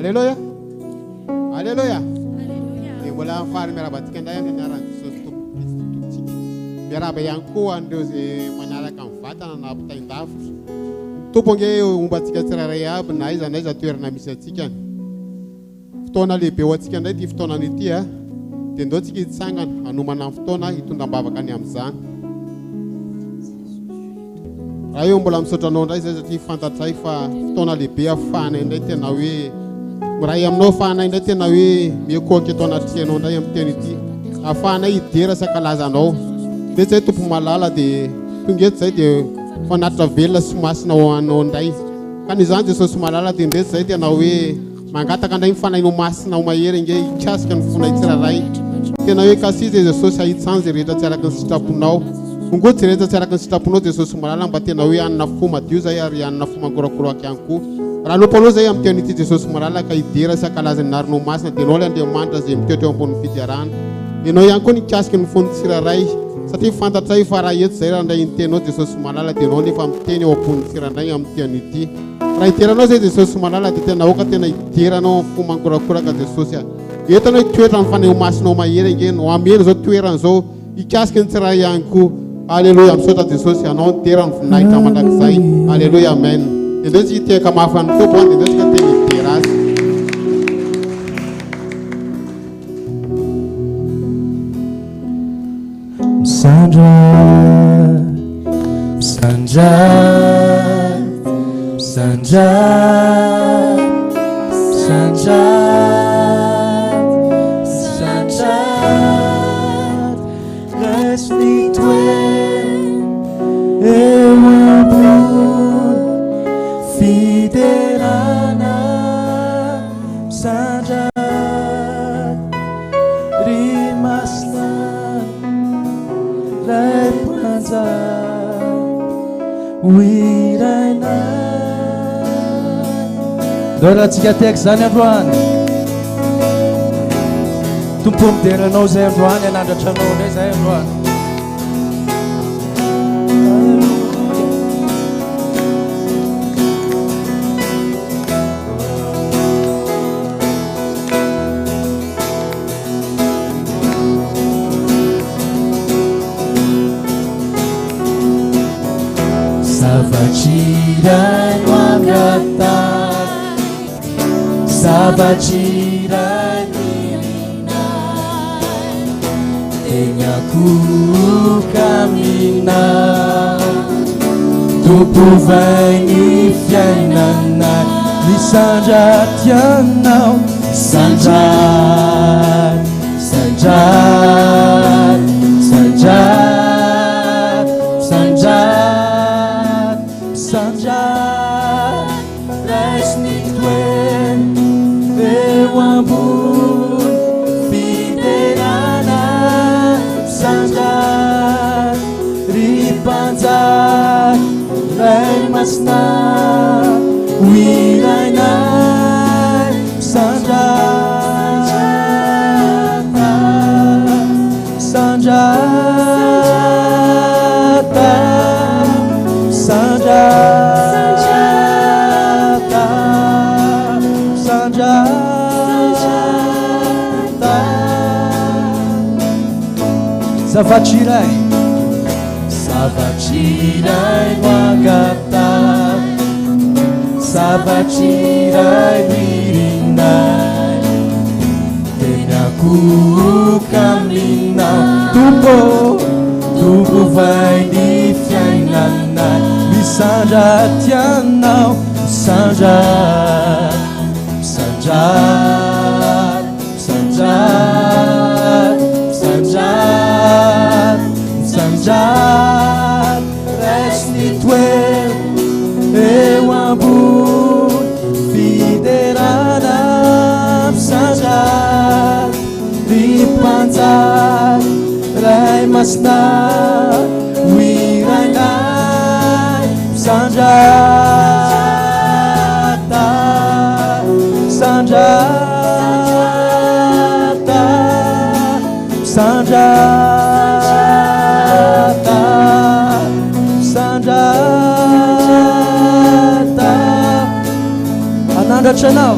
Aleloia! Aleloia! Dia mbola faly miarahaba antsika indray amin'ny anaran'i Jesosy Tompo Kristy Tompontsika. Miarahaba ihany koa an'ireo izay manaraka ny vatana na ampitain-davitra. Ny Tompo ange homba antsika tsirairay aby na aiza na aiza toerana misy antsika. Fotoana lehibe ho antsika indray ity fotoanana ity a. Dia ndao tsika hitsangana hanomana ny fotoana hitondram-bavaka ny amin'izany. Ray ô mbola misaotra anao indray izay satria fantatray fa fotoana lehibe afahanay indray tena hoe miray aminao afahanay indray tena hoe mihakohaka eto anatrehanao indray amin'ny teny ity afahanay hidera sy hankalaza anao dia zay tompo malala dia tonga eto zay dia fanatitra velona sy masina ho anao indray ka ny izany Jesosy malala dia indreto zay tena hoe Mangataka indray ny Fanahinao Masina ho mahery ange hikasika ny fonay tsirairay. Tena hoe kasiho izay Jesosy hahitsano izay rehetra tsy araka ny sitraponao. Hongoty izay rehetra tsy araka ny sitraponao Jesosy malala mba tena hoe hanana fo madio izay ary hanana fo mangorakoraka ihany koa. Raha hanompo Anao izay amin'ny teny ity Jesosy malala ka hidera sy hankalaza ny anaranao masina dia Ianao ilay Andriamanitra izay mitoetra eo ambonin'ny fiderana. Ianao ihany koa nikasika ny fon'ny tsirairay satria fantatray fa raha eto izay raha handray ny teninao Jesosy malala dia Ianao nefa miteny eo am-pon'ny tsirairay amin'ny teny ity. Raha hidera anao zay Jesosy malala dia tena aoka tena hidera anao amin'ny fo mangorakoraka Jesosy a. Eto anao hitoetra amin'ny faneho masinao mahery ange no hameno izao toerana izao hikasika ny tsirairay ihany koa. Aleloia misaotra Jesosy anao ny dera ny voninahitra mandrakizay. Aleloia amen. Dia ndao tsika hitehaka mafy an'ny Tompo an, dia ndao tsika tena hidera azy. Misandratra, misandratra, misandratra, misandratra, misandratra, raiso ny toerana eo ambony fiderana, misandratra. Ry Masina Ray Mpanjaka ho hirainay. Ndao raha tsika tehaka izany androany. Tompo midera anao izay androany, hanandratra anao indray izay androany. Zavatry no angatahiko, zavatry iray no irinay, teny akohoka aminao, Tompo ovay ny fiainanay, misandratra Ianao. Sandratra, sandratra, sandratra, sandratra, sandratra, raiso ny toerana eo ambony fiderana. Sandratra, ry Mpanjaka, Ray Masina, ho hirainay. Sandrata, sandrata, sandrata, sandrata. Zavatra iray, zavatra iray no angatahiko. Zavatry iray no irinay Teny akohoka aminao Tompo Tompo ovay ny fiainanay Misandratra Ianao Misandratra Misandratra Misandratra Misandratra Misandratra Raiso ny toerana eo ambony fiderana misandratra ry Mpanjaka Ray Masina ho hirainay misandrata misandrata misandrata Misandrata Hanandratra anao.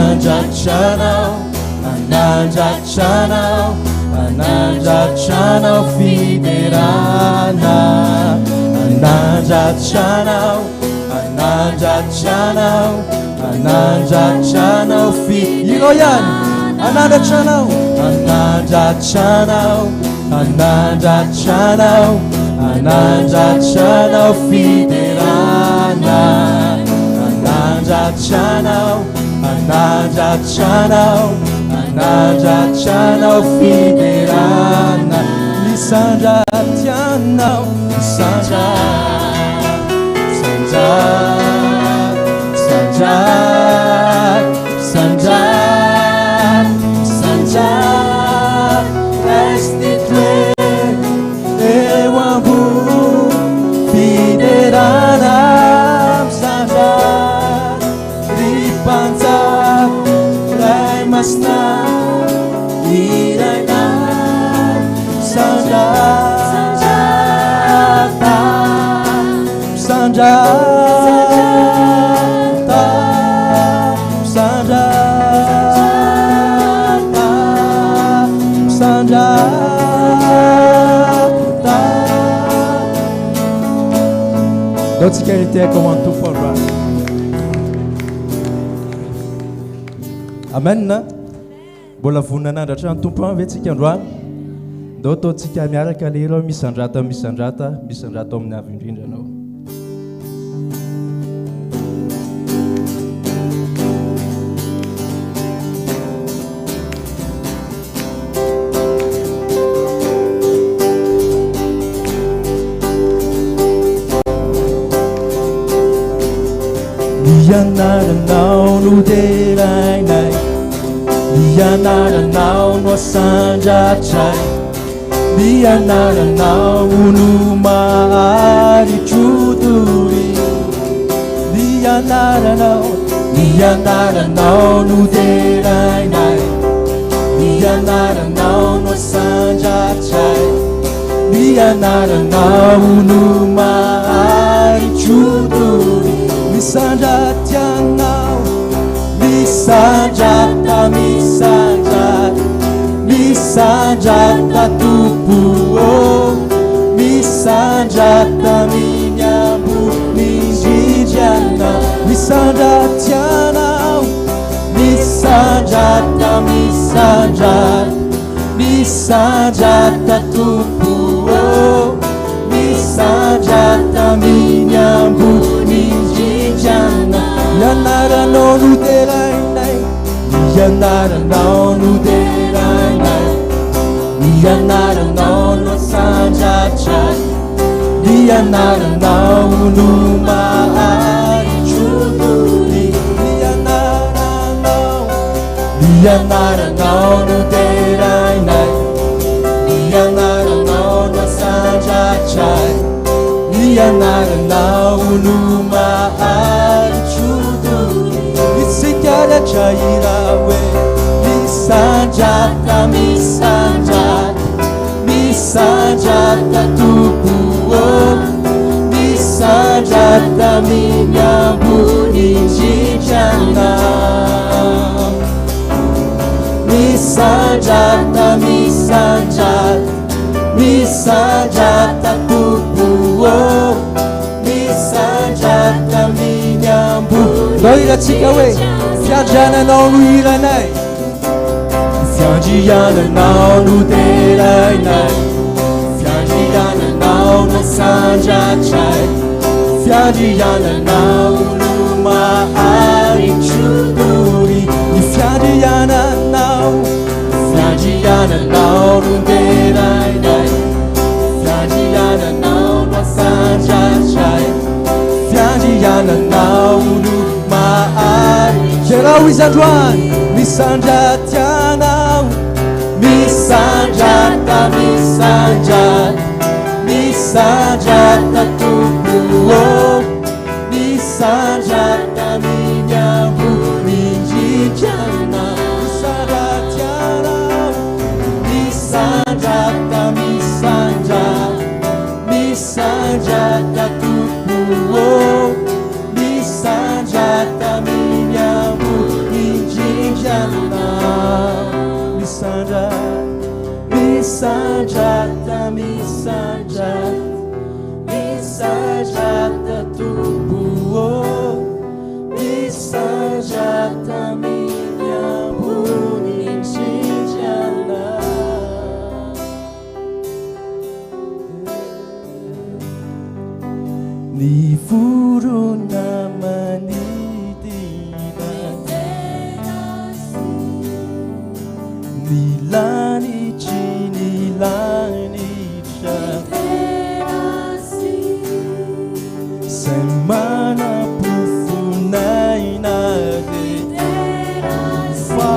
Hanandratra Anao, hanandratra Anao, hanandratra Anao fiderana. Hanandratra Anao, hanandratra Anao, hanandratra Anao fi. Ireo ihany, hanandratra Anao, hanandratra Anao, hanandratra Anao, hanandratra Anao fiderana. Hanandratra Anao, hanandratra Anao, hanandratra Anao fiderana. Misandratra Anao, misandratra, misandratra, misandratra, misandratra, misandratra, reste eo ambony fiderana misandratra ry mpanjaka ray masina iraina misandratra misandratra misandratra misandratra. Ndao tsika hitehaka ho an'ny Tompo androany. Amen. Mbola vonona hanandratra ny Tompo ve tsika androany? Ndao ataontsika miaraka le hira misandrata misandrata misandrata ao amin'ny avo indrindra anao. Ny anaranao no derainay, ny anaranao no asandratray, ny anaranao no maharitro dory. Ny anaranao, ny anaranao no derainay, ny anaranao no asandratray, ny anaranao no maharitro dory. Misandratra Anao, misandratra, misandratra, misandratra Tompo ô, misandratra amin'ny ambony indrindra Anao, misandratra Anao, misandratra, misandratra, misandratra Tompo ô, misandratra amin'ny ambony indrindra Anao. Ny anaranao no derainay, ny anaranao no derainay, ny anaranao no asandratray, ny anaranao no maharitro dory. Ny anaranao, ny anaranao no derainay, ny anaranao no asandratray, ny anaranao no maharitro dory. Isika rehetra hira hoe misandratra, misandratra, misandratra Tompo ô, misandratra amin'ny ambony indrindra Anao. Misandratra, misandratra, misandratra Tompo ô, misandratra amin'ny ambony. Ndao hirantsika hoe fiandriananao no hiranay, fiandriananao no derainay, fiandriananao no asandratray, fiandriananao no maharitro dory. Ny fiandriananao, fiandriananao no derainay, fiandriananao no asandratray, fiandriananao no mahary. Jerao izy androany, misandratra Anao, misandratra, misandratra, misandratra Tompo ô, misandratra amin'ny ambony indrindra Anao, misandratra Anao, misandratra, misandratra, misandratra Tompo ô, misandratra amin'ny ambony indrindra. Misandrata, misandrata, misandrata Tompo ô, misandrata amin'ny ambony indrindra Ianao. Ny vorona manidina, ny lanitry ny lanitra, izay manam-pofonaina dia fa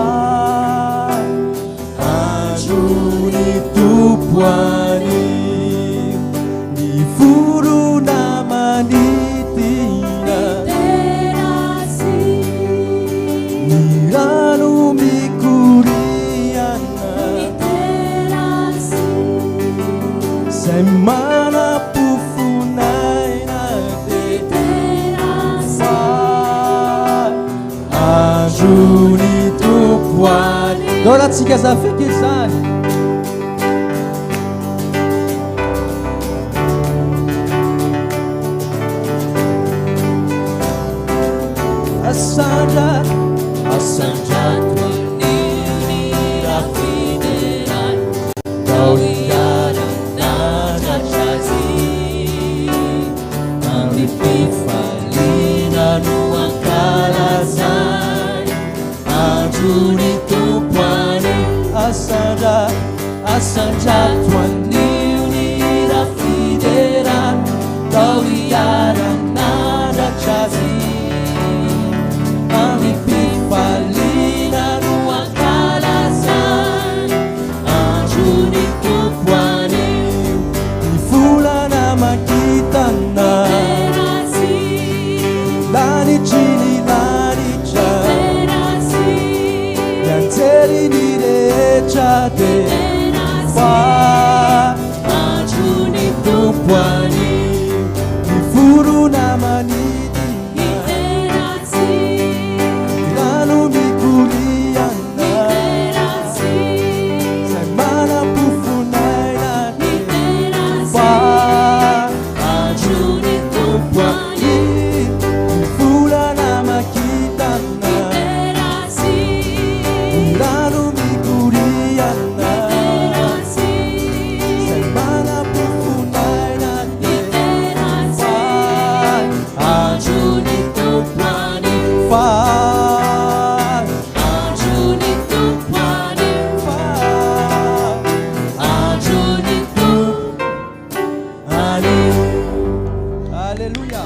andron'ny Tompo anio, ny vorona manidina, ny rano mikoriana, izay manam-pofonaina dia fa andron'ny Tompo anio. Ndao raha tsika zafika izany. Asandrato, asandrato anio ny rafiderana, ndao hiara-nandratra azy. Amin'ny fifaliana no ankalazany, andron'ny Tompo anio. Asandra, asandrato anio ny rafiderana, ndao hiara-nandratra azy. Amin'ny fifaliana no ankalazany, andron'ny Tompo anio. Ny volana makitana, lanitry ny lanitra, ny anjely ny rehetra dia fa andron'ny Tompo anio. Ny vorona manidina, ny rano mikoriana, izay manam-pofonaina dia fa andron'ny Tompo anio. Ny volana makitana, ny rano mikoriana, izay manam-pofonaina dia fa andron'ny Tompo anio. Fa Andron'ny Tompo anio. Fa Andron'ny Tompo anio. Alléluia.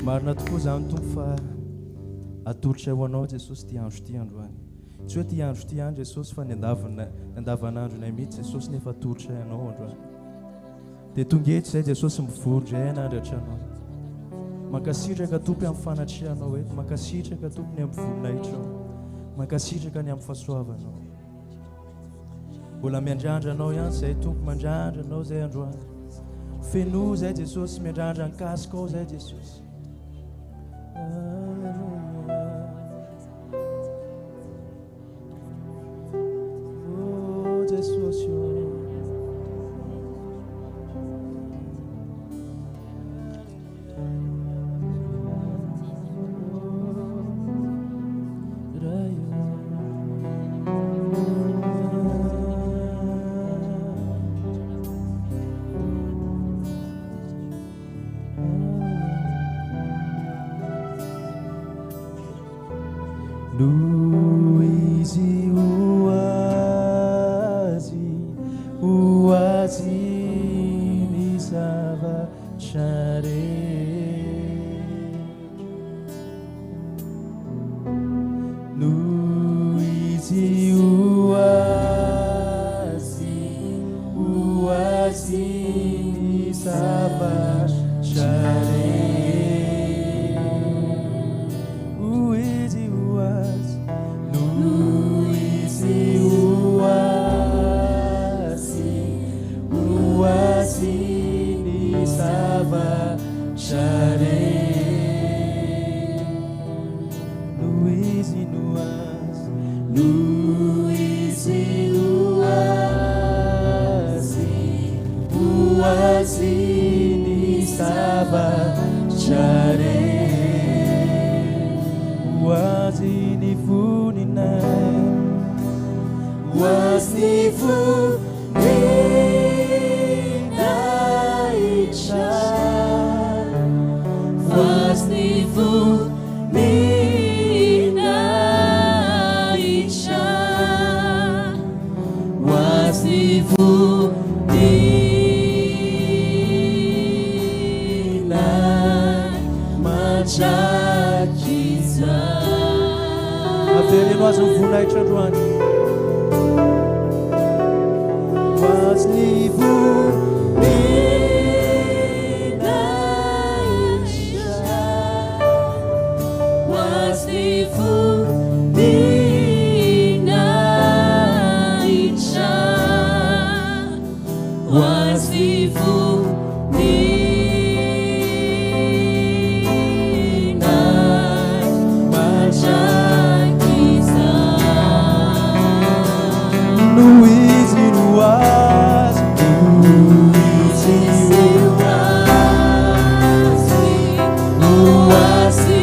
Marina tokoa izany Tompo fa atolotra ho anao Jesosy ty andro ty androany. Tsy hoe ty andro ty ihany Jesosy fa ny andavana ny andavanandronay mihitsy Jesosy nefa atolotra anao androany. Dia tonga eto izay Jesosy mivory indray hanandratra anao. Mankasitraka Tompo amin'ny fanatrehanao eto, mankasitraka Tompo ny amin'ny voninahitrao. Mankasitraka ny amin'ny fahasoavanao. Mbola miandrandra anao ihany izay Tompo, mandrandra anao izay androany. Fenoa izay Jesosy, miandrandra ny kasikao izay Jesosy. Alléluia. Oh Jesosy oh. Ray oh. Noho izy ho azy, ho azy ny zavatra rehetra. Noho izy ho azy, ho azy ny zavatra rehetra. Ho izy ho azy, noho izy ho azy, ho azy ny zavatra rehetra. Noho izy no azy, noho izy Azy ny zavatra rehetra. Ho Azy ny voninahitra. Ho Azy ny voninahitra. Ho Azy ny voninahitra. Ho Azy ny voninahitra mandrakizay. Avereno Azy ny voninahitra androany. Ho Azy ny Voninahitra. Ho Azy ny voninahitra. Ho Azy ny voninahitra mandrakizay. Noho Izy no Azy, noho Izy Izy ho Azy, ho Azy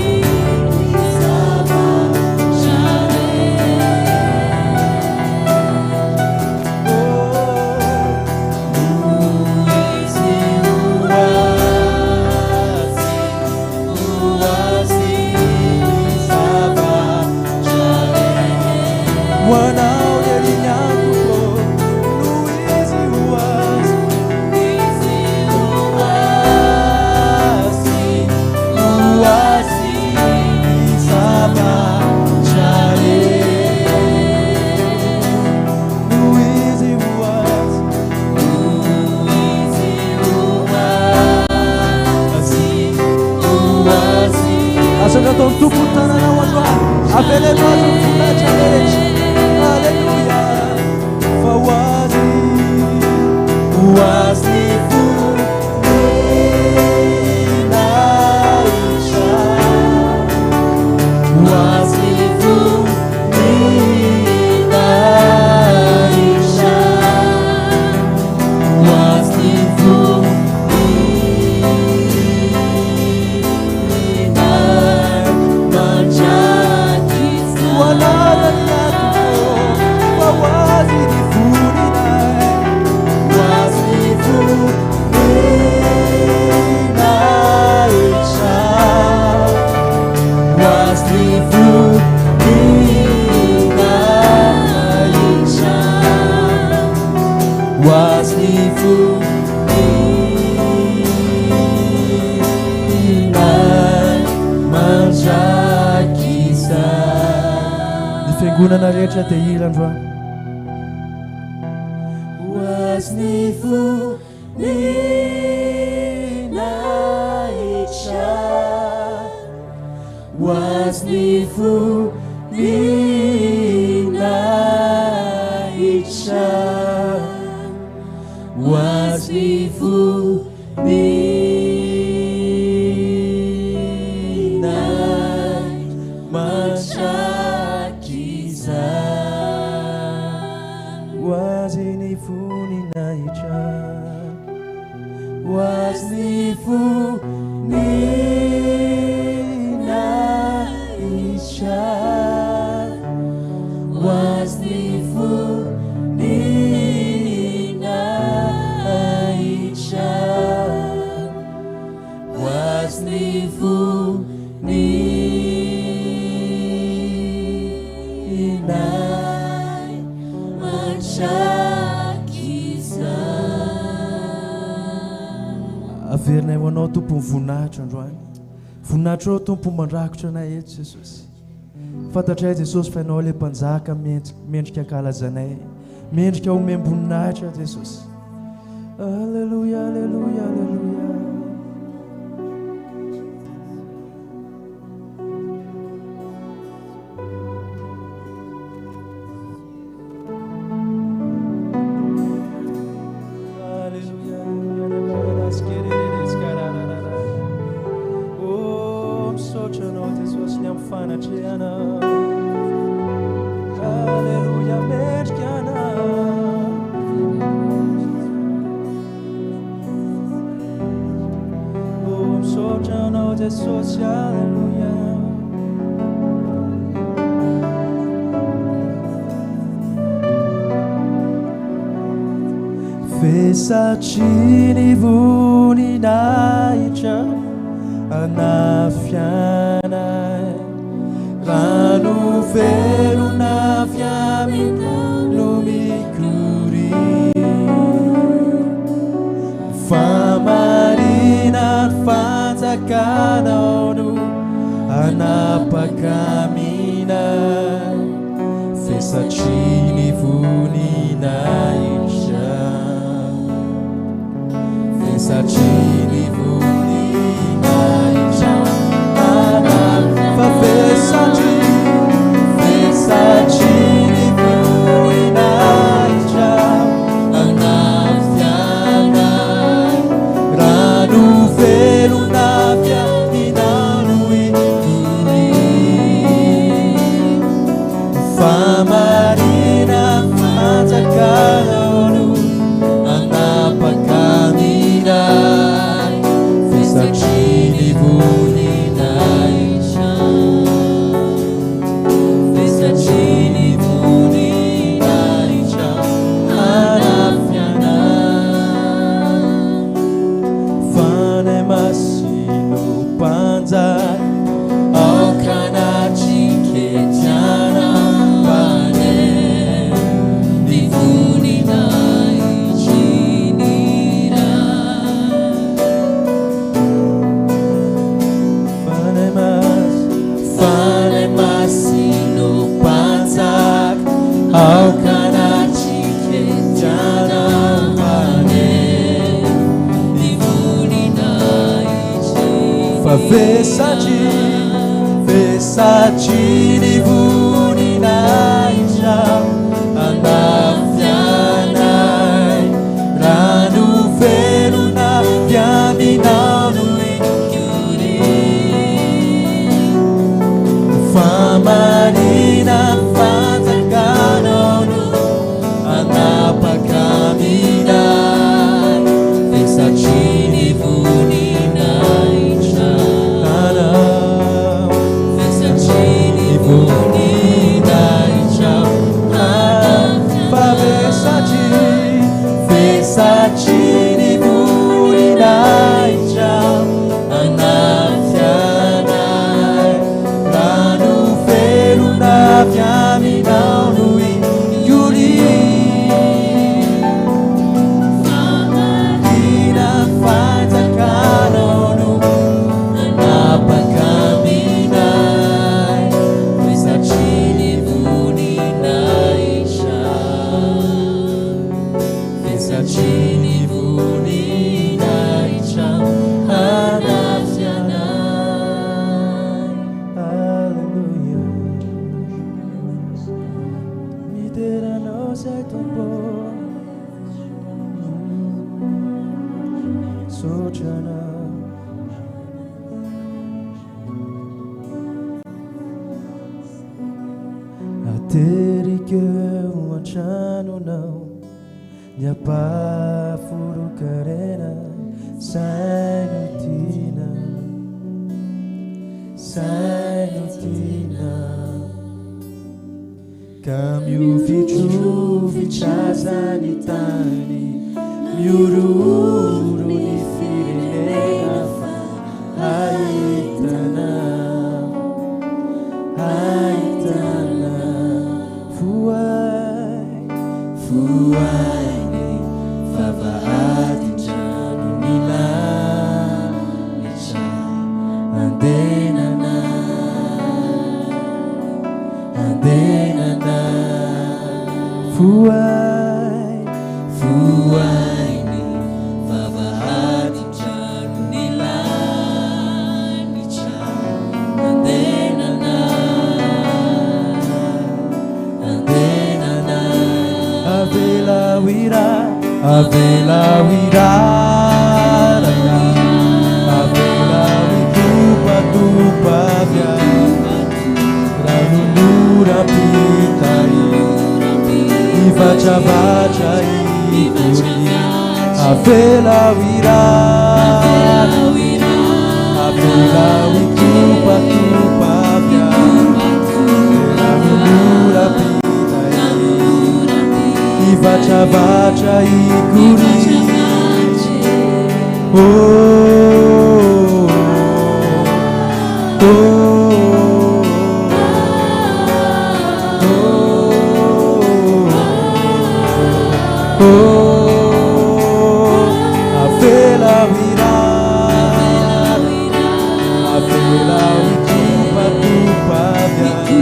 ny zavatra rehetra. Izy ho Azy, ho Azy ny zavatra rehetra. Ho Anao irery ihany Tompo, noho Izy ho Azy. Izy ho Azy, ho Azy ny zavatra rehetra. Noho Izy ho Azy, Izy ho Azy, ho Azy. Asandrato amin'ny Tompo ny tananao androany. Aveleno Azy ny voninahitra rehetra. Aleloia. Fa ho Azy, ho Azy ny voninahitra. Ho Azy ny voninahitra. Ho Azy ny voninahitra mandrakizay. Ho anarany Tompo, fa ho Azy ny voninahitra. Ho Azy ny voninahitra. Ho Azy ny voninahitra. Ho Azy ny voninahitra mandrakizay. Ny fiangonana rehetra dia hira androany. Ho Azy ny voninahitra. Ho Azy ny voninahitra. Ho Azy ny voninahitra mandrakizay. Ho Azy ny voninahitra. Ho Azy ny voninahitra. Ho Azy ny voninahitra. Ho Azy ny voninahitra mandrakizay. Averinay ho Anao Tompo ny voninahitra androany. Voninahitra ao Tompo mandrakotra anay eto Jesosy. Fantatray Jesosy fa Ianao ilay mpanjaka mendrika ankalazanay. Mendrika homem-boninahitra Jesosy. Alléluia, alléluia, alléluia. Alléluia, alléluia, Oh, misaotra Anao Jesosy ny amin'ny fanatrehana. Alléluia, mendrika Anao. Misaotra anao Jesosy, Aleloia. Vesatry ny voninahitra anafianay, rano velona avy aminao no mikoriana. Fahamarinan'ny fanjakanao no hanapaka aminay, vesatry ny voninahitra, vesatry ny voninahitra fa vesatry, vesatry ny voninahitra anafianay, rano velona avy aminao no ikoriana. Famarina fanjakanao no hanapaka aminay, vesatry ny voninahitra, vesatry ny voninahitra anafianay. Fanahy Masina Mpanjaka, aoka anatriketiana mpane ny voninahitry ny Ray. Fanahy Masina, Fanahy Masina Mpanjaka, aoka anatriketiana mpane ny voninahitry fa vesatry, vesatry ny voninahitra anafianay, rano velona avy aminao no ikoriana. Famarina fanjakanao no hanapaka aminay, Vesatry ny voninahitra, anao vesatry ny voninahitra fa vesatry, vesatry ny voninahitra anafianay, rano velona avy aminao no ikoriana. Ina fanjakanao no hanapaka aminay, vesatry ny voninahitra, vesatry ny voninahitra anafianay. Alléluia. Midera anao zay Tompo. Misaotra anao. Ateriko eo an-tranonao ny ampahafolon-karena zay no tiana, zay no tiana. Ka mihovitrovitra aza ny tany, mihorohoro ny firenena fa ahitana, ahitana voay, Vohay ny vavahadin-trano ny lanitra andenana, andenana. Vohay, Vohay ny vavahadin-trano ny lanitra andenana, andenana. Avelao ira, avelao iraraka, avelao hitopatopa avy ranonoram-pitahiana hivatravatra ikory, avelao iraraka, Avelao hitopatopa avy any Le rano noram-pita Hivatravatra hikoria Oh oh oh oh Avelao hirary Avelao hitopatopa avy any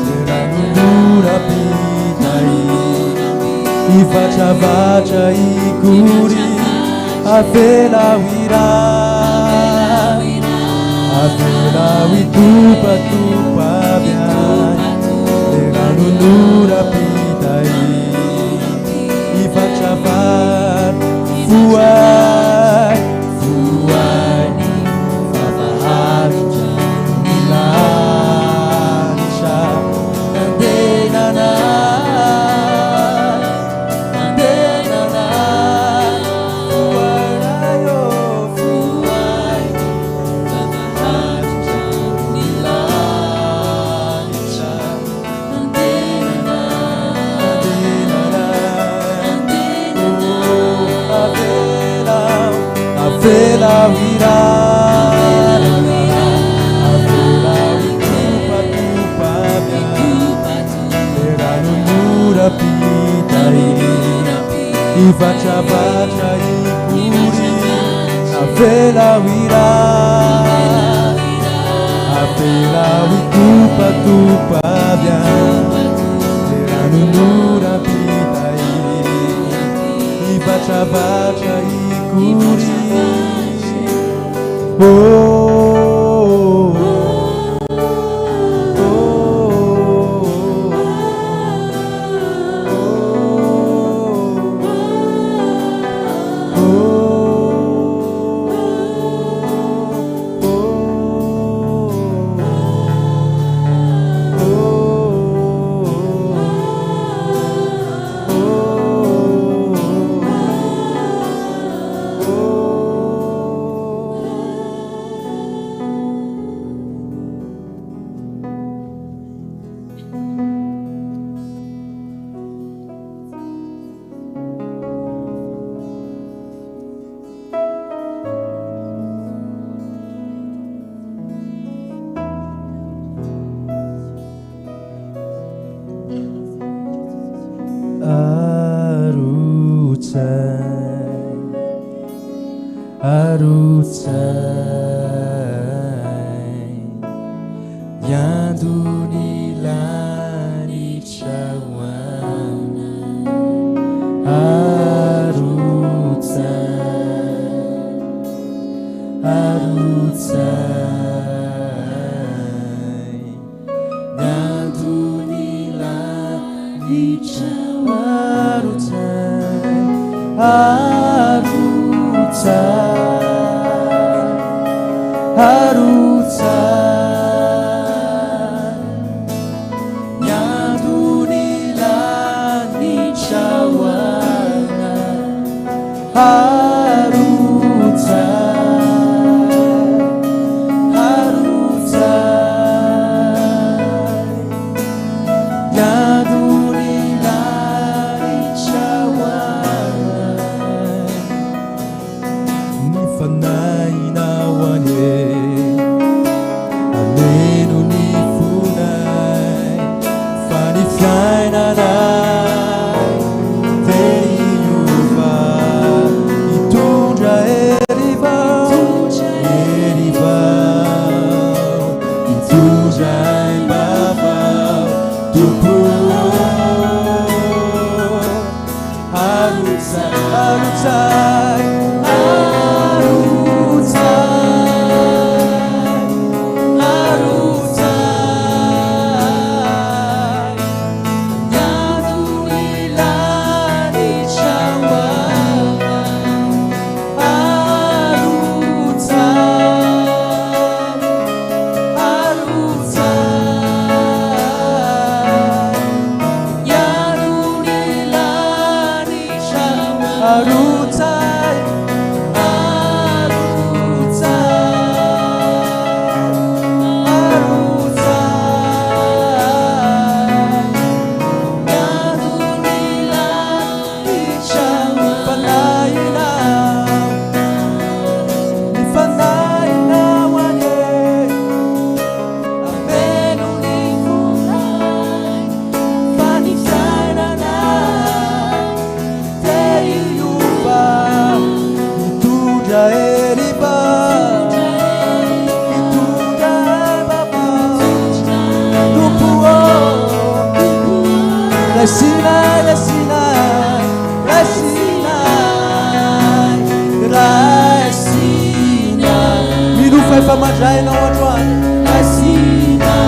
Le rano noram-pita Hivatravatra hikoria Avelao hirary Avelao hitopatopa avy any Le rano noram-pita Hivatravatra Vohay Vohay ny vavahadin-tranon'ny lanitra Andenana Andenana Vohay oh Vohay ny vavahadin-tranon'ny lanitra Andenana Avelao Avelao hirary Avelao hitopatopa avy any Le rano noram-pita Hivatravatra hikoria Avelao hirary Avelao hitopatopa avy any Le rano noram-pita Hivatravatra hikoria Oh oh Arotsay Arotsay Ny andon'ny lanitra ho anay Arotsay Arotsay Ny andon'ny lanitra ho Arotsay Arotsay Arotsay Ny andon'ny lanitra ho anay Arotsay Arotsay Ny andon'ny lanitra ho anay Ny fanahinao anie Hameno ny fonay Fa ny fiainanay Te hiova Hitondra hery vao Hery vao Hitondra aim-baovao Tompo Arotsay Arotsay Arotsay Mitondra hery va Mitondra baba Tompo ô Raisinay, raisinay, raisinay, raisinay. Mino fa efa mandray ianao androany. Raisinay.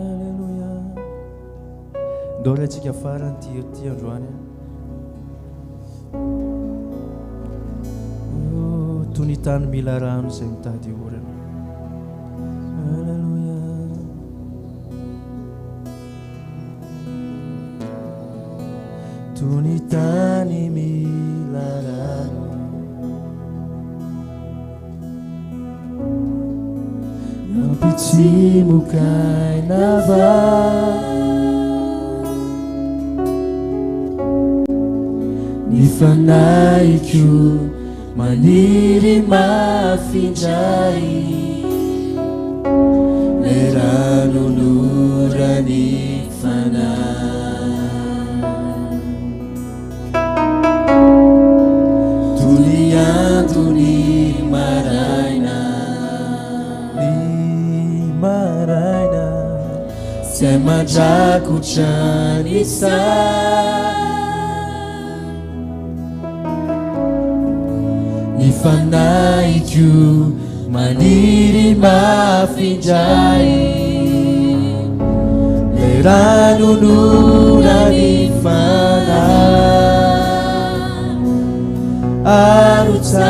Alléluia. Ndao raintsika farany ity hira ity androany. Oh, toy ny tany mila rano izay mitady orana. Alléluia. Toy ny tany mila rano. Mampitsimoka aina va. Ny fanahiko maniry mafy indray. Ilay rano noran'ny fanahy. Toy ny andon'ny maraina. Ny maraina. Izay mandrakotra ny saha. Ny fanahiko maniry mafy indray. Ilay rano noran'ny fanahy. Arotsay,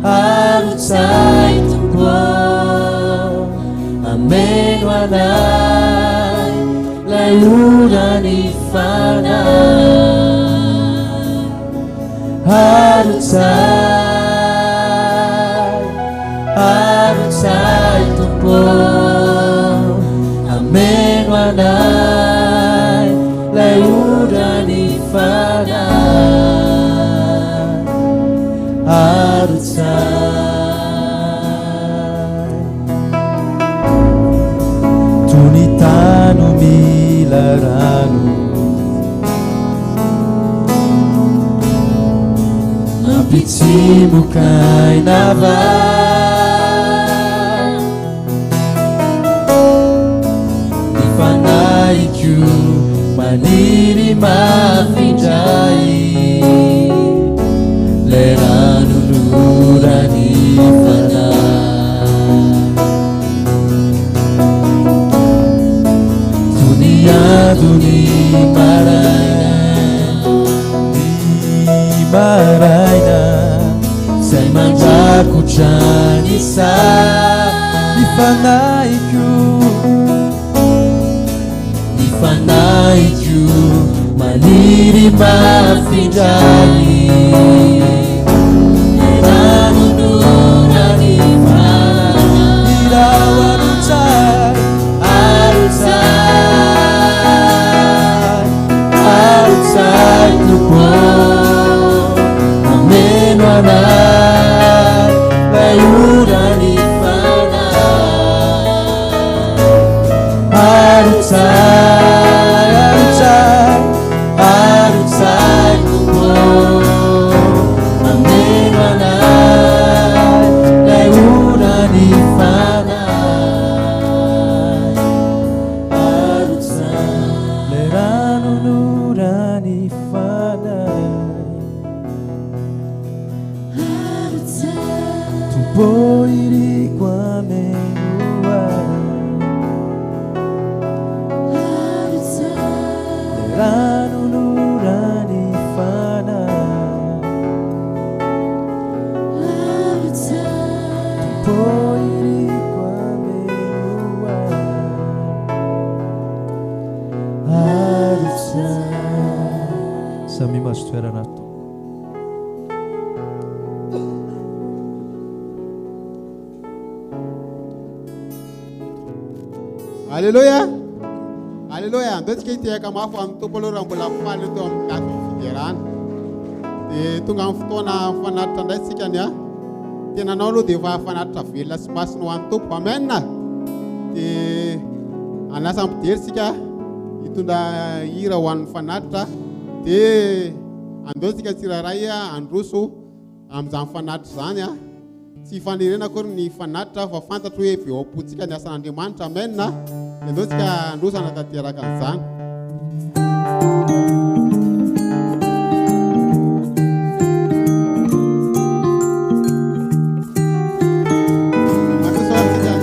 arotsay Tompo ô, ameno anay lay oran'ny fanahy. Arotsay, arotsay Tompo ô, ameno anay lay oran'ny fanahy. Arotsay. Toy ny tany mila rano. Mampitsimoka aina va. Ny fanahiko maniry mafy indray. Lay rano noran'ny fanahy. Toy ny andon'ny maraina. Ny maraina. Izay mandrakotra ny saha. Ny fanahiko. Ny fanahiko maniry mafy indray. Rano noran'ny fanahy. Irao arotsay, arotsay, arotsay Tompo ô, ameno anay lay oran'ny fanahy. Arotsay, arotsay, arotsay Tompo ô, ameno anay. Tompo iriko hameno ahy. Ilay rano noran'ny fanahy. Tompo iriko hameno ahy. Arotsay. Samia mahazo toerana ary tompoko. Aleloia! Aleloia! Andao tsika hitehaka mafy ho an'ny Tompo aloha raha mbola faly eto amin'ny lafiny fiderana. Dia tonga amin'ny fotoana fanatitra indray tsika ny a. Tenanao aloha dia efa fanatitra velona sy masina ho an'ny Tompo. Amen! Dia hanasa mpijery tsika hitondra hira ho an'ny fanatitra. Dia andao tsika tsirairay handroso amin'izany fanatitra izany. Tsy ifanerena akory ny fanatitra fa fantatro hoe avy eo am-pontsika ny asan'Andriamanitra. Amen. Dia andao tsika handroso hanatanteraka an'izany. Mandroso ary tsika.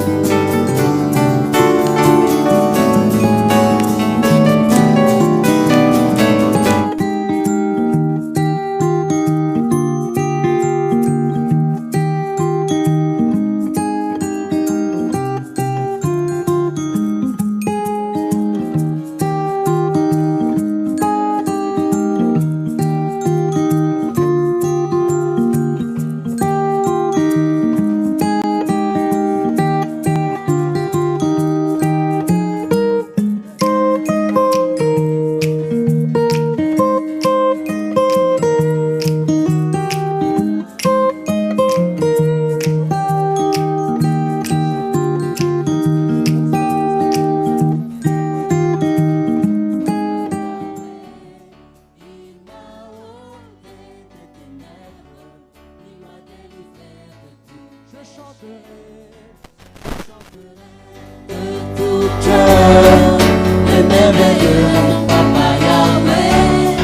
De tout cœur, le merveilleux mon papa Yahweh,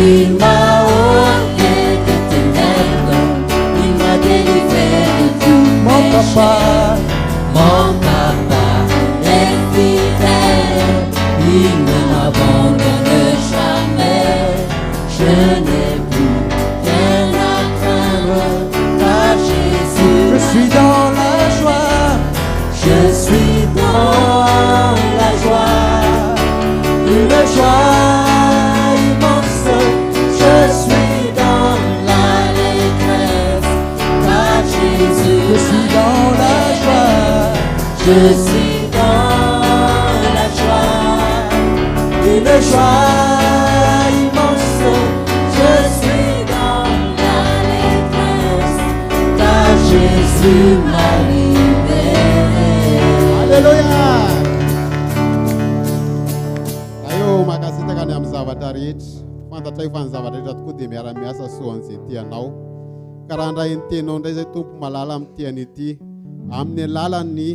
il m'a ôté des ténèbres, il m'a délivré de tout Mon péché. papa. Mon papa est fidèle, il ne m'abandonne jamais. Je n'ai plus rien à craindre, car Jésus Je suis dans la joie. Je suis dans la joie, une joie immense. Je suis dans l'allégresse, car Jésus. Je suis dans la joie. Je suis dans la joie, une joie immense. Je suis dans l'allégresse, car Jésus m'a libéré. Alléluia! Ray ô, mankasitraka ny amin'ny zavatra rehetra. Fantatray fa ny zavatra rehetra tokoa dia miara-miasa soa an'izay tianao. Ka raha handray ny teninao indray izay Tompo malala amin'ny tiany ity, amin'ny alalan'ny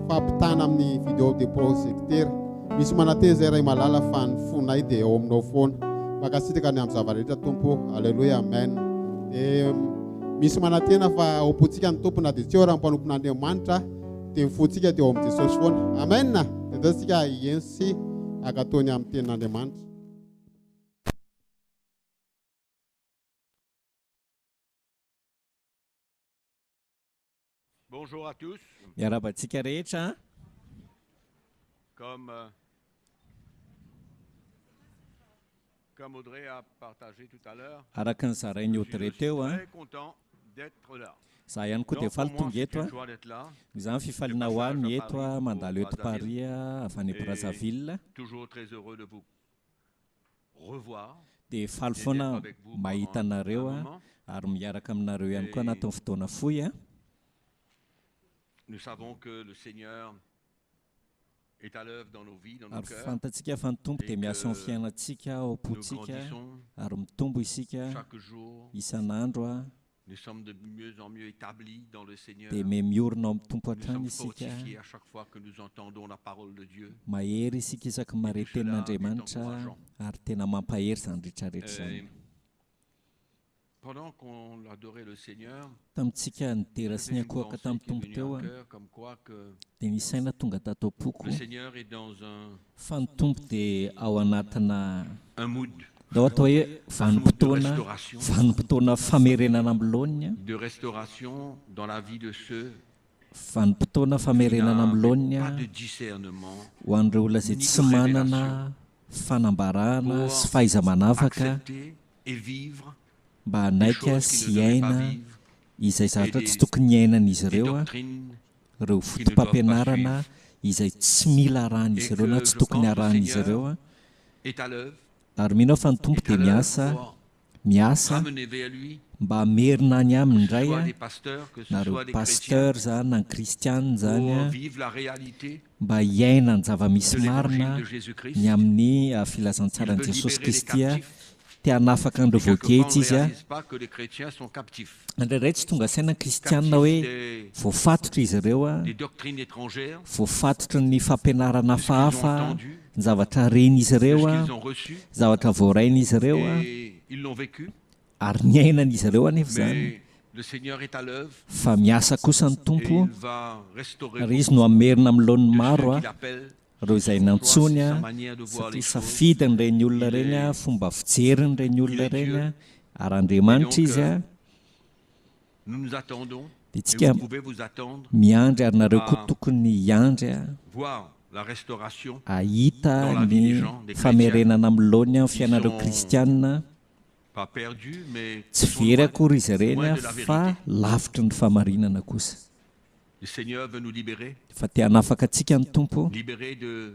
fampitana amin'ny vidéo de projecteur. Misy manantena izay Ray malala fa ny fonay dia ao aminao foana. Mankasitraka ny amin'ny zavatra rehetra Tompo. Alléluia, amen. Dia misy manantena fa ao am-pontsika ny Tompo na dia tsy eo raha ny mpanompon'Andriamanitra, dia ny fontsika dia ao amin'i Jesosy foana. Amen. Dia andao isika hihaino sy hankatò ny amin'ny tenin'Andriamanitra. Bonjour à tous. Miarahaba antsika rehetra. Comme, comme Audrey a partagé tout à l'heure, Araka ny zarain'i je suis Audrey aussi teo, très content d'être là. Za ihany koa dia Donc, faly pour moi, tonga c'est eto. une joie d'être là. Izany fifaliana ho ahy ny De eto, passage à mandalo Paris eto pour Paris, avy any Et Brazzaville. toujours très heureux de vous revoir. Dia faly Et foana d'être avec vous mahita pendant anareo, un moment. ary miaraka aminareo ihany koa Et anatin'ny fotoana fohy. Nous savons que le Seigneur est à l'œuvre dans nos vies, dans nos Ary cœurs. fantatsika fa ny Tompo Et dia miasa ao amin'ny que fiainantsika, ao nous am-pontsika, grandissons ary mitombo isika chaque jour. isan'andro, Nous sommes de mieux en mieux établis dans le Seigneur. Dia miha-miorina ao amin'ny Tompo Nous hatrany sommes isika. fortifiés à chaque fois que nous entendons la parole de Dieu. Mahery isika isaky ny mahare Et tout cela tenin'Andriamanitra, est encourageant. ary tena mampahery izany rehetrarehetra izany. Pendant qu'on adorait le Seigneur, Tamintsika nidera sy j'avais une niankohoka pensée tamin'ny qui est Tompo venue teo à a, cœur, comme quoi que dia nisy saina tonga tato am-poko le Seigneur est dans un, fa ny Tompo dia ao anatina un mood ndao atao hoe vanim-potoana vanim-potoana famerenana amin'ny laoniny de restauration dans la vie de ceux vanim-potoana qui famerenana amin'ny n'avaient laoniny pas de discernement ho an'ireo olona izay ni tsy de manana révélation fanambarana pour sy fahaiza-manavaka accepter et vivre mba des hanaika choses sy qu'ils ne devaient pas hiaina vivre izay zavatra et tsy des, tokony hiainan'izy des ireo doctrines ireo qu'ils ne doivent pas foto-pampianarana suivre. izay tsy mila arahan'izy Et ireo na que tsy je tokony pense que le arahan'izy Seigneur ireo est à l'œuvre, ary mino aho fa ny Tompo est à dia l'œuvre miasa pour miasa ramener vers lui, mba hamerina any aminy que ce indray soit des pasteurs, que ce na ireo soit des chrétiens, pasteur zany na ny kristianina zany pour vivre la réalité mba hiaina ny zava-misy de l'évangile marina de Jésus-Christ. ny amin'ny Il filazantsaran'i veut Jesosy libérer les Kristy captifs. te hanafaka an'ireo Et quelquefois, on voageja ne izy réalise pas que les chrétiens sont captifs. indraindray tsy tonga saina ny kristianina Captifs hoe des, voafatotra izy ireo des doctrines étrangères, voafatotry ny fampianarana de ce qu'ils ont hafahafa entendu, ny zavatra ren'izy de ireo ce qu'ils ont reçu, zavatra voarain'izy ireo et ils l'ont vécu. ary niainan'izy ireo anefa izany Mais le Seigneur est à l'œuvre fa miasa kosa ny et Tompo il va restaurer ary izy beaucoup no hamerina amin'ny laoniny de ceux maro qu'il appelle. ireo izay Son choix, nantsoiny c'est sa manière de voir satria les choses. safidiny ireny olona Il ireny est, fomba fijeriny ireny il olona est ireny Dieu. ary Et Andriamanitra donc, izy nous nous attendons, dia et tsika vous pouvez vous attendre miandry ary nareo koa à tokony hiandry voir la restauration ahita dans la vie des ny gens, des chrétiens. famerenana amin'ny laoniny amin'ny Ils fiainan'ireo sont kristianina pas perdus, mais tsy ils sont very loin, akory izy ireny loin de la fa vérité. lavitry ny famarinana kosa Le Seigneur veut nous libérer, fa te hanafaka antsika ny Tompo libérer de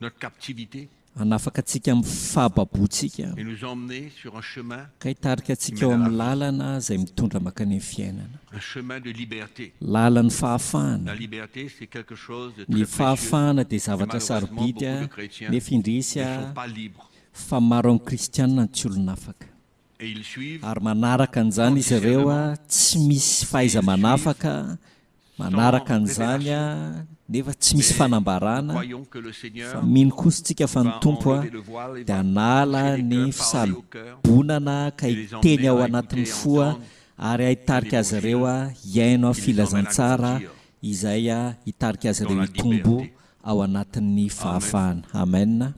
notre captivité hanafaka antsika amin'ny fahababoantsika et nous emmener sur un chemin ka hitarika qui antsika mène ao à la amin'ny vie, lalana izay mitondra mankany amin'ny fiainana un chemin de liberté. Lalan'ny fahafahana La liberté, c'est quelque chose de ny très précieux. fahafahana dia Et zavatra malheureusement, sarobidy beaucoup de chrétiens nefa indrisy ne sont pas libres fa maro amin'ny kristianina ny tsy olona afaka et ils suivent ary manaraka an'izany sans izy ireo discernement, tsy misy et ils suivent fahaiza-manafaka manaraka sans an'izany révélation. nefa tsy misy Mais nous fanambarana croyons que le fa Seigneur mino kosa tsika fa ny va Tompo enlever le voile et dia va hanala toucher les ny cœurs, parler au cœur fisalobonana ka et les hiteny emmener ao à anatin'ny écouter, fo entendre ary hitarika azy ireo l'évangile hiaino qui les emmène à filazantsara grandir izay hitarika azy dans ireo la hitombo liberté. ao anatin'ny Amen. fahafahana amen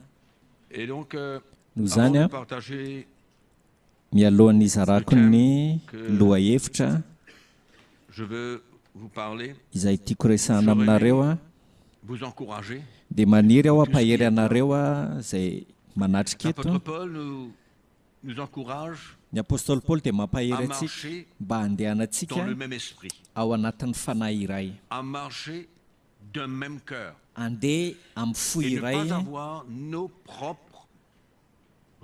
Et donc, noho avant izany de partager mialohan'ny le izarako thème ny que lohahevitra je veux vous parler, izay tiako resahana j'aurais aminareo aimé vous encourager, dia maniry aho tous qui hampahery êtes là. anareo izay manatrika eto L'apôtre Paul nous, nous encourage ny apôstôly Paoly dia à mampahery antsika marcher mba handehanantsika dans le même esprit, ao anatin'ny fanahy iray à marcher d'un même cœur andeha amin'ny fo et ne iray pas avoir nos propres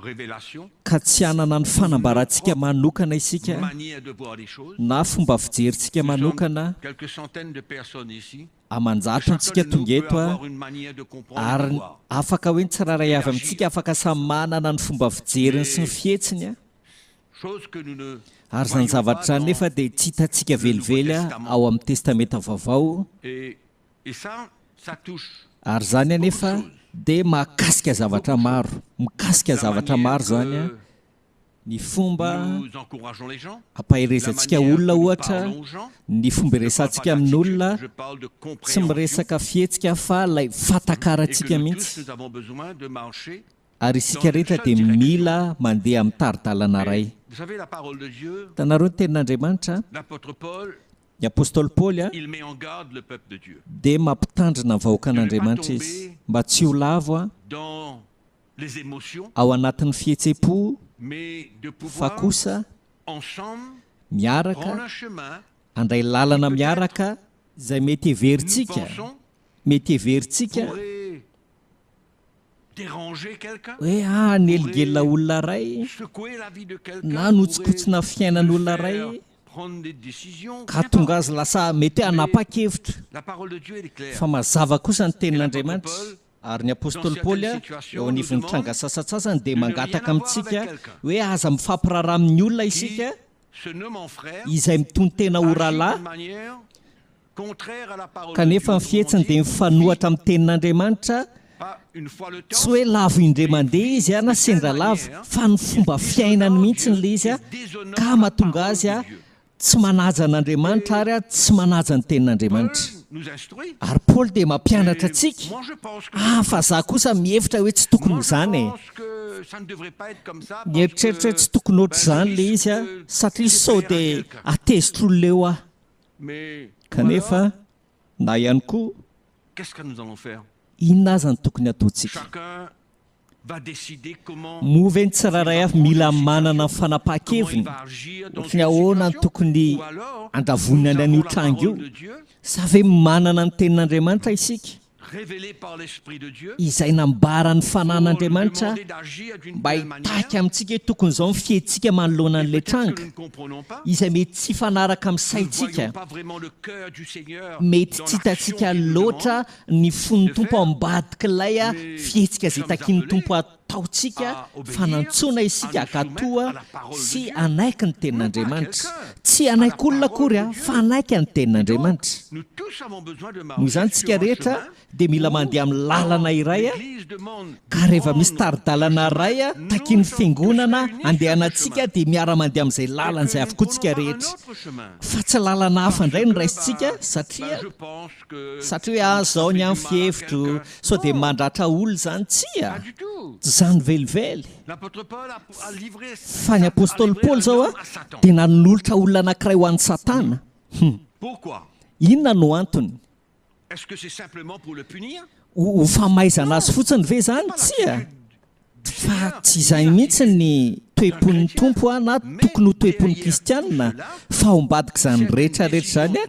révélations, ka tsy hanana ny nos fanambarantsika propres manokana isika manières de voir les choses. na fomba fijerintsika Nous sommes manokana quelques centaines de personnes ici. aman-jatony Chacun tsika de nous tonga peut eto avoir une manière de comprendre et de ary voir afaka hoe ny tsirairay et avy amintsika d'agir. afaka samy manana ny fomba fijeriny sy ny Mais fihetsiny chose que nous ne ary izany voyons pas zavatra izany dans nefa dia tsy hitantsika le Nouveau velively Testament. ao amin'ny testamenta vaovao Et, et ça, ça touche ary izany beaucoup de anefa choses. dia mahakasika zavatra Beaucoup de maro choses. mikasika La zavatra manière maro izany que ny fomba nous encourageons les gens, la ampaherezantsika manière olona que nous ohatra parlons aux gens, ny fomba je ne parle pas iresantsika d'attitude, amin'olona je parle de tsy compréhension miresaka fihetsika fa ilay et que fahatakarantsika nous tous, mihitsy nous avons besoin de marcher ary dans isika une rehetra seule dia direction. mila mandeha amin'ny tari-dalana Et iray vous savez, la parole de Dieu, hitanareo ny tenin'Andriamanitra l'apôtre Paul, ny apôstôly Paoly il met en garde le peuple de Dieu dia mampitandrina ny de ne pas vahoakan'Andriamanitra izy tomber mba tsy ho lavo dans les émotions, ao anatin'ny fihetseham-po mais de fa pouvoir kosa ensemble miaraka prendre un chemin handray qui lalana peut-être, miaraka izay mety nous heverintsika pensons, mety heverintsika pourrait déranger quelqu'un, hoe hanelingelina pourrait olona iray secouer la vie de quelqu'un, na pourrait notsikotsina le fiainan'olona faire iray prendre des décisions, ka tonga qu'importe. azy lasa mety hoe Mais hanapa-kevitra la parole de Dieu, elle est fa claire. mazava kosa ny Et l'apôtre tenin'Andriamanitra Paul, ary ny dans apôstôly certaines Paoly eo situations, nous anivon'ny tranga demande sasantsasany dia de ne rien mangataka avoir amintsika avec quelqu'un hoe aza mifampiraharaha amin'ny olona qui isika se nomme en frère, izay mitonon-tena ho agit rahalahy d'une manière contraire à la parole de kanefa Dieu. ny Autrement fihetsiny dit, dia vit mifanohatra amin'ny tenin'Andriamanitra Tsy hoe lavo indray mandeha izy na sendra lavo fa ny fomba fiainany mihitsy ilay izy ka mahatonga azy tsy manaja an'Andriamanitra ary tsy manaja ny tenin'Andriamanitra. Ary Paoly dia mampianatra antsika, ah fa za kosa mihevitra hoe tsy tokony ho izany e. Mieritreritra hoe tsy tokony ohatr'izany ilay izy satria sao dia hatezitro olona eo aho. Kanefa na ihany koa inona aza no tokony hataontsika? Moa ve ny tsirairay avy mila manana ny fanapahan-keviny ohatry ny ahoana no tokony handravonany an'io tranga io? Sa ve manana ny Tenin'Andriamanitra isika? Izay nambaran'ny Fanahin'Andriamanitra mba hitaky amintsika hoe tokony izao ny fihetsika manoloana an'ilay tranga, izay mety tsy hifanaraka amin'ny saintsika, mety tsy hitantsika loatra ny fon'ny Tompo ao ambadik'ilay fihetsika izay takian'ny Tompo ataontsika, fa nantsoina isika hankatoa sy hanaiky ny Tenin'Andriamanitra. Tsy hanaiky olona akory fa hanaiky ny Tenin'Andriamanitra. Noho izany isika rehetra dia mila mandeha amin'ny lalana iray, ka rehefa misy tari-dalana iray takian'ny Fiangonana handehanantsika dia miara-mandeha amin'izay lalana izay avokoa isika rehetra, fa tsy lalana hafa indray no raisintsika satria Satria hoe ah zao ny an fihevitro, sao dia mandratra olona izany, tsia, tsy izany velively. Fa ny apostoly Paoly izao an, dia nanolotra olona anankiray ho an'i Satana. Hum. Inona no antony? Ho famaizana azy fotsiny ve izany? Tsia. Fa tsy izay mihitsy ny toe-pon'ny Tompo na tokony ho toe-pon'ny kristiana, fa ao ambadik'izany rehetra rehetra izany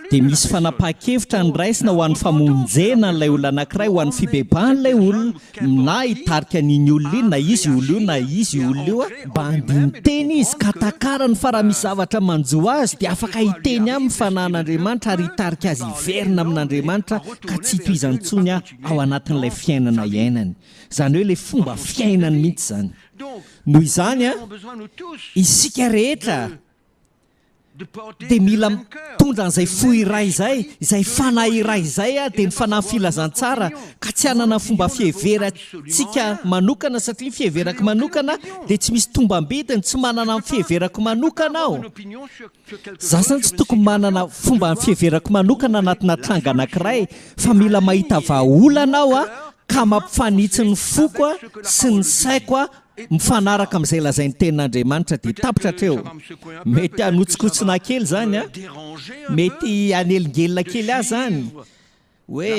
dia misy fanapahan-kevitra noraisina ho an'ny famonjena an'ilay olona anankiray, ho an'ny fibebahan'ilay olona, na hitarika an'iny olona iny, na izy io olona io, na izy io olona io, mba handini-tena izy ka takarany fa raha misy zavatra manjo azy dia afaka hiteny aminy ny Fanahin'Andriamanitra ary hitarika azy hiverina amin'Andriamanitra ka tsy hitohizany intsony ao anatin'ilay fiainana iainany. Izany hoe ilay fomba fiainany mihitsy izany. Noho izany, isika rehetra dia mila mitondra an'izay fo iray izay, izay fanahy iray izay, dia ny fanahy filazantsara, ka tsy hanana ny fomba fiheverantsika manokana, satria ny fiheverako manokana dia tsy misy tombam-bidiny, tsy manana ny fiheverako manokana aho. Za zany tsy tokony manana fomba fiheverako manokana anatina tranga anankiray, fa mila mahita vahaolana aho ka mampifanitsy ny foko sy ny saiko mifanaraka amin'izay lazain'ny Tenin'Andriamanitra dia tapitra hatreo. Mety hanotsikotsina kely izany an, mety hanelingelina kely ahy izany hoe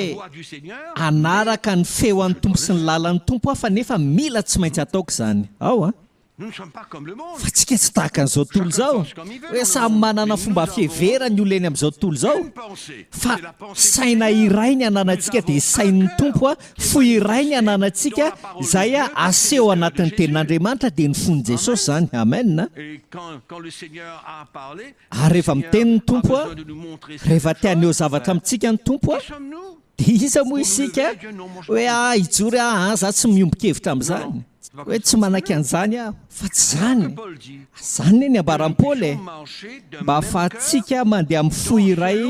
hanaraka ny feo an'ny Tompo sy ny lalan'ny Tompo aho fa nefa mila tsy maintsy ataoko izany. Ao an. Fa tsika tsy tahaka an'izao tontolo izao, hoe samy manana fomba fiheverany ny olona eny amin'izao tontolo izao, fa saina iray ny ananantsika dia sain'ny Tompo, fo iray ny ananantsika izay aseho anatin'ny tenin'Andriamanitra dia ny fon'i Jesosy izany. Amen. Ary rehefa miteny ny Tompo, rehefa te haneho zavatra amintsika ny Tompo, Dia iza moa isika hoe ah hijoro ah ah za tsy miombon-kevitra amin'izany, hoe tsy manaiky an'izany aho, fa tsy izany, izany anie ny ambaran'i Paoly e, mba ahafahantsika mandeha amin'ny fo iray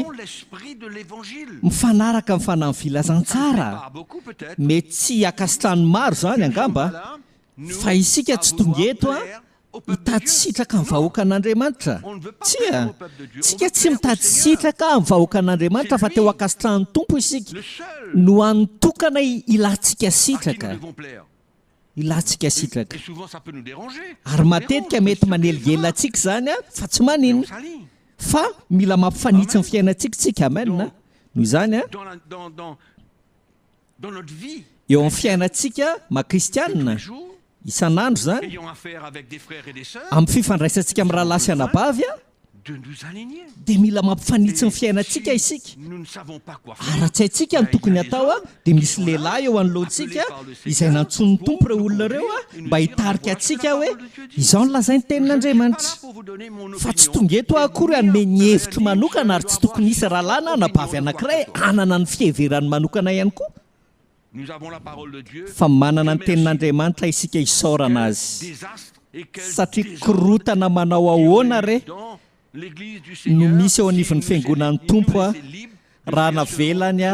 mifanaraka amin'ny fanahin'ny filazantsara, mety tsy hankasitrahan'ny maro izany angamba, fa isika tsy tonga eto an Hitady sitraka amin'ny vahoakan'Andriamanitra? Tsia! Tsika tsy mitady sitraka amin'ny vahoakan'Andriamanitra fa te ho ankasitrahan'ny Tompo isika. No hany tokana ilantsika sitraka. Ilantsika sitraka. Ary matetika mety manelingelina antsika izany fa tsy maninona. Fa mila mampifanitsy ny fiainantsika isika. Amen. Noho izany, eo amin'ny fiainantsika maha kristianina, isan'andro izany, amin'ny fifandraisantsika amin'ny rahalahy sy anabavy, dia mila mampifanitsy ny fiainantsika isika. Ary raha tsy haintsika ny tokony hatao, dia misy lehilahy eo anoloantsika izay nantsoin'ny Tompo ireo olona ireo mba hitarika antsika hoe, Izao no lazain'ny Tenin'Andriamanitra. Fa tsy tonga eto aho akory hanome ny hevitro manokana ary tsy tokony hisy rahalahy na anabavy anankiray hanana ny fiheverany manokana ihany koa. Fa manana ny Tenin'Andriamanitra isika hisaorana Azy. Satria korontana manao ahoana re no misy eo anivon'ny Fiangonan'ny Tompo. raha navelany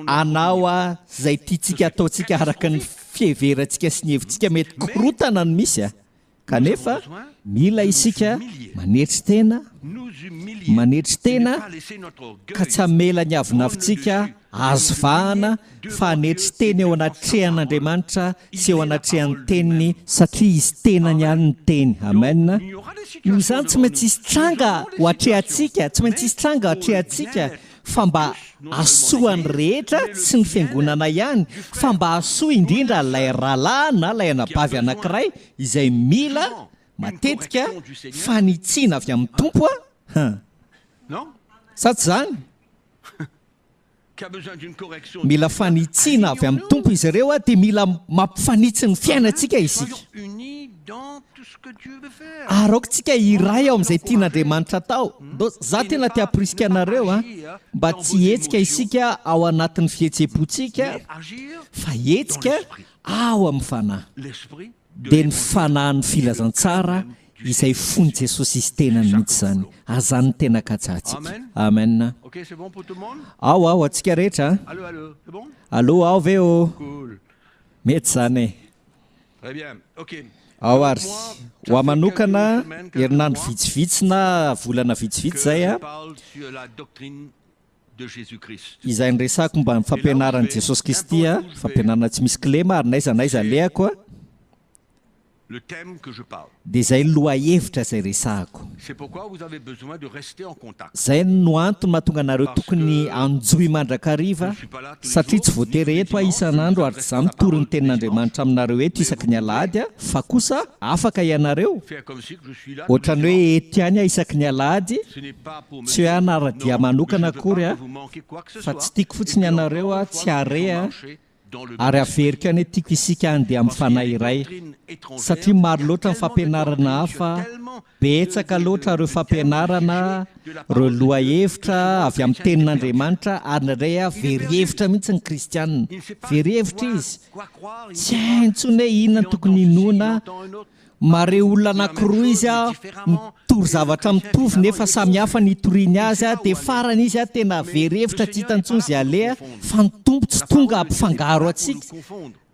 hanao izay tiantsika hataontsika araka ny fiheverantsika sy ny hevitsika, mety korontana no misy a! Kanefa mila isika manetry tena, manetry tena ka tsy hamela ny avonavontsika azo vahana fa hanetry tena eo anatrehan'Andriamanitra sy eo anatrehan'ny Teniny satria Izy tenany ihany ny Teny. Amen. Noho izany tsy maintsy hisy tranga ho atrehantsika, tsy maintsy hisy tranga ho atrehantsika fa mba hahasoa ny rehetra, tsy ny fiangonana ihany, fa mba hahasoa indrindra ilay rahalahy na ilay anabavy anankiray izay mila, matetika, fanitsiana avy amin'ny Tompo a! Huh. Sa tsy izany? Mila fanitsiana avy amin'ny Tompo izy ireo dia mila mampifanitsy ny fiainantsika isika. Ary aoka isika hiray ao amin'izay tian'Andriamanitra atao. Za tena te hamporisika anareo an, mba tsy hihetsika isika ao anatin'ny fihetseham-pontsika fa hihetsika ao amin'ny Fanahy. Dia ny Fanahin'ny Filazantsara izay fony Jesosy Izy tenany mihitsy izany. Ary izany no tena katsahantsika. Amen. Ao ao antsika rehetra an. Allo, ao ve ô? Mety izany e. Ao ary. Ho ahy manokana, herinandro vitsivitsy na volana vitsivitsy izay an. Izay niresahako momba ny fampianaran'i Jesosy Kristy, fampianarana tsy misy kilema ary n'aiza n'aiza alehako, dia izay lohahevitra izay resahako. Izay no antony mahatonga anareo tokony hanjohy mandrakariva, satria tsy voatery eto aho isan'andro ary tsy izaho mitory ny tenin'Andriamanitra aminareo eto isaky ny alahady fa kosa afaka ianareo, ohatran'ny hoe eto ihany aho isaky ny alahady, Tsy hoe hanara-dia manokana akory aho, fa tsy tiako fotsiny ianareo tsy hare ary averiko ihany hoe tiako isika handeha amin'ny fanahy iray, satria maro loatra ny fampianarana hafa, betsaka loatra ireo fampianarana, ireo lohahevitra avy amin'ny Tenin'Andriamanitra, ary indraindray very hevitra mihitsy ny kristiana. Very hevitra izy. Tsy hainy intsony hoe inona no tokony hinoana. Mahare olona anakiroa izy mitory zavatra mitovy nefa samy hafa ny itoriany azy dia farany izy tena very hevitra tsy hitany intsony izay aleha fa ny Tompo tsy tonga hampifangaro antsika,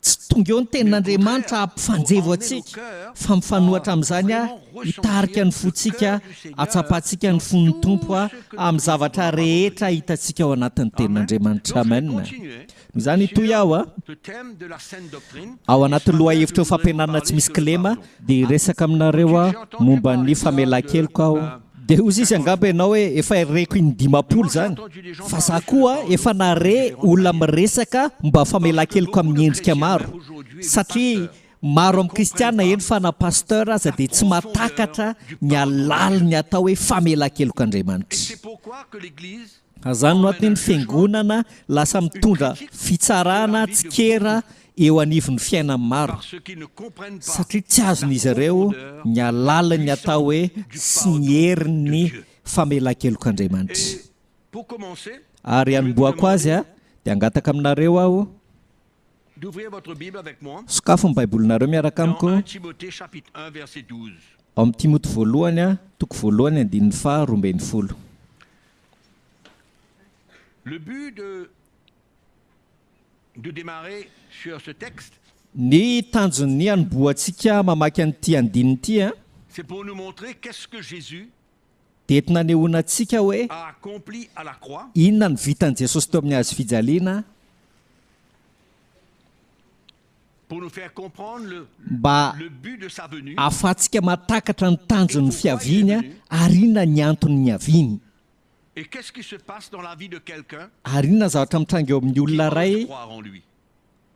tsy tonga eo ny tenin'Andriamanitra hampifanjevo antsika fa mifanohatra amin'izany hitarika ny fontsika hatsapantsika ny fon'ny Tompo amin'ny zavatra rehetra hitantsika ao anatin'ny tenin'Andriamanitra. Amen. Noho izany hitohy aho a! Ao anatin'ny lohahevitra eo fampianarana tsy misy kilema dia hiresaka aminareo aho momba ny famelan-keloka aho. Dia hozy izy angamba ianao hoe efa reko in-dimampolo izany. Fa za koa efa nahare olona miresaka momba famelan-keloka amin'ny endrika maro. Satria maro amin'ny kristiana eny fa na pasteur aza dia tsy mahatakatra ny halalin'ny atao hoe famelan-kelok'Andriamanitra. Izany no antony ny fiangonana lasa mitondra fitsarana, tsikera eo anivon'ny fiainan'ny maro, satria tsy azon'izy ireo ny halalin'ny atao hoe sy ny herin'ny famelan-kelok'Andriamanitra. Ary hanombohako azy dia hangataka aminareo aho, sokafo ny Baibolinareo miaraka amiko ao amin'ny Timoty voalohany, toko voalohany andininy faha 12. Le but de de démarrer sur ce texte. Ny tanjon'ny hanombohantsika mamaky an'ity andininy ity an. C'est pour nous montrer qu'est-ce que Jésus. Dia entina anehoana antsika hoe. A accompli à la croix. Inona no vitan'i Jesosy teo amin'ny hazo fijaliana. Pour nous faire comprendre le Mba le but de sa venue. ahafahantsika mahatakatra ny tanjon'ny Et pourquoi il est fiaviany venu. ary inona ny antony niaviany. Et qu'est-ce qui se passe dans la vie de quelqu'un Ary inona ny zavatra mitranga eo amin'ny qui olona ose iray croire en lui?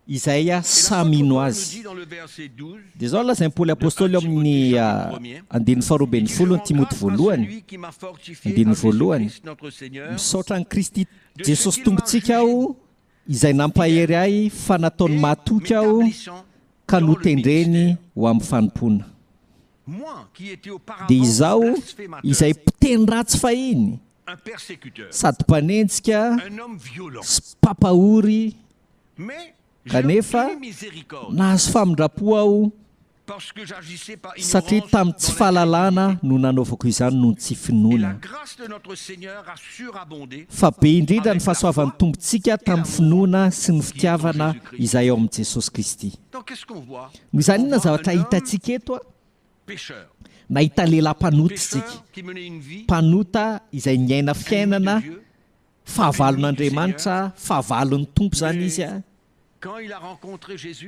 izay Et sahy l'apôtre mino Paul nous azy? dit dans le verset 12 Dia izao no lazain'i Paoly de 1 Apostoly ao Timothée amin'ny chapitre premier, andininy faharoa il ambin'ny dit, Je folo ny rends Timoty grâce à voalohany, celui qui m'a fortifié andininy à voalohany, Jésus-Christ notre Seigneur, Misaotra an'i Kristy de ce Jesosy qu'il m'a Tompontsika jugé aho, izay nampahery ahy fa nataony et mahatoky aho m'établissant ka dans le notendreny ministère. ho amin'ny fanompoana. Moi qui étais Dia auparavant izaho blasphémateur, izay mpiteny ratsy fahiny un persécuteur, sady mpanenjika un homme violent, sy mpampahory, mais j'ai kanefa obtenu miséricorde nahazo famindram-po aho. Satria tamin'ny tsy fahalalana no nanaovako izany noho ny tsy finoana. Fa be indrindra ny fahasoavan'ny Tompontsika tamin'ny finoana sy ny fitiavana izay ao amin'i Jesosy Kristy. Noho izany inona ny zavatra hitantsika eto? Nahita lehilahy mpanota isika. Mpanota izay niaina fiainana fahavalon'Andriamanitra, fahavalon'ny Tompo izany izy.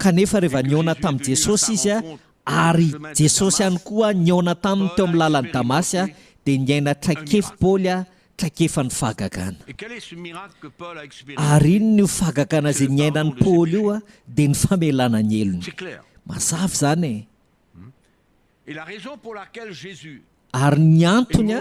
Kanefa rehefa nihaona tamin'i Jesosy izy, ary Jesosy ihany koa nihaona taminy teo amin'ny lalan'i Damasy, dia niaina traikefa Paoly, traikefan'ny fahagagana. Ary inona io fahagagana izay niainan'i Paoly io? Dia ny famelana ny helony. Mazava izany e! Ary ny antony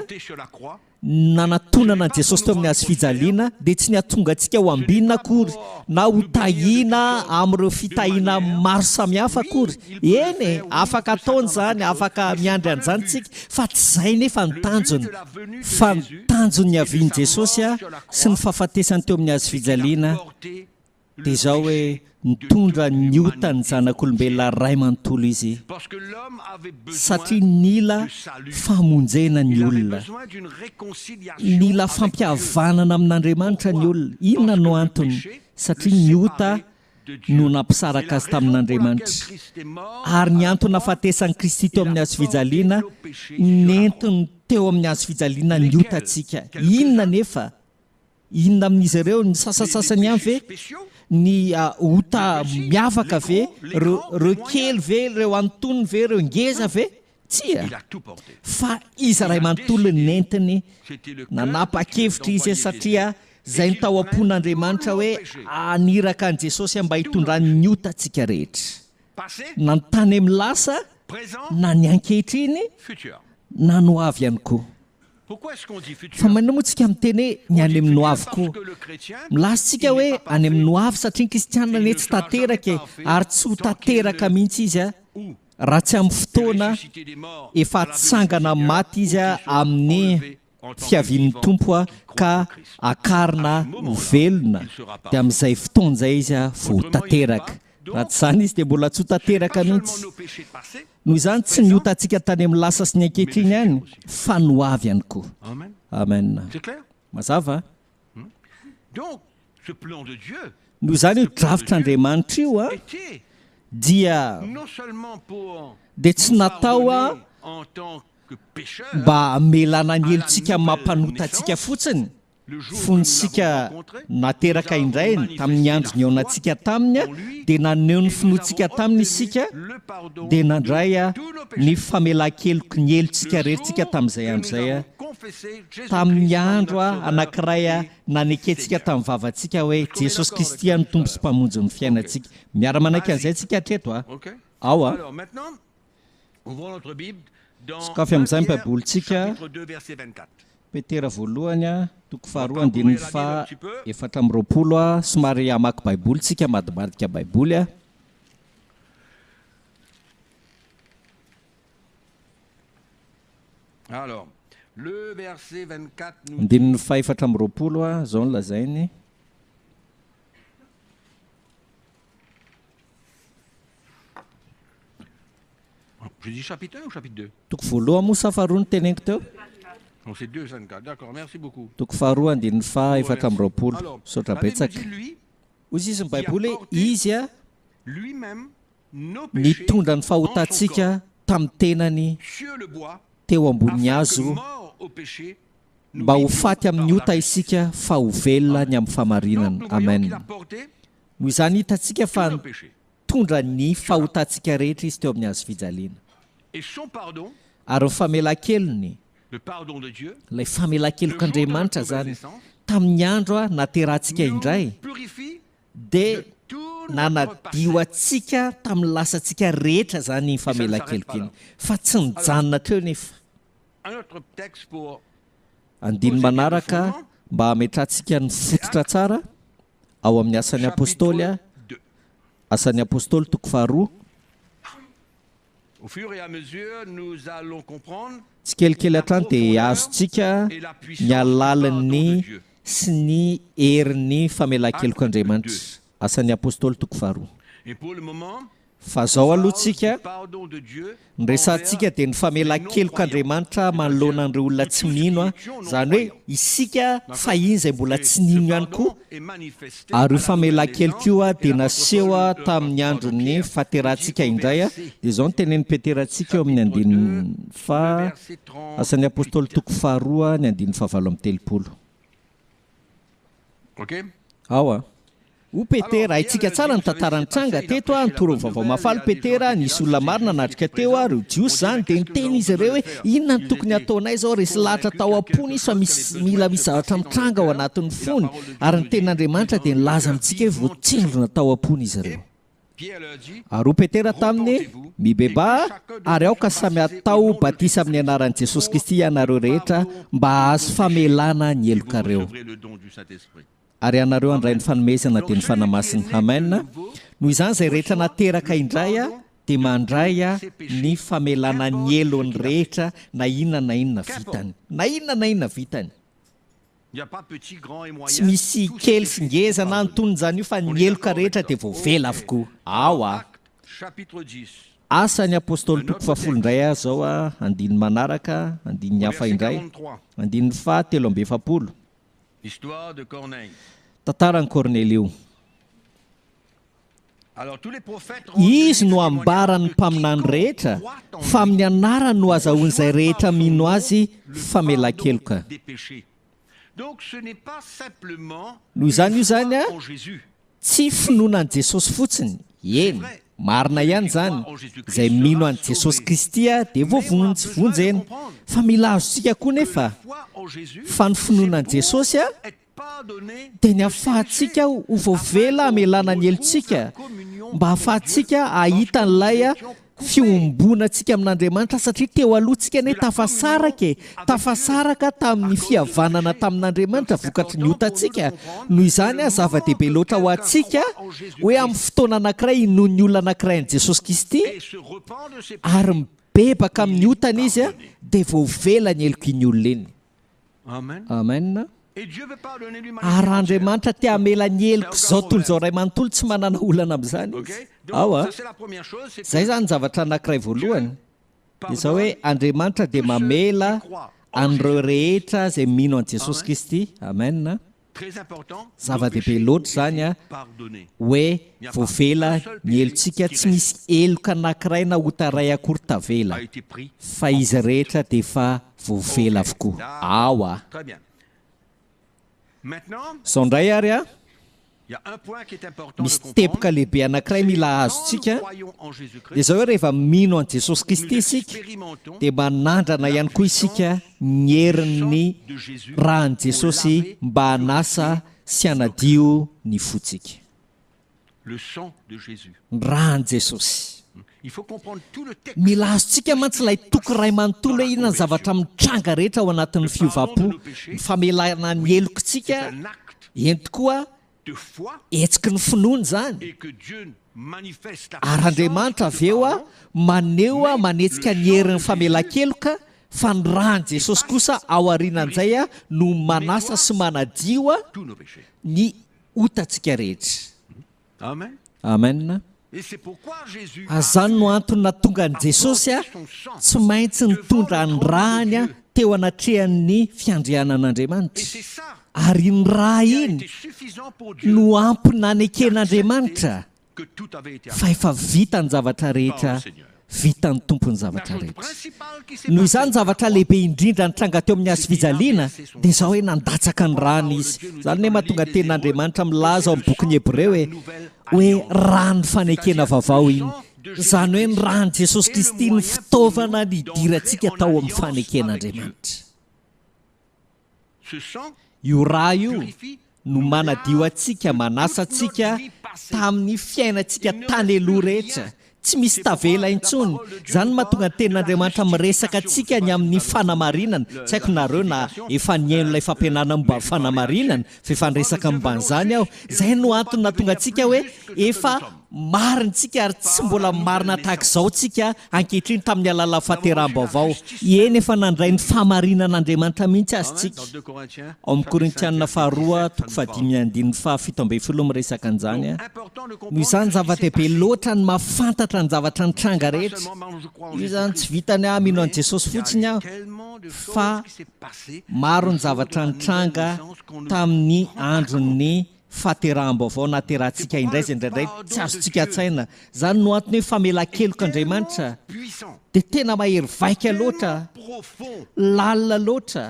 nanatonana an'i Jesosy teo amin'ny hazo fijaliana dia tsy ny hahatonga antsika ho ambinina akory na ho tahiana amin'ireo fitahiana maro samihafa akory. Eny e, afaka ataony izany, afaka miandry an'izany isika, fa tsy izay nefa ny tanjony. Fa ny tanjon'ny niavian'i Jesosy sy ny fahafatesany teo amin'ny hazo fijaliana Dia izao hoe, nitondra ny otan'ny zanak'olombelona ray manontolo Izy, satria nila famonjena ny olona. Nila fampihavanana amin'Andriamanitra ny olona. Inona no antony? Satria ny ota no nampisaraka azy tamin'Andriamanitra. Ary ny antony nahafatesan'i Kristy teo amin'ny hazofijaliana, nentiny teo amin'ny hazofijaliana ny otantsika. Inona anefa? Inona amin'izy ireo? Ny sasantsasany ihany ve? Ny ota miavaka ve? Ireo ireo kely ve? Ireo antonony ve? Ireo ngeza ve? Tsia! Fa izy iray manontolo nentiny nanapa-kevitra izy satria izay ny tao am-pon'Andriamanitra hoe haniraka an'i Jesosy mba hitondrany ny otantsika rehetra. Na ny tany amin'ny lasa, na ny ankehitriny, na ny ho avy ihany koa. Fa maninona moa tsika miteny hoe ny any amin'ny hoavy koa? Milaza tsika hoe any amin'ny hoavy satria ny kristianina anie tsy tanteraka e, ary tsy ho tanteraka mihitsy izy raha tsy amin'ny fotoana efa hatsangana amin'ny maty izy amin'ny fiavian'ny Tompo ka akarina ho velona dia amin'izay fotoana izay izy vao ho tanteraka. Raha tsy izany izy dia mbola tsy ho tanteraka mihitsy. Noho izany, tsy ny otantsika tany amin'ny lasa sy ny ankehitriny ihany, fa ny ho avy ihany koa. Amen. Mazava? Noho izany io drafitr'Andriamanitra io dia dia tsy natao mba hamelana ny helotsika amin'ny maha mpanota antsika fotsiny, Fony isika nateraka indray, tamin'ny andro nihaonantsika Taminy, dia naneho ny finoantsika Taminy isika, dia nandray ny famelan-keloky ny helotsika rehetra isika tamin'izay andro izay, tamin'ny andro anankiray nanekentsika tamin'ny vavantsika hoe Jesosy Kristy no Tompo sy Mpamonjy ny fiainantsika. Miara-manaiky an'izay isika hatreto a? Ao a? Sokafy amin'izay ny Baibolintsika. Petera voalohany, toko faharoa andininy faha 24, somary hamaky Baiboly tsika, hamadibadika Baiboly. Andininy faha 24, izao no lazainy. J'ai dit chapitre 1 ou chapitre 2 Toko voalohany moa sa faharoa no teneniko teo? Non, c'est 2, 24. D'accord, merci beaucoup. Toko faharoa andininy faha 24. Misaotra betsaka. Hoy izy ny Baiboly hoe Izy nitondra ny fahotantsika tamin'ny tenany teo ambonin'ny hazo mba ho faty amin'ny ota isika fa ho velona ny amin'ny fahamarinana. Amen. Noho izany hitantsika fa Nitondra ny fahotantsika rehetra Izy teo amin'ny hazofijaliana. Ary ny famelan-kelony, ilay famelan-kelok'Andriamanitra izany, tamin'ny andro nahaterahantsika indray, dia nanadio antsika tamin'ny lasantsika rehetra izany iny famelan-keloka iny. Fa tsy nijanona hatreo nefa. Andininy manaraka mba hametrahantsika ny fototra tsara. Ao amin'ny Asan'ny Apostoly, Asan'ny Apostoly toko faharoa. Tsikelikely hatrany dia azontsika ny halalin'ny sy ny herin'ny famelan-kelok'Andriamanitra. Asan'ny Apostoly toko faharoa. Fa zao aloha tsika, ny resahantsika dia ny famelan-kelok'Andriamanitra manoloana an'ireo olona tsy mino an, izany hoe isika fahiny izay mbola tsy nino ihany koa, ary io famelan-keloka io dia naseho tamin'ny andron'ny fahaterahantsika indray, dia izao no tenenin'i Petera antsika eo amin'ny andininy faha, Asan'ny Apostoly toko faharoa ny andininy fahavalo amby 30. Ao a. O Petera, haintsika tsara ny tantara nitranga teto a, nitory ny vaovao mahafaly Petera, nisy olona maro nanatrika teo a, ireo Jiosy izany, dia niteny izy ireo hoe, inona no tokony hataonay izao, resy lahatra tao am-pony izy fa misy, mila misy zavatra mitranga ao anatin'ny fony, ary ny tenin'Andriamanitra dia nilaza amintsika hoe voatsindrona tao am-pony izy ireo. Ary hoy Petera taminy, Mibebaha, ary aoka samy hatao batisa amin'ny anaran'i Jesosy Kristy ianareo rehetra, mba hahazo famelana ny helokareo. Ary ianareo handray ny fanomezana, dia ny Fanahy Masina. Amen. Noho izany izay rehetra nateraka indray dia mandray ny famelana ny helony rehetra, na inona na inona vitany. Na inona na inona vitany. Tsy misy kely sy ngeza na antonony izany io fa ny heloka rehetra dia voavela avokoa. Ao a! Asan'ny Apostoly toko fahafolo indray aho izao a, andininy manaraka, andininy hafa indray, andininy faha 43. Tantaran'i Kornelio. Izy no ambaran'ny mpaminany rehetra fa amin'ny anarany no azahoan'izay rehetra mino Azy famelan-keloka. Noho izany io izany tsy finoana an'i Jesosy fotsiny, eny, marina ihany izany, izay mino an'i Jesosy Kristy dia voavonjy, vonjena. Fa mila azontsika koa nefa fa ny finoana an'i Jesosy dia ny hahafahantsika ho voavela hamelana ny helotsika, mba hahafahantsika hahita an'ilay fiombonantsika amin'Andriamanitra, satria teo aloha tsika anie tafasaraka e, tafasaraka tamin'ny fihavanana tamin'Andriamanitra vokatry ny otantsika. Noho izany, zava-dehibe loatra ho antsika hoe amin'ny fotoana anankiray inoan'ny olona anankiray an'i Jesosy Kristy ary mibebaka amin'ny otany izy, dia voavela ny helok'iny olona iny. Amen. Ary raha Andriamanitra te hamela ny helok'izao tontolo izao iray manontolo, tsy manana olana amin'izany Izy. Ao a. Izay izany ny zavatra anankiray voalohany. Dia izao hoe, Andriamanitra dia mamela an'ireo rehetra izay mino an'i Jesosy Kristy. Amen. Zava-dehibe loatra izany a, hoe voavela ny helotsika, tsy misy heloka anankiray na ota iray akory tavela, fa izy rehetra dia efa voavela avokoa. Ao a! Izao indray ary a, Misy teboka lehibe anankiray mila azontsika, dia izao hoe rehefa mino an'i Jesosy Kristy isika, dia manandrana ihany koa isika ny herin'ny ràn'i Jesosy mba hanasa sy hanadio ny fontsika. Ny ràn'i Jesosy. Mila azontsika mantsy ilay toko iray manontolo hoe inona ny zavatra mitranga rehetra ao anatin'ny fiovam-po, ny famelana ny helokintsika, eny tokoa, hetsiky ny finoana izany, ary Andriamanitra avy eo maneho, manetsika ny herin'ny famelan-keloka, fa ny ràn'i Jesosy kosa ao aorianan'izay no manasa sy manadio ny otantsika rehetra. Amen. Ary izany no antony nahatonga an'i Jesosy tsy maintsy nitondra ny ràny teo anatrehan'ny fiandrianan'Andriamanitra. Ary iny rà iny no ampy naneken'Andriamanitra fa efa vita ny zavatra rehetra Vitan'ny Tompo ny zavatra rehetra. Noho izany, ny zavatra lehibe indrindra nitranga teo amin'ny hazofijaliana dia izao hoe nandatsaka ny rany Izy. Izany anie mahatonga ny Tenin'Andriamanitra milaza ao amin'ny bokin'ny Hebreo hoe, hoe ran'ny fanekena vaovao iny. Izany hoe ny ran'i Jesosy Kristy no fitaovana nidirantsika tao amin'ny faneken'Andriamanitra. Io rà io no manadio antsika, manasa antsika tamin'ny fiainantsika tany aloha rehetra. Tsy misy tavela intsony. Izany no mahatonga ny Tenin'Andriamanitra miresaka antsika ny amin'ny fanamarinana. Tsy haiko nareo na efa nihaino ilay fampianarana momba ny fanamarinana, fa efa niresaka momba an'izany aho. Izay no antony nahatonga antsika hoe efa. Marina tsika ary tsy mbola marina tahaka izao tsika ankehitriny tamin'ny alalan'ny fahateraham-baovao. Eny efa nandray ny fahamarinan'Andriamanitra mihitsy aza tsika. Ao amin'ny Korintiana faharoa toko fahadimy andininy faha 17 miresaka an'izany. Noho izany zava-dehibe loatra ny mahafantatra ny zavatra nitranga rehetra. Io izany tsy vitany aho mino an'i Jesosy fotsiny aho fa maro ny zavatra nitranga tamin'ny andron'ny fahateraham-baovao nahaterahantsika indray izay indraindray tsy azontsika an-tsaina. Izany no antony hoe famelan-kelok'Andriamanitra dia tena mahery vaika loatra, lalina loatra,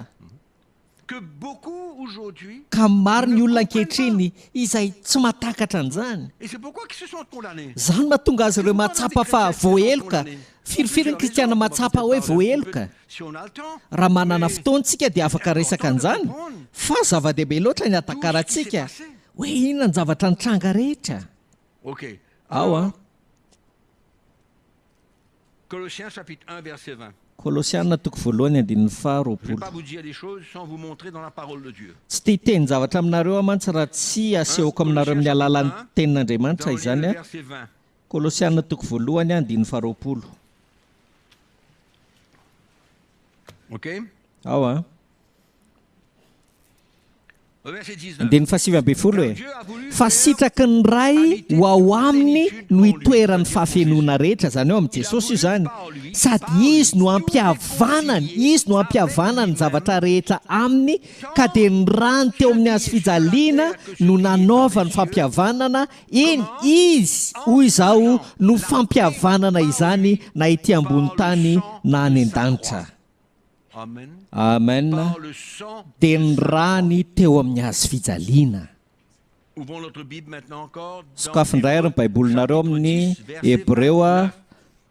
ka maro ny olona ankehitriny izay tsy mahatakatra an'izany. Izany no mahatonga azy ireo mahatsapa fa voaheloka. Firifiry ny kristiana mahatsapa hoe voaheloka? Raha manana fotoana isika dia afaka resaka an'izany, fa zava-dehibe loatra ny hatakarantsika hoe inona ny zavatra nitranga rehetra. Ao an. Kolosiana toko voalohany andininy faha 20. Tsy te hiteny zavatra aminareo aho mantsy raha tsy asehoko aminareo amin'ny alalan'ny tenin'Andriamanitra izany an. Kolosiana toko voalohany andininy faha 20. Ao an. Andininy faha 19 e. Fa sitraky ny Ray ho ao aminy no itoeran'ny fahafenoana rehetra, izany hoe ao amin'i Jesosy io izany, sady Izy no ampihavanany, Izy no ampihavanany ny zavatra rehetra aminy, ka dia ny rany teo amin'ny hazo fijaliana no nanaovany fampihavanana, eny, Izy, hoy izaho, no fampihavanana izany na ety ambony tany na any an-danitra. Amen dia ny rany teo amin'ny hazo fijaliana. Sokafy indray ary ny baibolinareo amin'ny Hebreo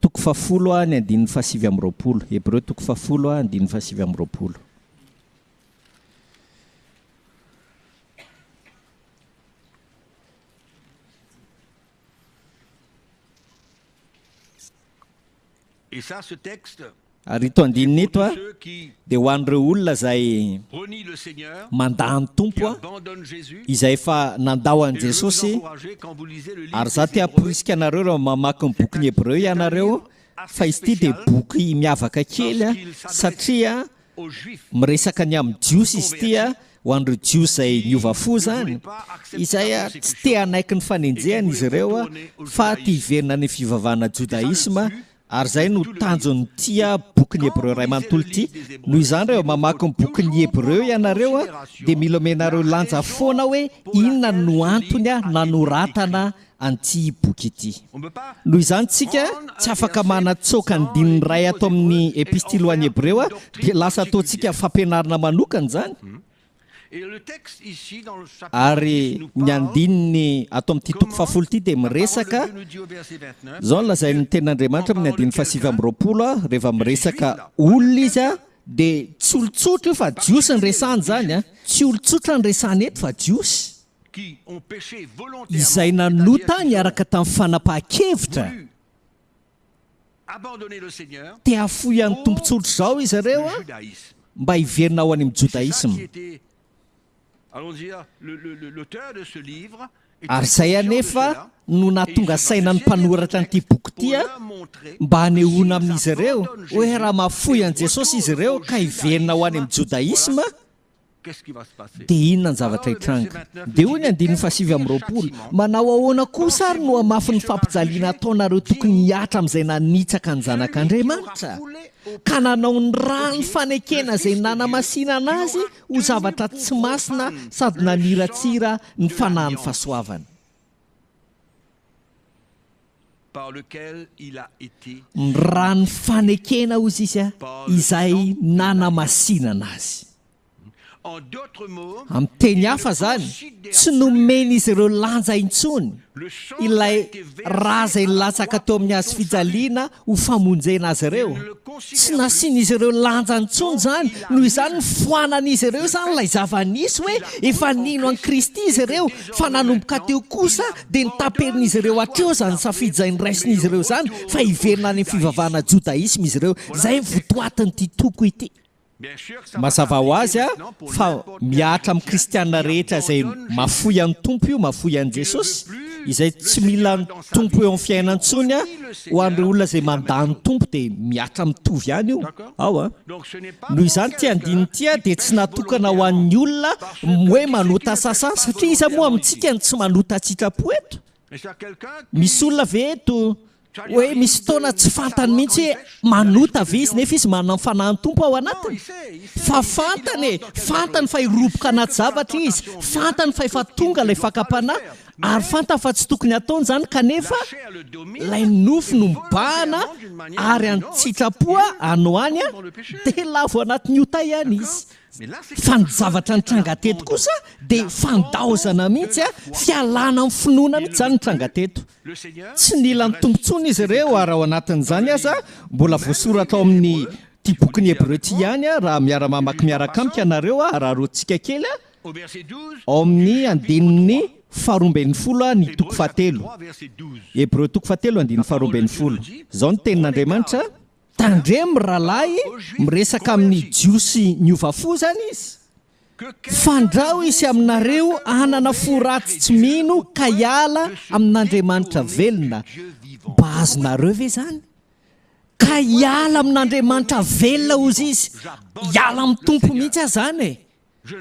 toko fahafolo ny andininy faha 29. Hebreo toko fahafolo andininy faha 29. Ary ito andininy ito dia ho an'ireo olona izay mandà ny Tompo, izay efa nandao an'i Jesosy, ary izaho te hamporisika anareo raha mamaky ny bokin'ny Hebreo ianareo, fa izy ity dia boky miavaka kely satria miresaka ny amin'ny Jiosy izy ity, ho an'ireo Jiosy izay niova fo izany, izay tsy te hanaiky ny fanenjehana izy ireo fa te hiverina any amin'ny fivavahana jodaisma, ary izay no tanjon'ity bokin'ny Hebreo iray manontolo ity. Noho izany, rehefa mamaky ny bokin'ny Hebreo ianareo, dia mila omenareo lanja foana hoe inona no antony nanoratana an'ity boky ity. Noho izany tsika tsy afaka manatsoaka andininy iray ato amin'ny Epistily ho an'ny Hebreo dia lasa ataontsika fampianarana manokana izany. Ary ny andininy ato amin'ity toko fahafolo ity dia miresaka, izao no lazain'ny tenin'Andriamanitra amin'ny andininy faha 29, rehefa miresaka olona izy dia tsy olon-tsotra io fa Jiosy no resahany izany, tsy olon-tsotra no resahany eto fa Jiosy. Izay nanota niaraka tamin'ny fanapahan-kevitra. Te hahafoy an'ny Tompo tsotra izao izy ireo mba hiverina ho any amin'ny Jodaisma. Ary izay anefa no nahatonga saina ny mpanoratra an'ity boky ity mba hanehoana amin'izy ireo hoe raha mahafoy an'i Jesosy izy ireo ka hiverina ho any amin'ny Jodaisma, Dia inona ny zavatra hitranga? Dia hoy ny andininy faha 29, Manao ahoana kosa ary no hamafin'ny fampijaliana ataonareo tokony hihatra amin'izay nanitsaka ny Zanak'Andriamanitra, ka nanao ny ràn'ny fanekena izay nanamasinana azy ho zavatra tsy masina sady naniratsira ny Fanahin'ny fahasoavana? Ny ràn'ny fanekena, hoy izy, izay nanamasinana azy. Amin'ny teny hafa izany, tsy nomen'izy ireo lanja intsony ilay ra izay nilatsaka teo amin'ny hazo fijaliana ho famonjena azy ireo. Tsy nasian'izy ireo lanja intsony izany, noho izany nofoanan'izy ireo izany ilay zava-nisy hoe efa nino an'i Kristy izy ireo, fa nanomboka teo kosa dia notaperin'izy ireo hatreo izany safidy izay noraisin'izy ireo izany fa hiverina any amin'ny fivavahana jodaisma izy ireo. Izay ny votoatin'ity toko ity. Mazava ho azy fa mihatra amin'ny kristiana rehetra izay mafoy an'ny Tompo io, mafoy an'i Jesosy, izay tsy mila ny Tompo eo amin'ny fiainany intsony, ho an'ireo olona izay mandà ny Tompo dia mihatra mitovy ihany io. Ao an. Noho izany ity andininy ity dia tsy natokana ho an'ny olona hoe manota sasany satria iza moa amintsika no tsy manota an-tsitrapo eto? Misy olona ve eto hoe misy fotoana tsy fantany mihitsy hoe manota ve izy nefa izy manana ny fanahin'ny Tompo ao anatiny? Fa fantany e! Fantany fa hiroboka anaty zavatra izy, fantany fa efa tonga ilay fakam-panahy ary fantany fa tsy tokony hataony izany kanefa ilay nofo no mibahana ary an-tsitrapo any ho any dia lavo anatin'ny ota ihany izy. Fa ny zavatra nitranga teto kosa dia fandaozana mihitsy, fialana amin'ny finoana mihitsy izany nitranga teto. Tsy nila ny Tompo intsony izy ireo ary ao anatin'izany aza mbola voasoratra ao amin'ny ity bokin'ny Hebreo ity ihany raha miara-mamaky miaraka amiko ianareo ary aroantsika kely ao amin'ny andininy faharoa ambin'ny folo ny toko fahatelo. Hebreo toko fahatelo andininy faharoa ambin'ny folo. Izao ny tenin'Andriamanitra. Tandremo rahalahy, miresaka amin'ny Jiosy niova fo izany izy, fandrao hisy aminareo hanana fo ratsy tsy mino ka hiala amin'Andriamanitra velona. Mba azonareo ve izany? Ka hiala amin'Andriamanitra velona hozy izy, hiala amin'ny Tompo mihitsy aza izany e!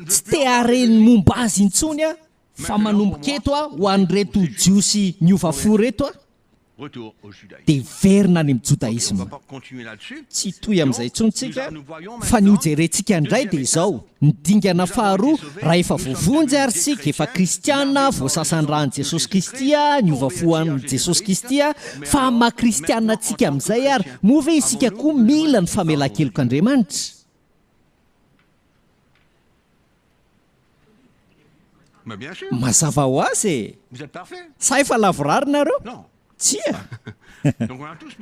Tsy te hahare ny momba azy intsony aho, fa manomboka eto aho ho an'ireto Jiosy niova fo ireto aho. dia hiverina any amin'ny jodaisma. Tsy hitohy amin'izay intsony isika, fa ny hojerentsika indray dia izao, ny dingana faharoa, raha efa voavonjy ary isika, efa kristiana, voasasan'ny ràn'i Jesosy Kristy, niova fo amin'i Jesosy Kristy, fa amin'ny maha kristiana antsika amin'izay ary, moa ve isika koa mila ny famelan-kelok'Andriamanitra? Mazava ho azy e! Sa efa lavorary nareo? Tsia!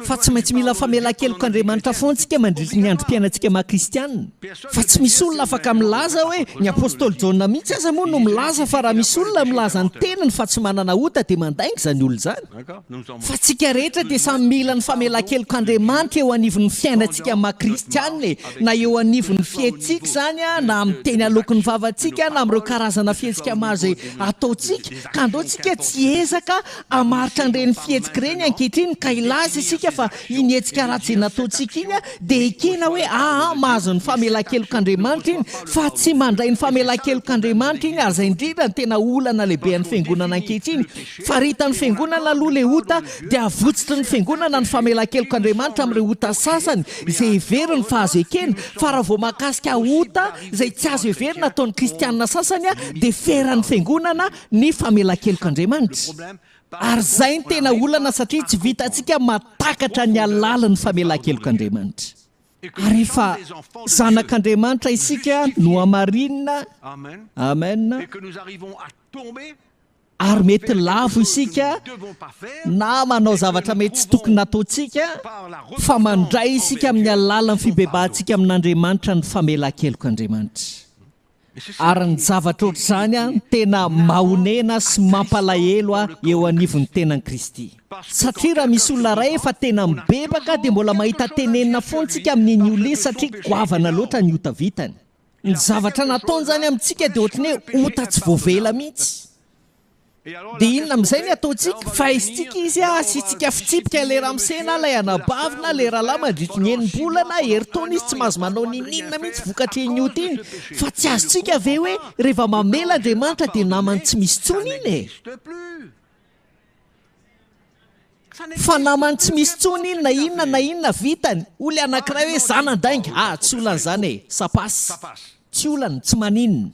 Fa tsy maintsy mila famelan-kelok'Andriamanitra foana isika mandritry ny androm-piainantsika maha kristianina. Fa tsy misy olona afaka milaza hoe, ny apostoly Jaona mihitsy aza moa no milaza fa raha misy olona milaza ny tenany fa tsy manana ota dia mandainga izany olona izany. Fa tsika rehetra dia samy mila ny famelan-kelok'Andriamanitra eo anivon'ny fiainantsika maha kristianina e, na eo anivon'ny fihetsika izany na amin'ny teny aloaky ny vavantsika na amin'ireo karazana fihetsika maro izay ataontsika, ka andao tsika tsy hiezaka hamaritra an'ireny fihetsika ireny ankehitriny ka hilaza isika fa iny hetsika ratsy izay nataontsika iny dia ekena hoe aa mahazo ny famelan-kelok'Andriamanitra iny fa tsy mandray ny famelan-kelok'Andriamanitra iny ary izay indrindra no tena olana lehibe an'ny fiangonana ankehitriny. Faritan'ny Fiangonana aloha ilay ota dia avotsotry ny Fiangonana ny famelan-kelok'Andriamanitra amin'ireo ota sasany izay heveriny fa azo ekena, fa raha vao mahakasika ota izay tsy azo heverina ataon'ny kristiana sasany dia feran'ny Fiangonana ny famelan-kelok'Andriamanitra. Ary izay no tena olana satria tsy vitantsika mahatakatra ny halalin'ny famelan-kelok'Andriamanitra. Ary efa zanak'Andriamanitra isika nohamarinina, Amen. Ary mety lavo isika na manao zavatra mety tsy tokony nataontsika, fa mandray isika amin'ny alalan'ny fibebahantsika amin'Andriamanitra ny famelan-kelok'Andriamanitra. Ary ny zavatra ohatr'izany no tena mahonena sy mampalahelo eo anivon'ny tenan'i Kristy. Satria raha misy olona iray efa tena mibebaka dia mbola mahita tenenina foana isika amin'iny olona iny satria goavana loatra ny ota vitany. Ny zavatra nataony izany amintsika dia ohatran'ny hoe ota tsy voavela mihitsy. Dia inona amin'izay ny ataontsika? Faizintsika izy, asiantsika fitsipika ilay ramose na ilay anabavy na ilay rahalahy mandritry ny enim-bolana, herintaona izy tsy mahazo manao n'inon'inona mihitsy vokatr'iny ota iny. Fa tsy azontsika ve hoe rehefa mamela Andriamanitra dia namany tsy misy intsony iny e? Fa namany tsy misy tsony iny na inona na inona vitany, hoy ilay anankiray hoe za nandainga, ah tsy olana izany e, ça passe, tsy olana, tsy maninona.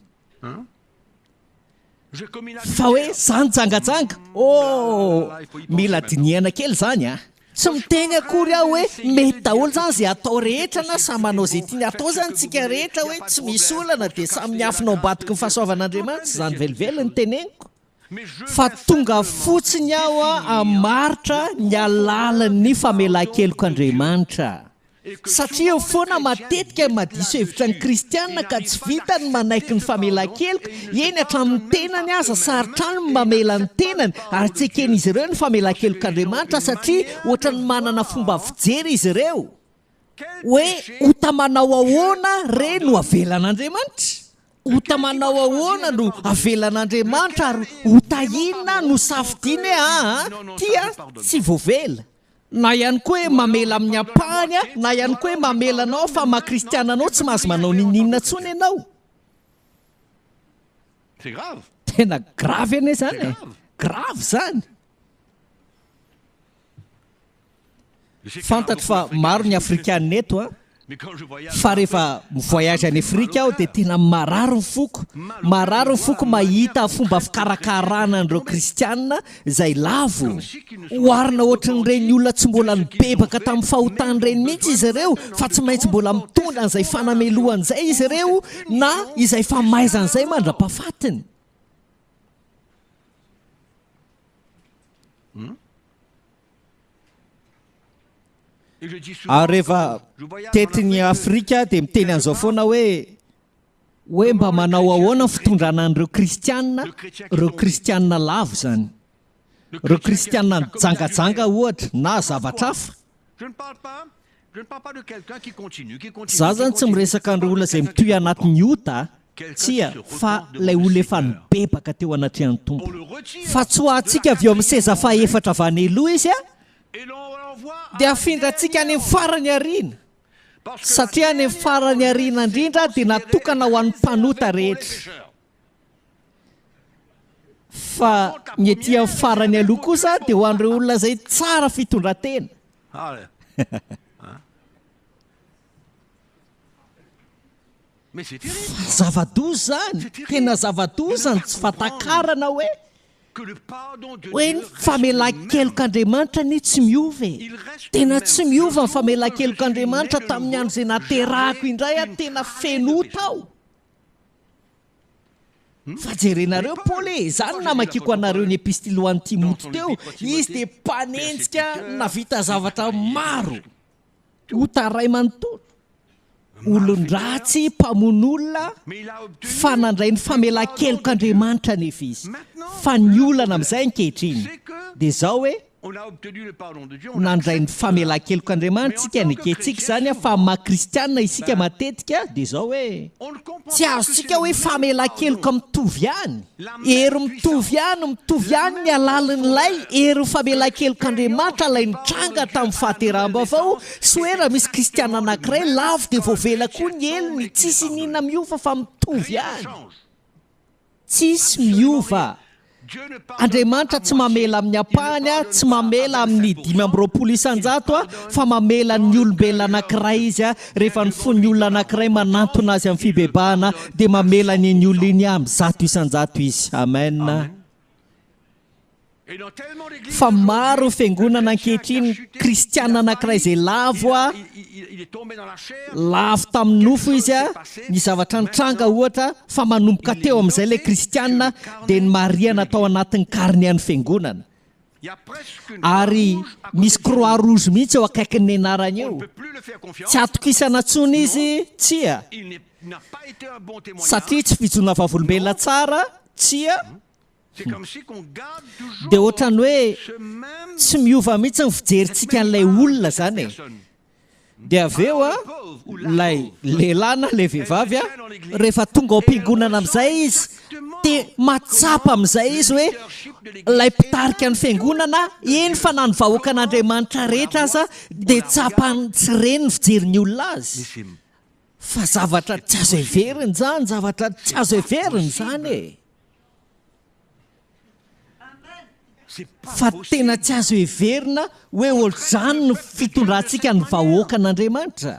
Fa hoe za nijangajanga, oh, mila dinihana kely izany an. Tsy miteny akory aho hoe mety daholo izany izay atao rehetra na samy manao izay tiany atao izany tsika rehetra hoe tsy misy olana dia samy miafina ao ambadiky ny fahasoavan'Andriamanitra, tsy izany velively no teneniko. Fa tonga fotsiny aho hamaritra ny alalan'ny famelan-kelok'Andriamanitra. Satria eo foana matetika ny mahadiso hevitra ny kristiana ka tsy vita ny manaiky ny famelan-keloka, eny hatramin'ny tenany aza sarotra aminy ny mamela ny tenany ary tsy eken'izy ireo ny famelan-kelok'Andriamanitra satria ohatran'ny manana fomba fijery izy ireo hoe ota manao ahoana re no avelan'Andriamanitra? Ota manao ahoana no avelan'Andriamanitra ary ota inona no safidiany hoe aa ty a tsy voavela? Na ihany koa hoe mamela amin'ny ampahany a, na ihany koa hoe mamela anao fa maha kristiana anao tsy mahazo manao n'inon'inona intsony ianao. Tena grave anie izany e! Grave izany! Fantatro fa maro ny afrikanina eto an! Fa rehefa mi-voyage any Afrika aho dia tena marary ny foko, marary ny foko mahita fomba fikarakarana an'ireo kristiana izay lavo. Oharina ohatran'ireny olona tsy mbola nibebaka tamin'ny fahotany ireny mihitsy izy ireo fa tsy maintsy mbola mitondra an'izay fanamelohana izay izy ireo na izay famaizana izay mandra-pahafatiny. Ary rehefa tety ny Afrika dia miteny an'izao foana hoe, hoe mba manao ahoana ny fitondrana an'ireo kristiana, ireo kristiana lavo izany. Ireo kristiana nijangajanga ohatra na zavatra hafa. Za zany tsy miresaka an'ireo olona izay mitohy anatin'ny ota, tsia, fa ilay olona efa nibebaka teo anatrehan'ny Tompo. Fa tsoahantsika avy eo amin'ny seza fahefatra avy any aloha izy dia afindrantsika any amin'ny farany aoriana, satria any amin'ny farany aoriana indrindra dia natokana ho an'ny mpanota rehetra. Fa ny ety amin'ny farany aloha kosa dia ho an'ireo olona izay tsara fitondran-tena. Fa zava-doza izany, tena zava-doza ny tsy fahatakarana hoe hoe ny famelan-kelok'Andriamanitra anie tsy miova e! Tena tsy miova ny famelan-kelok'Andriamanitra tamin'ny andro izay nahaterahako indray aho tena feno ota aho. Fa jerenareo Paoly e, izany no namakiako anareo ny epistily ho an'i Timoty teo, izy dia mpanenjika navita zavatra maro, ota ray manontolo, olon-dratsy, mpamono olona, fa nandray ny famelan-kelok'Andriamanitra anefa izy. Fa ny olana amin'izay ankehitriny dia izao hoe, Nandray ny famelan-kelok'Andriamanitra isika, nekentsika izany fa maha kristiana isika matetika dia izao hoe, tsy azontsika hoe famelan-keloka mitovy ihany, hery mitovy ihany, mitovy ihany ny halalin'ilay herin'ny famelan-kelok'Andriamanitra ilay nitranga tamin'ny fahateraham-baovao, sy hoe raha misy kristiana anankiray lavo dia voavela koa ny helony, tsisy iniana miova fa mitovy ihany. Tsisy miova. Andriamanitra tsy mamela amin'ny ampahany, tsy mamela amin'ny 25%, fa mamela ny olombelona anankiray Izy. Rehefa ny fon'ny olona anankiray manantona Azy amin'ny fibebahana, dia mamela an'iny olona iny amin'ny 100% Izy. Amen. Fa maro ny fiangonana ankehitriny, kristiana anankiray izay lavo a, lavo tamin'ny nofo izy a, ny zavatra nitranga ohatra, fa manomboka teo amin'izay ilay kristiana dia ny marihana tao anatin'ny carnet an'ny fiangonana. Ary misy croix rouge mihitsy eo akaikin'ny anarany eo. Tsy atokisana intsony izy, tsia. Satria tsy fijoroana vavolombelona tsara, tsia. Dia ohatran'ny hoe tsy miova mihitsy ny fijerintsika an'ilay olona izany e. Dia avy eo an, ilay lehilahy na ilay vehivavy an, rehefa tonga ao am-piangonana amin'izay izy, dia mahatsapa amin'izay izy hoe ilay mpitarika ny fiangonana, eny fa na ny vahoakan'Andriamanitra rehetra aza, dia tsapany tsy reny ny fijerin'ny olona azy. Fa zavatra tsy azo heverina izany, zavatra tsy azo heverina izany e. Fa tena tsy azo heverina hoe ohatr'izany no fitondrantsika ny vahoakan'Andriamanitra.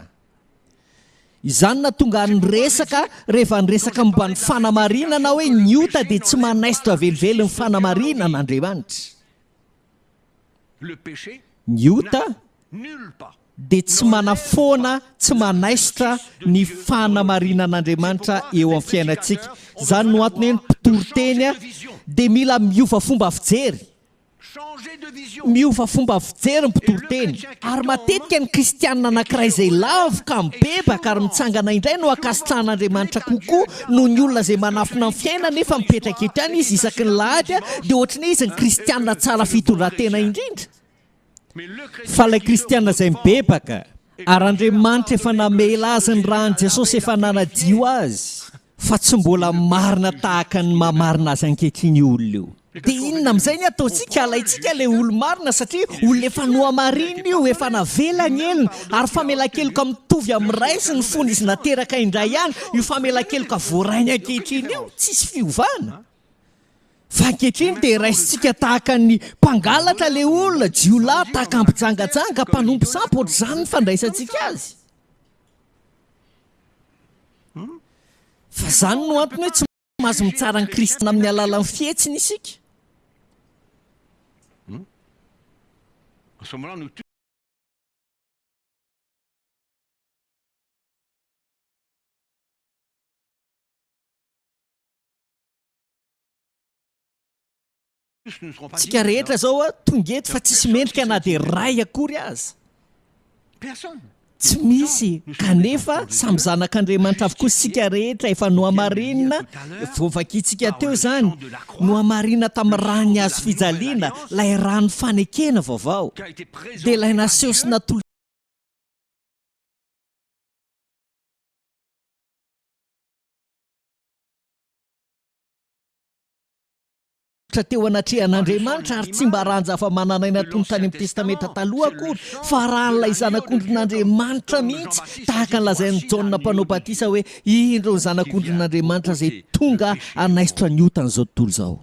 Izany no nahatonga ny resaka rehefa niresaka momba ny fanamarinana hoe ny ota dia tsy manaisotra velively ny fanamarinan'Andriamanitra. Ny ota dia tsy manafoana, tsy manaisotra ny fanamarinan'Andriamanitra eo amin'ny fiainantsika. Izany no antony hoe ny mpitory teny dia mila miova fomba fijery. Miova fomba fijery ny mpitory teny. Ary matetika ny kristiana anankiray izay lavo ka mibebaka ary mitsangana indray no ankasitrahan'Andriamanitra kokoa noho ny olona izay manafina ny fiainany nefa mipetraka eto ihany izy isaky ny lahady dia ohatry ny hoe izy ny kristiana tsara fitondran-tena indrindra. Fa ilay kristiana izay mibebaka, ary Andriamanitra efa namela azy ny ràn'i Jesosy efa nanadio azy. Fa tsy mbola marina tahaka ny maha marina azy ankehitriny io olona io. Dia inona amin'izay ny ataontsika? Alaintsika ilay olo-marina satria olona efa nohamarinina io, efa navela ny helony, ary famelan-keloka mitovy amin'ny raisiny fony izy nateraka indray ihany io famelan-keloka voarainy ankehitriny io, tsisy fiovana. Fa ankehitriny dia raisintsika tahaka ny mpangalatra ilay olona, jiolahy, tahaka mpijangajanga, mpanompo sampy, ohatr'izany ny fandraisantsika azy. Fa izany no antony hoe tsy mahazo mitsara ny kristiana amin'ny alalan'ny fihetsiny isika. Tsika rehetra zao a tonga eto fa tsisy mendrika na dia ray akory aza. Tsy misy kanefa samy zanak'Andriamanitra avokoa isika rehetra efa nohamarinina, voavakintsika teo izany, nohamarina tamin'ny ran'ny hazo fijaliana, ilay ran'ny fanekena vaovao, dia ilay naseho sy natolotra. Teo anatrehan'Andriamanitra ary tsy mba ràn-java-manan'aina toy ny tany amin'ny Testamenta Taloha akory, fa ràn'ilay Zanak'ondrin'Andriamanitra mihitsy, tahaka ny lazain'i Jaona Mpanao Batisa hoe, Indro ny Zanak'ondrin'Andriamanitra izay tonga hanaisotra ny otan'izao tontolo izao.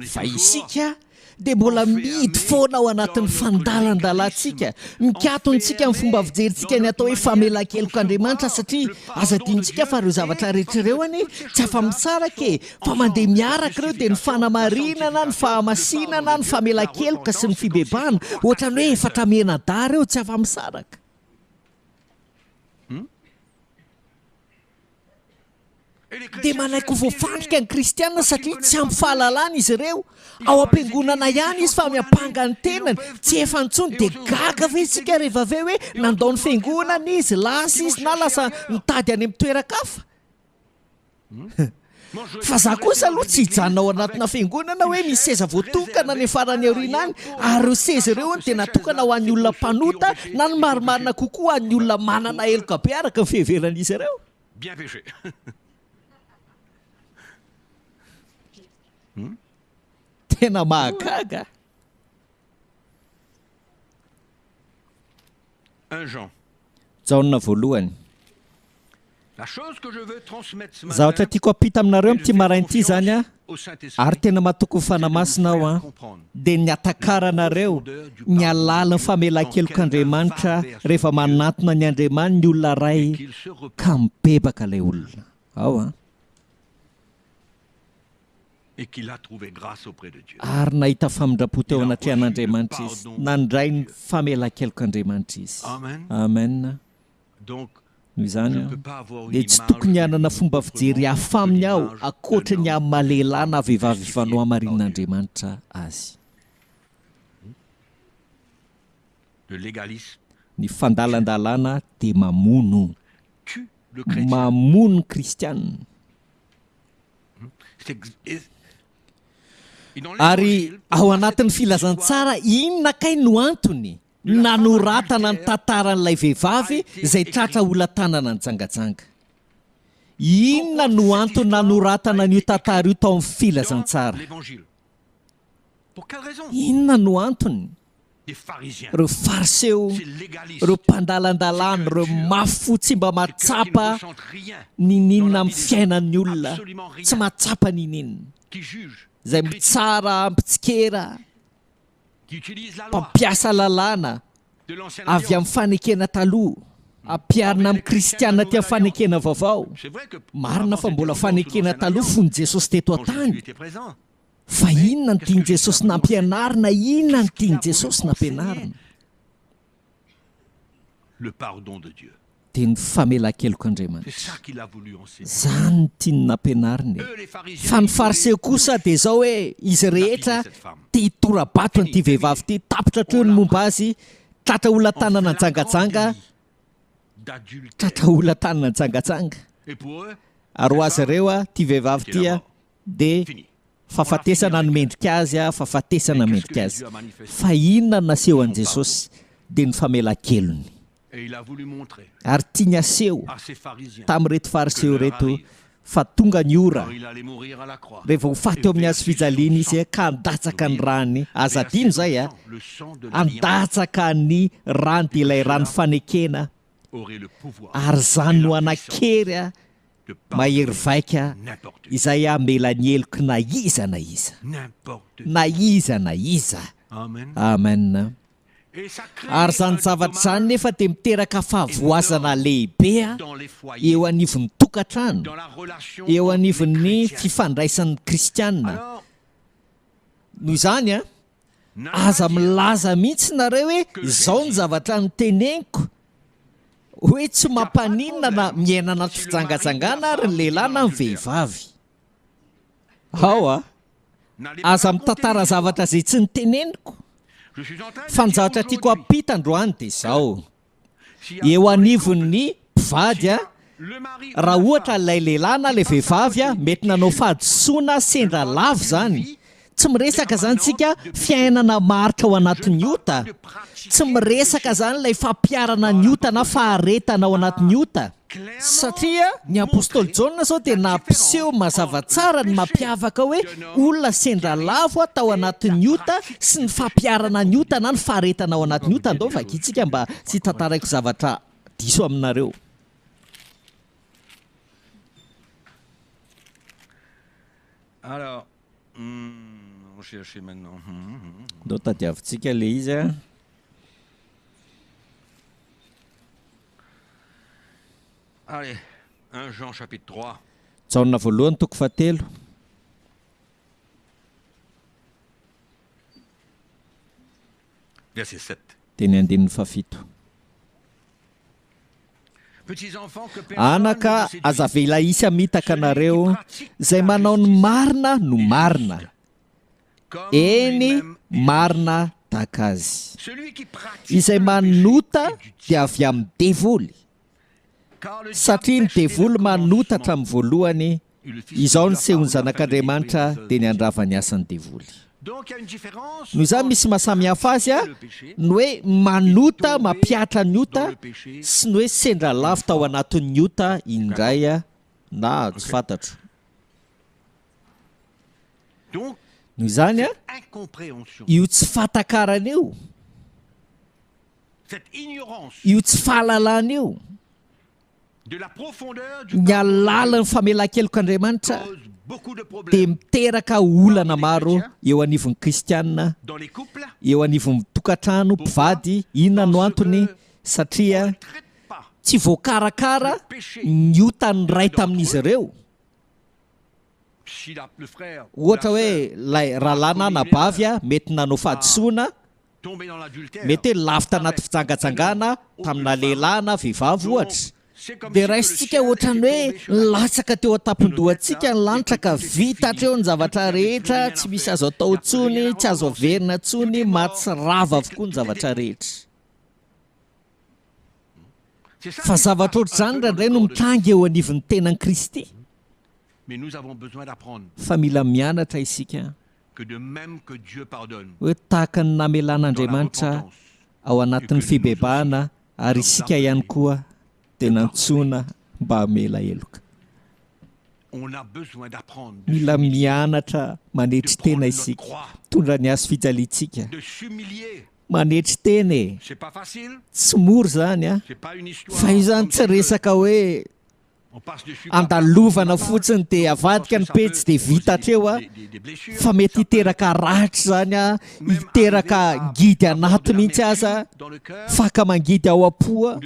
Fa isika dia mbola mihidy foana ao anatin'ny fandalandalantsika, mikatontsika amin'ny fomba fijerintsika ny atao hoe famelan-kelok'Andriamanitra, satria aza adinontsika fa ireo zavatra rehetra ireo anie tsy afa-misaraka e! Fa mandeha miaraka ireo dia ny fanamarinana, ny fahamasinana, ny famelan-keloka sy ny fibebahana. Ohatran'ny hoe efatra mianadahy ireo, tsy afa-misaraka. Dia manaiky ho voafandrika ny kristiana satria tsy ampy fahalalana izy ireo. Ao am-piangonana ihany izy fa miampanga ny tenany, tsy efa intsony. Dia gaga ve isika rehefa avy eo hoe nandao ny fiangonana izy, lasa izy na lasa nitady any amin'ny toeran-kafa? Fa za kosa aloha tsy hijanona ao anatina fiangonana hoe misy seza voatokana any farany aoriana any ary ireo seza ireo hono dia natokana ho an'ny olona mpanota na ny marimarina kokoa ho an'ny olona manana heloka be araka ny fiheveran'izy ireo. Tena mahagaga. Jaona voalohany. Zavatra tiako hampita aminareo amin'ity maraina ity izany an, ary tena matoky ny Fanahy Masina aho an, dia ny hatakaranareo ny halalin'ny famelan-kelok'Andriamanitra rehefa manantona ny Andriamaniny ny olona iray ka mibebaka ilay olona. Ao an. Ary nahita famindram-po teo anatrehan'Andriamanitra izy. Nandray ny famelan-kelok'Andriamanitra izy. Amen. Noho izany, dia tsy tokony hanana fomba fijery hafa aminy aho ankoatra ny amin'ny maha lehilahy na vehivavy efa nohamarinin'Andriamanitra azy. Ny fandalan-dalàna dia mamono. Mamono ny kristiana. Ary ao anatin'ny filazantsara, inona kay no antony nanoratana ny tantaran'ilay vehivavy izay tratra hola-tanana nijangajanga? Inona no antony nanoratana an'io tantara io tao amin'ny filazantsara? Inona no antony? Ireo Fariseo, ireo mpandalandalana, ireo mafy fo tsy mba mahatsapa niniana amin'ny fiainan'ny olona, tsy mahatsapa niniana, izay mitsara, mpitsikera, mpampiasa lalàna avy amin'ny fanekena taloha, ampiharina amin'ny kristiana aty amin'ny fanekena vaovao. Marina fa mbola fanekena taloha fony Jesosy teto an-tany. Fa inona no tian'i Jesosy nampianarina? Inona no tian'i Jesosy nampianarina? Dia ny famelan-kelok'Andriamanitra. Izany no tiany nampianarina e. Fa ny Fariseo kosa dia izao hoe, izy rehetra te hitora-bato an'ity vehivavy ity, tapitra hatreo ny momba azy, tratra hola-tanana nijangajanga, tratra hola-tanana nijangajanga. Ary ho azy ireo, ity vehivavy ity, dia fahafatesana no mendrika azy a, fahafatesana mendrika azy. Fa inona no naseho an'i Jesosy? Dia ny famelan-kelony. Ary tiany haseho tamin'ireto Fariseo ireto Fa tonga ny ora, rehefa ho faty eo amin'ny hazo fijaliana Izy ka handatsaka ny rany, aza adino izay a, handatsaka ny rany dia ilay rano fanekena, ary izany no hanan-kery mahery vaika izay hamela ny heloky na iza na iza, na iza na iza. Amen. Ary izany zavatra izany nefa dia miteraka fahavoazana lehibe eo anivon'ny tokantrano, eo anivon'ny fifandraisan'ny kristiana. Noho izany, aza milaza mihitsy nareo hoe izao ny zavatra noteneniko, hoe tsy mampaninona na miaina anaty fijangajangana ary ny lehilahy na ny vehivavy. Ao a! Aza mitantara zavatra izay tsy noteneniko. Fa ny zavatra tiako hampita androany dia izao, eo anivon'ny mpivady a, raha ohatra ilay lehilahy na ilay vehivavy a, mety nanao fahadisoana sendra lavo izany, tsy miresaka izany tsika fiainana maharitra ao anatin'ny ota, tsy miresaka izany ilay fampiharana ny ota na faharetana ao anatin'ny ota. Satria ny apostoly Jaona izao dia nampiseho mazava tsara ny mampiavaka hoe olona sendra lavo tao anatin'ny ota sy ny fampiharana ny ota na ny faharetana ao anatin'ny ota. Andao vakintsika mba tsy hitantaraiko zavatra diso aminareo. Andao tadiavintsika ilay izy. Jaona voalohany toko fahatelo. Dia ny andininy fahafito. Anaka, aza avela hisy hamitaka anareo, izay manao ny marina no marina. Eny, marina tahaka azy. Izay manota dia avy amin'ny devoly, satria ny devoly manota hatramin'ny voalohany, izao ny sehon'ny Zanak'Andriamanitra dia ny handrava ny asan'ny devoly. Noho izany misy maha samy hafa azy ny hoe manota, mampihatra ny ota, sy ny hoe sendra lavo tao anatin'ny ota indray na tsy fantatro. Noho izany, io tsy fahatakarana io, io tsy fahalalana io, ny alalan'ny famelan-kelok'Andriamanitra dia miteraka olana maro eo anivon'ny kristiana, eo anivon'ny tokantrano, mpivady. Inona no antony? Satria tsy voakarakara ny otan'ny iray tamin'izy ireo. Ohatra hoe ilay rahalahy na anabavy mety nanao fahadisoana, mety hoe lavo tanaty fijangajangana tamina lehilahy na vehivavy ohatra. Dia raisintsika ohatran'ny hoe nilatsaka teo an-tampon-dohantsika ny lanitra ka vita hatreo ny zavatra rehetra, tsy misy azo atao intsony, tsy azo averina intsony, maty sy rava avokoa ny zavatra rehetra. Fa zavatra ohatr'izany indraindray no mitranga eo anivon'ny tenan'i Kristy. Fa mila mianatra isika hoe tahaka ny namelan'Andriamanitra ao anatin'ny fibebahana ary isika ihany koa dia nantsoina mba hamela heloka. Mila mianatra manetry tena isika, mitondra ny hazo fijaliantsika. Manetry tena e! Tsy mora izany an! Fa io izany tsy resaka hoe andalovana fotsiny dia avadika ny pejy dia vita hatreo an! Fa mety hiteraka ratra izany an, hiteraka ngidy anaty mihitsy aza, faka mangidy ao am-po an,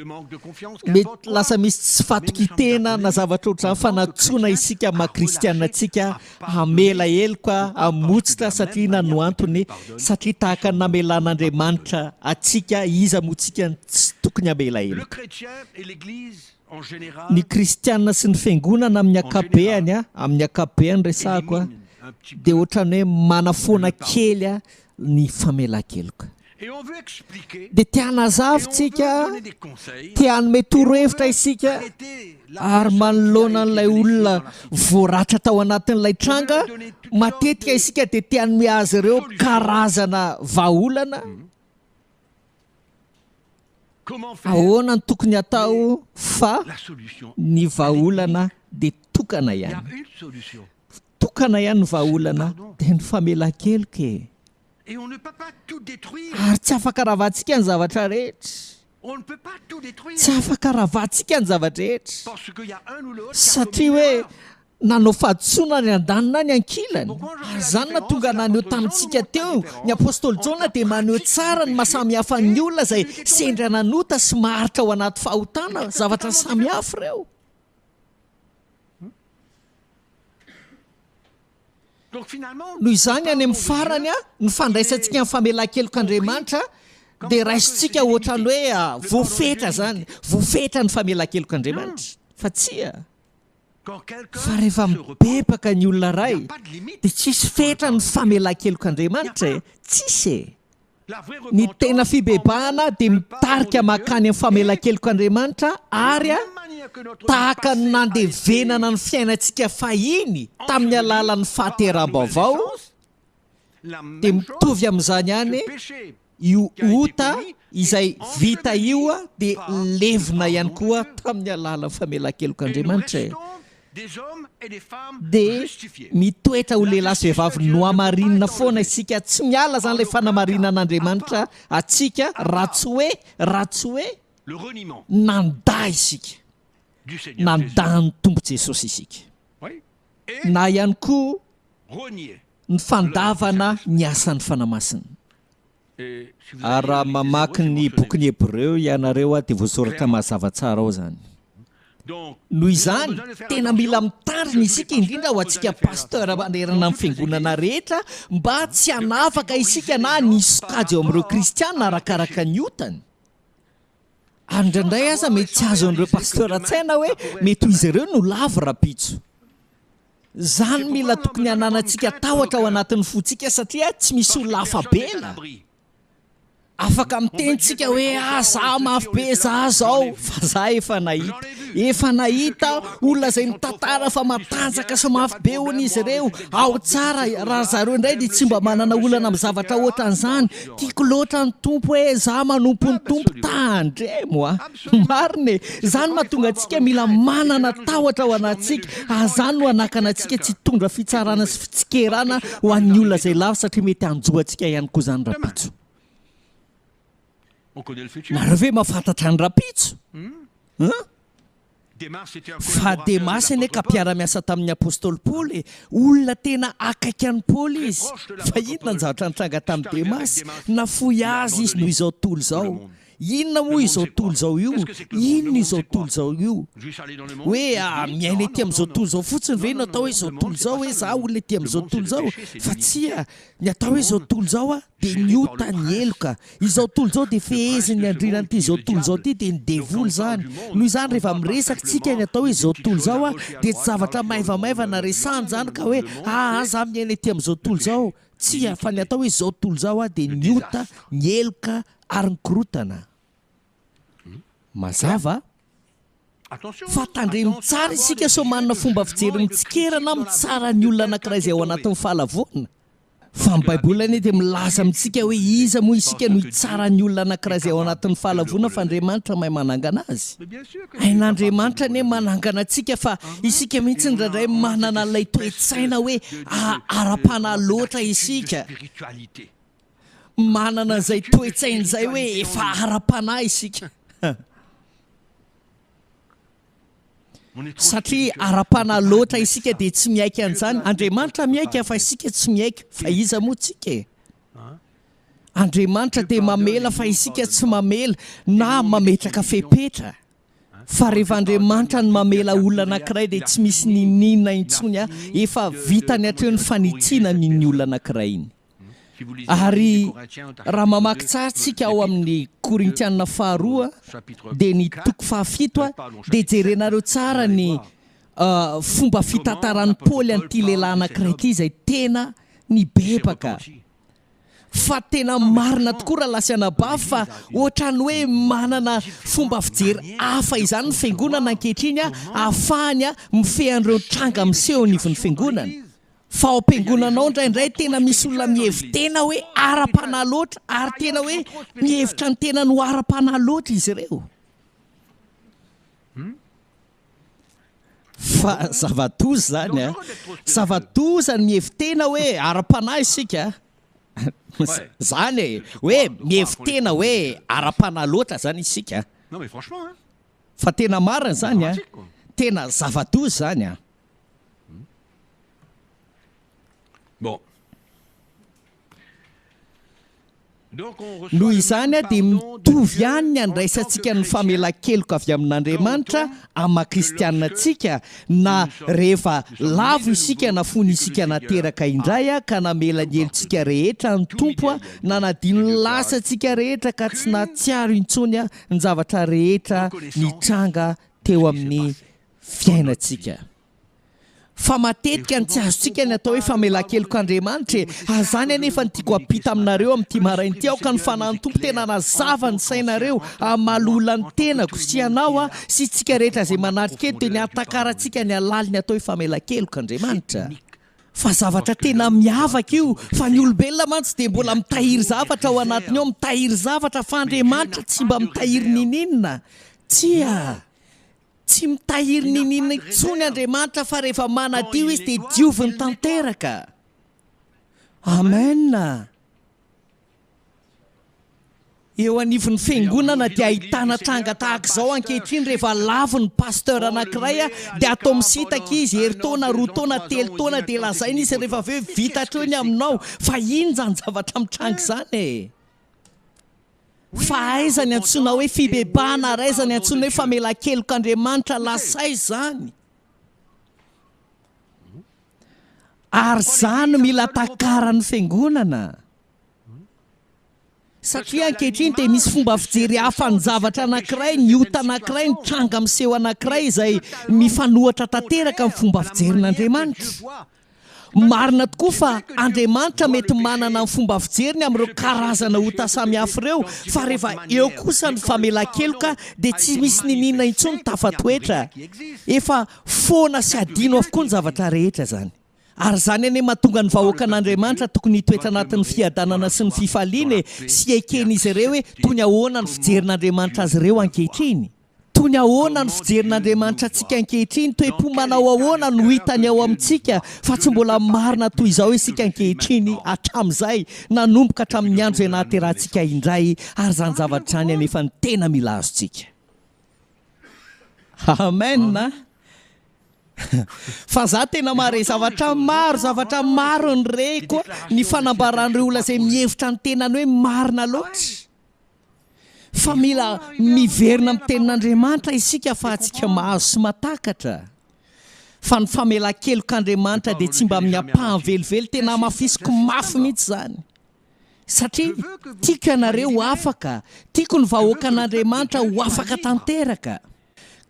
mety lasa misy tsy fatokian-tena na zavatra ohatr'izany fa nantsoina isika maha kristiana antsika Hamela heloka hamotsitra satria inona no antony? Satria tahaka ny namelan'Andriamanitra antsika, iza moa tsika no tsy tokony hamela heloka? Ny kristiana sy ny fiangonana amin'ny ankapobeany, amin'ny ankapobeany resahako, dia ohatran'ny hoe manafoana kely ny famelan-keloka. Dia te hanazava isika, te hanome torohevitra isika, ary manoloana an'ilay olona voaratra tao anatin'ilay tranga, matetika isika dia te hanome azy ireo karazana vahaolana. Ahoana no tokony hatao fa ny vahaolana dia. Tokana ihany. Tokana ihany ny vahaolana dia ny famelan-keloka e. Ary tsy afaka ravantsika ny zavatra rehetra. Tsy afaka ravantsika ny zava-drehetra. Satria hoe nanao fahadisoana ny andaniny na ny ankilany. Ary izany no nahatonga naneho tamintsika teo. Ny apostoly Jaona dia maneho tsara ny maha samy hafa ny olona izay sendra nanota sy maharitra ao anaty fahotana. Zavatra samy hafa ireo. Noho izany, any amin'ny farany, ny fandraisantsika ny famelan-kelok'Andriamanitra dia raisintsika ohatran'ny hoe voafetra izany, voafetra ny famelan-kelok'Andriamanitra. Fa tsia! Fa rehefa mibebaka ny olona iray, dia tsisy fetra ny famelan-kelok'Andriamanitra e! Tsisy e! Ny tena fibebahana dia mitarika mankany amin'ny famelan-kelok'Andriamanitra ary tahaka ny nandevenana ny fiainantsika fahiny tamin'ny alalan'ny fahateraham-baovao dia mitovy amin'izany ihany io ota izay vita io dia levona ihany koa tamin'ny alalan'ny famelan-kelok'Andriamanitra e. Dia mitoetra ho lehilahy sy vehivavy nohamarinina foana isika, tsy miala izany ilay fanamarinan'Andriamanitra antsika raha tsy hoe, raha tsy hoe nandà isika, nandà ny Tompo Jesosy isika, na ihany koa ny fandavana ny asan'ny Fanahy Masina. Ary raha mamaky ny bokin'ny Hebreo ianareo dia voasoratra mazava tsara ao izany. Noho izany, tena mila mitandrina isika, indrindra ho antsika pasteur manerana ny fiangonana rehetra, mba tsy hanavaka isika na ny sokajy eo amin'ireo kristiana arakaraka ny otany. Ary indraindray aza mety tsy azon'ireo pasteur an-tsaina hoe mety ho izy ireo no lavo rahampitso. Izany mila tokony hananantsika tahotra ao anatin'ny fontsika satria tsy misy olona afa-bela. Afaka miteny tsika hoe ah za mafy be, za zao, fa za efa nahita. Efa nahita olona izay mitantara fa matanjaka sy mafy be hono izy ireo, ao tsara, raha zareo indray dia tsy mba manana olana amin'ny zavatra ohatran'izany. Tiako loatra ny Tompo e, za manompo ny Tompo, tandremo a! Marina e! Izany mahatonga antsika mila manana tahotra ao anatintsika, ary izany no hanakana antsika tsy hitondra fitsarana sy fitsikerana ho an'ny olona izay lavo satria mety hanjo antsika ihany koa izany rahampitso. Nareo ve mahafantatra ny rahampitso? Hein? Fa Demasy anie ka mpiara-miasa tamin'ny apostoly Paoly e! Olona tena akaiky an'i Paoly izy. Fa inona ny zavatra nitranga tamin'i Demasy? Nafoy azy izy noho izao tontolo izao. Inona moa izao tontolo izao io? Inona izao tontolo izao io? Hoe miaina ety amin'izao tontolo izao fotsiny ve no atao hoe izao tontolo izao? Hoe za olona ety amin'izao tontolo izao? Fa tsia, ny atao hoe izao tontolo izao dia ny ota, ny heloka. Izao tontolo izao dia fehezin'ny andrinan'ity izao tontolo izao ity, dia ny devoly izany. Noho izany rehefa miresaka isika ny atao hoe izao tontolo izao dia tsy zavatra maivamaivana resahana izany ka hoe aa za miaina ety amin'izao tontolo izao. Tsia, fa ny atao hoe izao tontolo izao dia ny ota, ny heloka ary ny korotana. Mazava? Fa tandremo tsara isika sao manana fomba fijery mitsikera na mitsara ny olona anankiray izay ao anatin'ny fahalavoana. Fa ny Baiboly anie dia milaza amintsika hoe iza moa isika no hitsara ny olona anankiray izay ao anatin'ny fahalavoana fa Andriamanitra mahay manangana azy. Hain'Andriamanitra anie manangana antsika fa isika mihitsy indraindray manana an'ilay toe-tsaina hoe ara-panahy loatra isika. Manana an'izay toe-tsaina izay hoe efa ara-panahy isika. Satria ara-panahy loatra isika dia tsy miaiky an'izany. Andriamanitra miaiky fa isika tsy miaiky. Fa iza moa tsika e? Andriamanitra dia mamela fa isika tsy mamela na mametraka fepetra. Fa rehefa Andriamanitra no mamela olona anankiray dia tsy misy niniana intsony, efa vitany hatreo ny fanitsiana an'iny olona anankiray iny. Ary raha mamaky tsara tsika ao amin'ny Korintiana faharoa dia ny toko fahafito dia jerenareo tsara ny fomba fitantaran'i Paoly an'ity lehilahy anankiray ity izay tena nibebaka. Fa tena marina tokoa rahalahy sy anabavy fa ohatran'ny hoe manana fomba fijery hafa izany ny fiangonana ankehitriny ahafahany mifehy an'ireo tranga miseho anivon'ny fiangonana. Fa ao am-piangonana ao indraindray tena misy olona mihevi-tena hoe ara-panahy loatra ary tena hoe mihevitra ny tenany ho ara-panahy loatra izy ireo. Fa zava-doza izany a! Zava-doza ny mihevi-tena hoe ara-panahy isika. Izany e! Hoe mihevi-tena hoe ara-panahy loatra izany isika. Fa tena marina izany a! Tena zava-doza izany a! Noho izany dia mitovy ihany ny andraisantsika ny famelan-keloka avy amin'Andriamanitra amin'ny maha kristiana antsika na rehefa lavo isika na fony isika nateraka indray ka namela ny helotsika rehetra ny Tompo nanadino ny lasantsika rehetra ka tsy nahatsiaro intsony ny zavatra rehetra nitranga teo amin'ny fiainantsika. Fa matetika ny tsy azontsika ny atao hoe famelan-kelok'Andriamanitra e! Ary izany anefa no tiako hampita aminareo amin'ity maraina ity, aoka ny Fanahin'ny Tompo tena hanazava ny sainareo amin'ny maha loholona ny tenako sy ianao sy isika rehetra izay manatrika eto dia ny hahatakarantsika ny halalin'ny atao hoe famelan-kelok'Andriamanitra. Fa zavatra tena miavaka io, fa ny olombelona mantsy dia mbola mitahiry zavatra ao anatiny ao, mitahiry zavatra fa Andriamanitra tsy mba mitahiry ninininona. Tsia! Tsy mitahiry niniana intsony Andriamanitra fa rehefa manadio Izy dia dioviny tanteraka. Amen. Eo anivon'ny fiangonana dia ahitana tranga tahaka izao ankehitriny rehefa lavo ny pasteur anankiray dia atao misintaka izy herintaona, roa taona, telo taona dia lazaina izy rehefa avy eo vita hatreo ny aminao fa inona izany zavatra mitranga izany e? Fa aiza ny antsoina hoe fibebahana ary aiza ny antsoina hoe famelan-kelok'Andriamanitra? Lasa aiza izany? Ary izany no mila takaran'ny fiangonana. Satria ankehitriny dia misy fomba fijery hafa ny zavatra anankiray, ny ota anankiray, ny tranga miseho anankiray izay mifanohatra tanteraka amin'ny fomba fijerin'Andriamanitra. Marina tokoa fa Andriamanitra mety manana ny fomba fijeriny amin'ireo karazana ota samihafa ireo, fa rehefa eo kosa ny famelan-keloka dia tsy misy niniana intsony tafatoetra. Efa foana sy hadino avokoa ny zavatra rehetra izany. Ary izany anie mahatonga ny vahoakan'Andriamanitra tokony hitoetra anatin'ny fiadanana sy ny fifaliana e, sy eken'izy ireo hoe toy ny ahoana ny fijerin'Andriamanitra azy ireo ankehitriny. Toy ny ahoana ny fijerin'Andriamanitra antsika ankehitriny? Toe-po manao ahoana no hitany ao amintsika fa tsy mbola marina toy izao isika ankehitriny hatramin'izay, nanomboka hatramin'ny andro izay nahaterahantsika indray, ary izany zavatra izany anefa no tena mila azontsika. Amen a! Fa za tena mahare zavatra maro, zavatra maro ny reko, ny fanambaran'ireo olona izay mihevitra ny tenany hoe marina loatra. Fa mila miverina amin'ny tenin'Andriamanitra isika afahantsika mahazo sy matakatra fa ny famelan-kelok'Andriamanitra dia tsy mba amin'ny ampahany velively, tena hamafisiko mafy mihitsy izany satria tiako ianareo ho afaka, tiako ny vahoakan'Andriamanitra ho afaka tanteraka.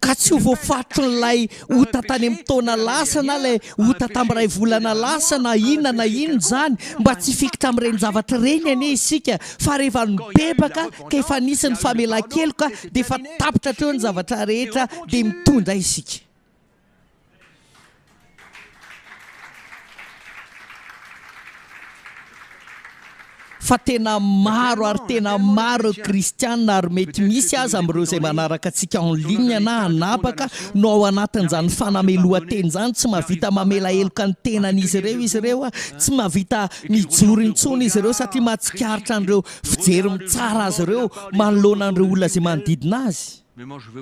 Ka tsy ho voafatron'ilay ota tany amin'ny taona lasa na ilay ota tamin'ny iray volana lasa na inona na inona izany. Mba tsy hifikitra amin'ireny zavatra ireny anie isika fa rehefa nibebaka ka efa nisy ny famelan-keloka dia efa tapitra hatreo ny zavatra rehetra dia mitohy indray isika. Fa tena maro ary tena maro ireo kristiana ary mety misy aza amin'ireo izay manaraka antsika en ligne na anabaka no ao anatin'izany fanamelohan-tena izany, tsy mahavita mamela heloka ny tenan'izy ireo izy ireo, tsy mahavita mijoro intsony izy ireo satria mahatsikaritra an'ireo fijery mitsara azy ireo manoloana an'ireo olona izay manodidina azy.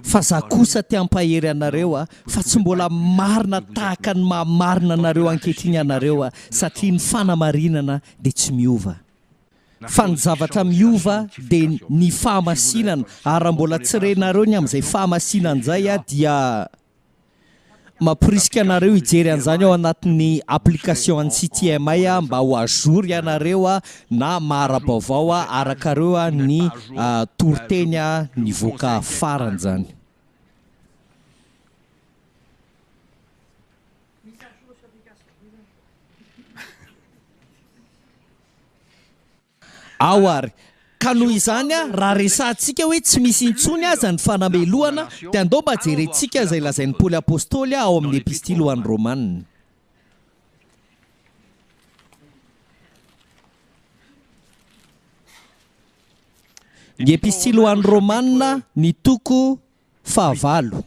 Fa za kosa te hampahery anareo a, fa tsy mbola marina tahaka ny maha marina anareo ankehitriny ianareo a, satria ny fanamarinana dia tsy miova. Fa ny zavatra miova dia ny fahamasinana, ary raha mbola tsy renareo ny amin'izay fahamasinana izay a dia. Mamporisika anareo hijery an'izany ao anatin'ny application an'ny CTMI mba ho à jour ianareo na mahara-baovao arakareo ny toriteny nivoaka farany izany. Ao ary. Ka noho izany, raha resahantsika hoe tsy misy intsony aza ny fanamelohana, dia andao mba jerentsika izay lazain'i Paoly Apostoly ao amin'ny Epistily ho an'ny Romana. Ny Epistily ho an'ny Romana, ny toko fahavalo.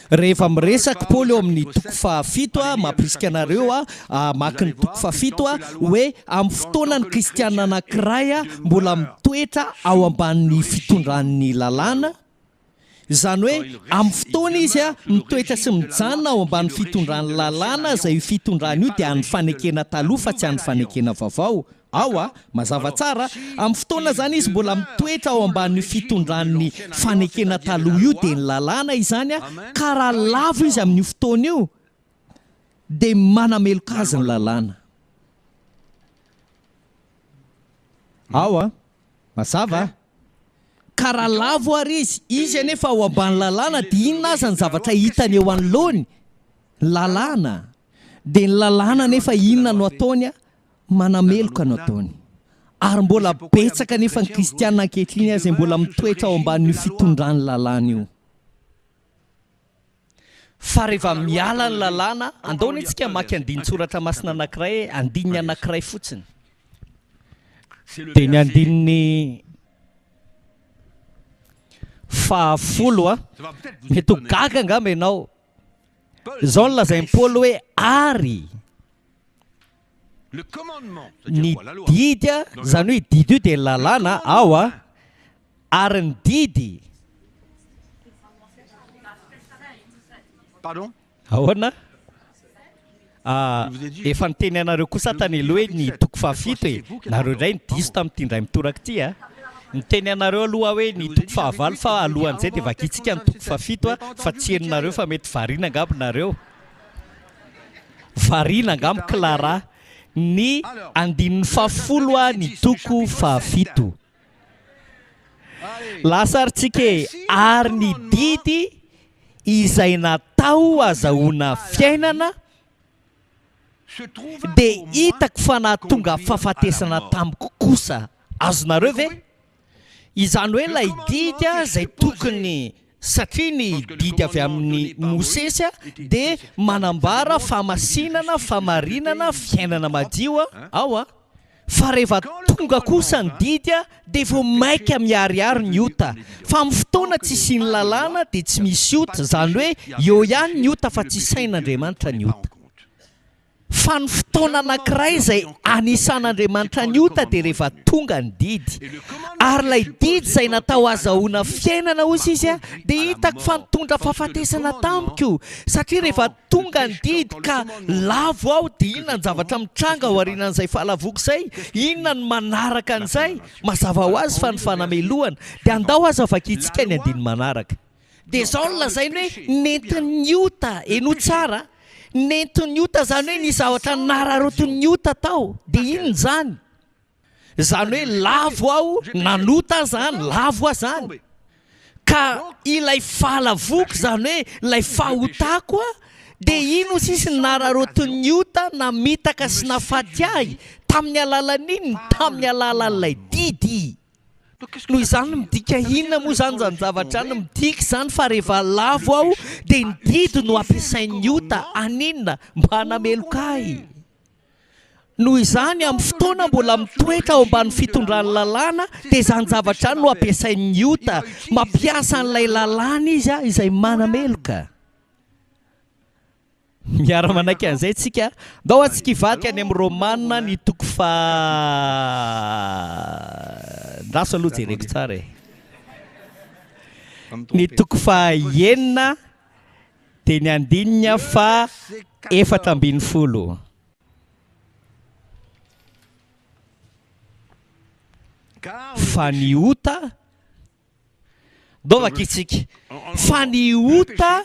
Rehefa miresaka Paoly eo amin'ny toko fahafito, mampirisika anareo hamaky ny toko fahafito, hoe amin'ny fotoana ny kristiana anankiray mbola mitoetra ao ambanin'ny fitondran'ny lalàna, izany hoe amin'ny fotoana izy mitoetra sy mijanona ao ambany fitondran'ny lalàna, izay io fitondrana io dia an'ny fanekena taloha fa tsy an'ny fanekena vaovao. Ao a! Mazava tsara a! Amin'ny fotoana izany izy mbola mitoetra ao ambanin'io fitondran'ny fanekena taloha io dia ny lalàna izany a! Ka raha lavo izy amin'io fotoana io dia manameloka azy ny lalàna. Ao a! Mazava a! Ka raha lavo ary izy, izy anefa ao ambany lalàna dia inona aza ny zavatra hitany eo anoloany? Lalàna! Dia ny lalàna anefa inona no ataony a? Manameloka no ataony. Ary mbola betsaka anefa ny kristiana ankehitriny izay mbola mitoetra ao ambanin'io fitondran'ny lalàna io. Fa rehefa miala ny lalàna, andao anie tsika hamaky andinin-tsoratra masina anankiray e, andininy anankiray fotsiny. Dia ny andininy fahafolo a. Mety ho gaga angamba ianao. Izao no lazain'i Paoly hoe ary ny didy, izany hoe didy io dia lalàna ao a, ary ny didy. Ahoana? Efa niteny anareo kosa tany aloha hoe ny toko fahafito e! Nareo indray no diso tamin'ity indray mitoraka ity a! Niteny anareo aloha aho hoe ny toko fahavalo fa alohan'izay dia vakintsika ny toko fahafito a! Fa tsy henonareo fa mety variana angamba nareo. Variana angamba Clara. Ny andininy fahafolo a ny toko fahafito. Lasa ary tsika e! Ary ny didy izay natao azahoana fiainana dia hitako fa nahatonga fahafatesana tamiko kosa. Azonareo ve? Izany hoe ilay didy izay tokony, satria ny didy avy amin'i Mosesy dia manambara fahamasinana, fahamarinana, fiainana madio ao. Fa rehefa tonga kosa ny didy dia vao maika miharihary ny ota. Fa amin'ny fotoana tsy isian'ny lalàna dia tsy misy ota, izany hoe eo ihany ny ota fa tsy isain'Andriamanitra ny ota. Fa ny fotoana anankiray izay anisan'Andriamanitra ny ota dia rehefa tonga ny didy. Ary ilay didy izay natao hazahoana fiainana hozy izy dia hitako fa nitondra fahafatesana tamiko satria rehefa tonga ny didy ka lavo aho dia inona ny zavatra mitranga ao aorianan'izay fahalavoako izay? Inona no manaraka an'izay? Mazava ho azy fa ny fanamelohana. Dia andao aza vakintsika ny andininy manaraka. Dia izao no lazainy hoe nentin'ny ota, henoy tsara, nentin'ny ota izany hoe nisy zavatra nararotin'ny ota tao. Dia inona izany? Izany hoe lavo aho, nanota aho izany, lavo aho izany. Ka ilay fahalavoako, izany hoe ilay fahotako, dia iny hoy sisa ny nararotin'ny ota namitaka sy nahafaty ahy, tamin'ny alalan'inona? Tamin'ny alalan'ilay didy. Noho izany, midika inona moa izany izany zavatra izany? Midika izany fa rehefa lavo aho, dia ny didy no ampiasain'ny ota, haninona? Mba hanameloka ahy. Noho izany, amin'ny fotoana mbola mitoetra ao ambany fitondran'ny lalàna, dia izany zavatra izany no ampiasain'ny ota. Mampiasa an'ilay lalàna izy izay manameloka. Miara-manaiky an'izay isika. Ndao antsika hivadika any amin'ny Romana ny toko faha. Ndraso aloha jereko tsara e. Ny toko faha enina dia ny andininy faha 14. Fa ny ota, ndao vakintsika, fa ny ota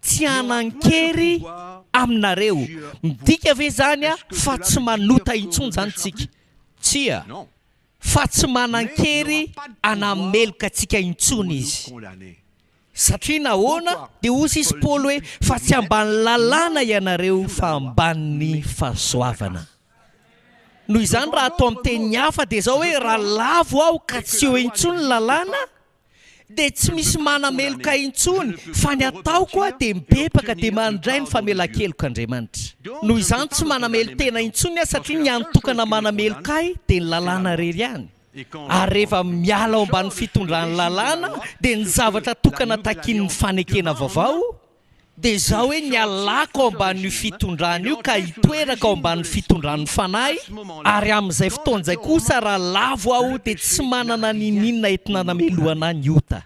tsy hanan-kery aminareo. Midika ve izany fa tsy manota intsony izany tsika? Tsia, fa tsy manan-kery hanameloka antsika intsony izy. Satria nahoana? Dia hoy izy Paoly hoe, Fa tsy ambany lalàna ianareo fa ambanin'ny fahasoavana. Noho izany raha atao amin'ny teny hafa dia izao hoe, raha lavo aho ka tsy eo intsony ny lalàna, dia tsy misy manameloka ahy intsony, fa ny ataoko dia mibebaka dia mandray ny famelan-kelok'Andriamanitra. Noho izany tsy manamelo-tena intsony aho satria ny hany tokana manameloka ahy dia ny lalàna irery ihany. Ary rehefa miala ao ambany fitondran'ny lalàna dia ny zavatra tokana takian'ny fanekena vaovao Dia izao hoe nialako ao ambanin'io fitondrana io ka hitoerako ao ambanin'ny fitondran'ny Fanahy, ary amin'izay fotoana izay kosa raha lavo aho dia tsy manana n'inon'inona entina hanamelohana ahy ny ota.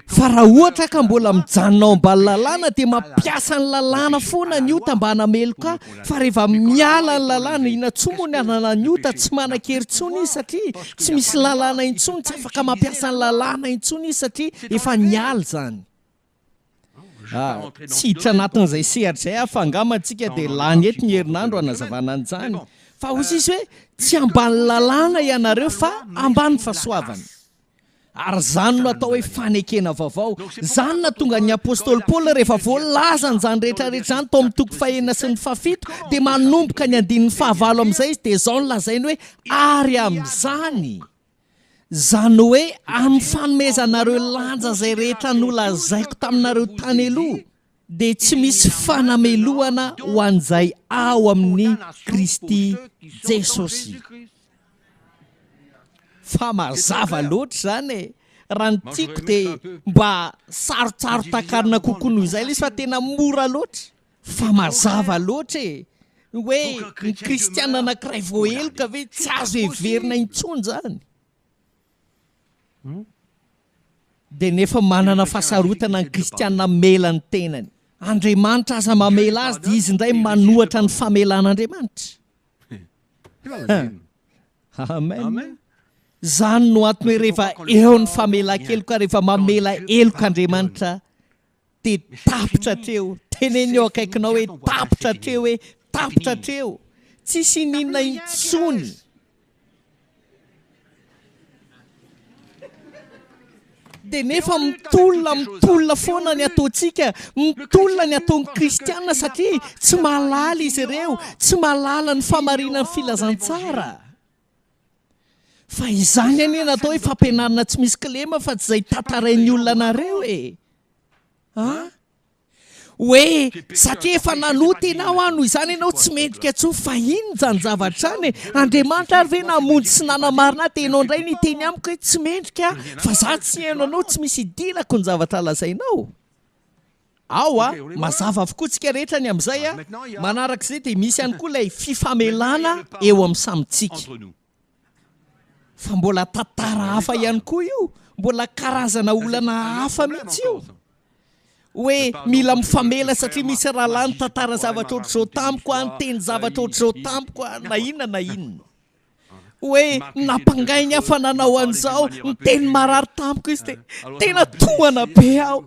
Fa raha ohatra ka mbola mijanona ao ambany lalàna dia mampiasa ny lalàna foana ny ota mba hanameloka ahy, fa rehefa miala ny lalàna, inona intsony moa ny hananan'ny ota, tsy manan-kery intsony izy satria tsy misy lalàna intsony, tsy afaka mampiasa ny lalàna intsony izy satria efa niala izany. Ah, tsy hiditra anatin'izay sehatra izay aho fa angamba antsika dia lany eto ny herinandro hanazavana an'izany. Fa hoy izy hoe tsy ambany lalàna ianareo fa ambany fahasoavana. Ary izany no atao hoe fanekena vaovao. Izany nahatonga ny apostoly Paoly rehefa voalazany izany rehetra rehetra izany tao amin'ny toko fahenina sy ny fahafito dia manomboka ny andininy fahavalo amin'izay izy dia izao no lazainy hoe ary amin'izany Izany hoe amin'ny fanomezanareo lanja izay rehetra nolazaiko taminareo tany aloha, dia tsy misy fanamelohana ho an'izay ao amin'i Kristy Jesosy. Fa mazava loatra izany e! Raha ny tiako dia mba sarotsaro-takarina kokoa noho izay ilay izy fa tena mora loatra. Fa mazava loatra e! Hoe ny kristiana anankiray voaheloka ve tsy azo heverina intsony izany? Dia nefa manana fahasarotana ny kristiana hamela ny tenany. Andriamanitra aza mamela azy dia izy indray manohatra ny famelan'Andriamanitra. Amen. Izany no antony hoe rehefa eo ny famelan-keloka, rehefa mamela heloka Andriamanitra Dia tapitra hatreo. Teneno eo akaikinao hoe tapitra hatreo hoe tapitra hatreo. Tsisy ininona intsony. Dia nefa mitolona mitolona foana ny ataontsika, mitolona ny ataon'ny kristiana satria tsy mahalala izy ireo, tsy mahalala ny fahamarinan'ny filazantsara. Fa izany anie natao hoe fampianarana tsy misy kilema fa tsy izay tantarain'ny olona anareo e! A! Hoe satria efa nanota ianao aho noho izany ianao tsy mendrika intsony fa inona izany zavatra izany e? Andriamanitra ary ve namonjy sy nanamarina ahy dia ianao indray no hiteny amiko hoe tsy mendrika aho fa za tsy hihaino anao tsy misy idirako ny zavatra lazainao? Ao a! Mazava avokoa tsika rehetra ny amin'izay a! Manaraka izay dia misy ihany koa ilay fifamelana eo amin'ny samy tsika. Fa mbola tantara hafa ihany koa io, mbola karazana olana hafa mihitsy io. Hoe mila mifamela satria misy rahalahy nitantara zavatra ohatr'izao tamiko a, niteny zavatra ohatr'izao tamiko a, na inona na inona. Hoe nampangainy aho fa nanao an'izao, niteny marary tamiko izy dia tena tohana be aho.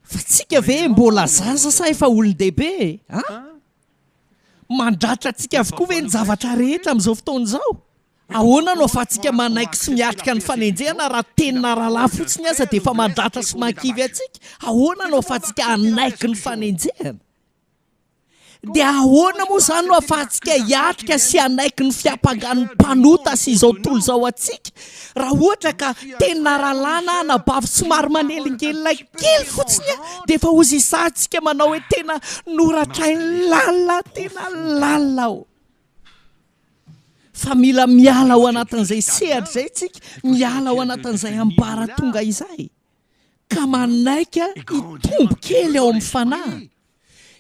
Fa tsika ve mbola zaza sa efa olon-dehibe e? An? Mandratra antsika avokoa ve ny zavatra rehetra amin'izao fotoana izao? Ahoana no ahafahantsika manaiky sy miatrika ny fanenjehana raha tenina rahalahy fotsiny aza dia efa mandratra sy mahakivy antsika? Ahoana no ahafahantsika hanaiky ny fanenjehana? Dia ahoana moa izany no ahafahantsika hiatrika sy hanaiky ny fiampangan'ny mpanota sy izao tontolo izao antsika, raha ohatra ka tena rahalahy na anabavy somary manelingelina kely fotsiny dia efa hozizahantsika manao hoe tena noratrainy lalina, tena lalina aho. Fa mila miala ao anatin'izay sehatra izay isika, miala ao anatin'izay ambaratonga izay, ka manaiky hitombo kely ao amin'ny fanahy.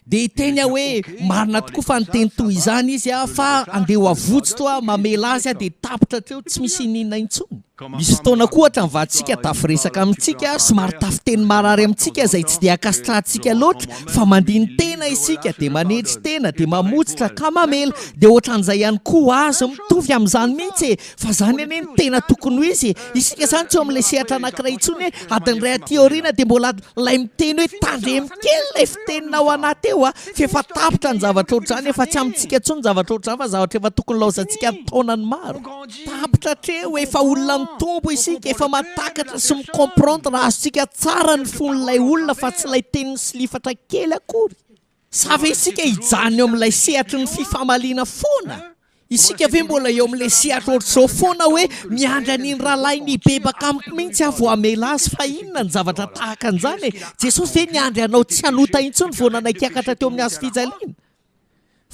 Dia hiteny aho hoe, marina tokoa fa niteny toy izany izy fa andeha ho avotsotro aho, mamela azy aho dia tapitra hatreo, tsy misy iniana intsony. Misy fotoana koa ohatra ny vadintsika tafiresaka amintsika, somary tafiteny marary amintsika izay tsy dia ankasitrahantsika loatra fa mandini-tena isika dia manetry tena dia mamotsitra ka mamela, dia ohatran'izay ihany koa azy mitovy amin'izany mihitsy e! Fa izany anie no tena tokony ho izy e! Isika izany tsy eo amin'ilay sehatra anankiray intsony hoe adiny iray aty aoriana dia mbola ilay miteny hoe tandremo kely ilay fiteninao anahy teo a! Fa efa tapitra ny zavatra ohatr'izany, efa tsy amintsika intsony ny zavatra ohatr'izany fa zavatra efa tokony laozantsika an-taonany maro. Tapitra hatreo, efa olona mitombo isika, efa mahatakatra sy mi-comprendre, azontsika tsara ny fon'ilay olona fa tsy ilay teny misilifatra kely akory. Sa ve isika hijanona eo amin'ilay sehatry ny fifamaliana foana? Isika ve mbola eo amin'ilay sehatra ohatr'izao foana hoe miandry an'iny rahalahy nibebaka amiko mihitsy aho vao hamela azy? Fa inona ny zavatra tahaka an'izany e? Jesosy ve niandry anao tsy hanota intsony vao nanaiky hiakatra teo amin'ny hazo fijaliana?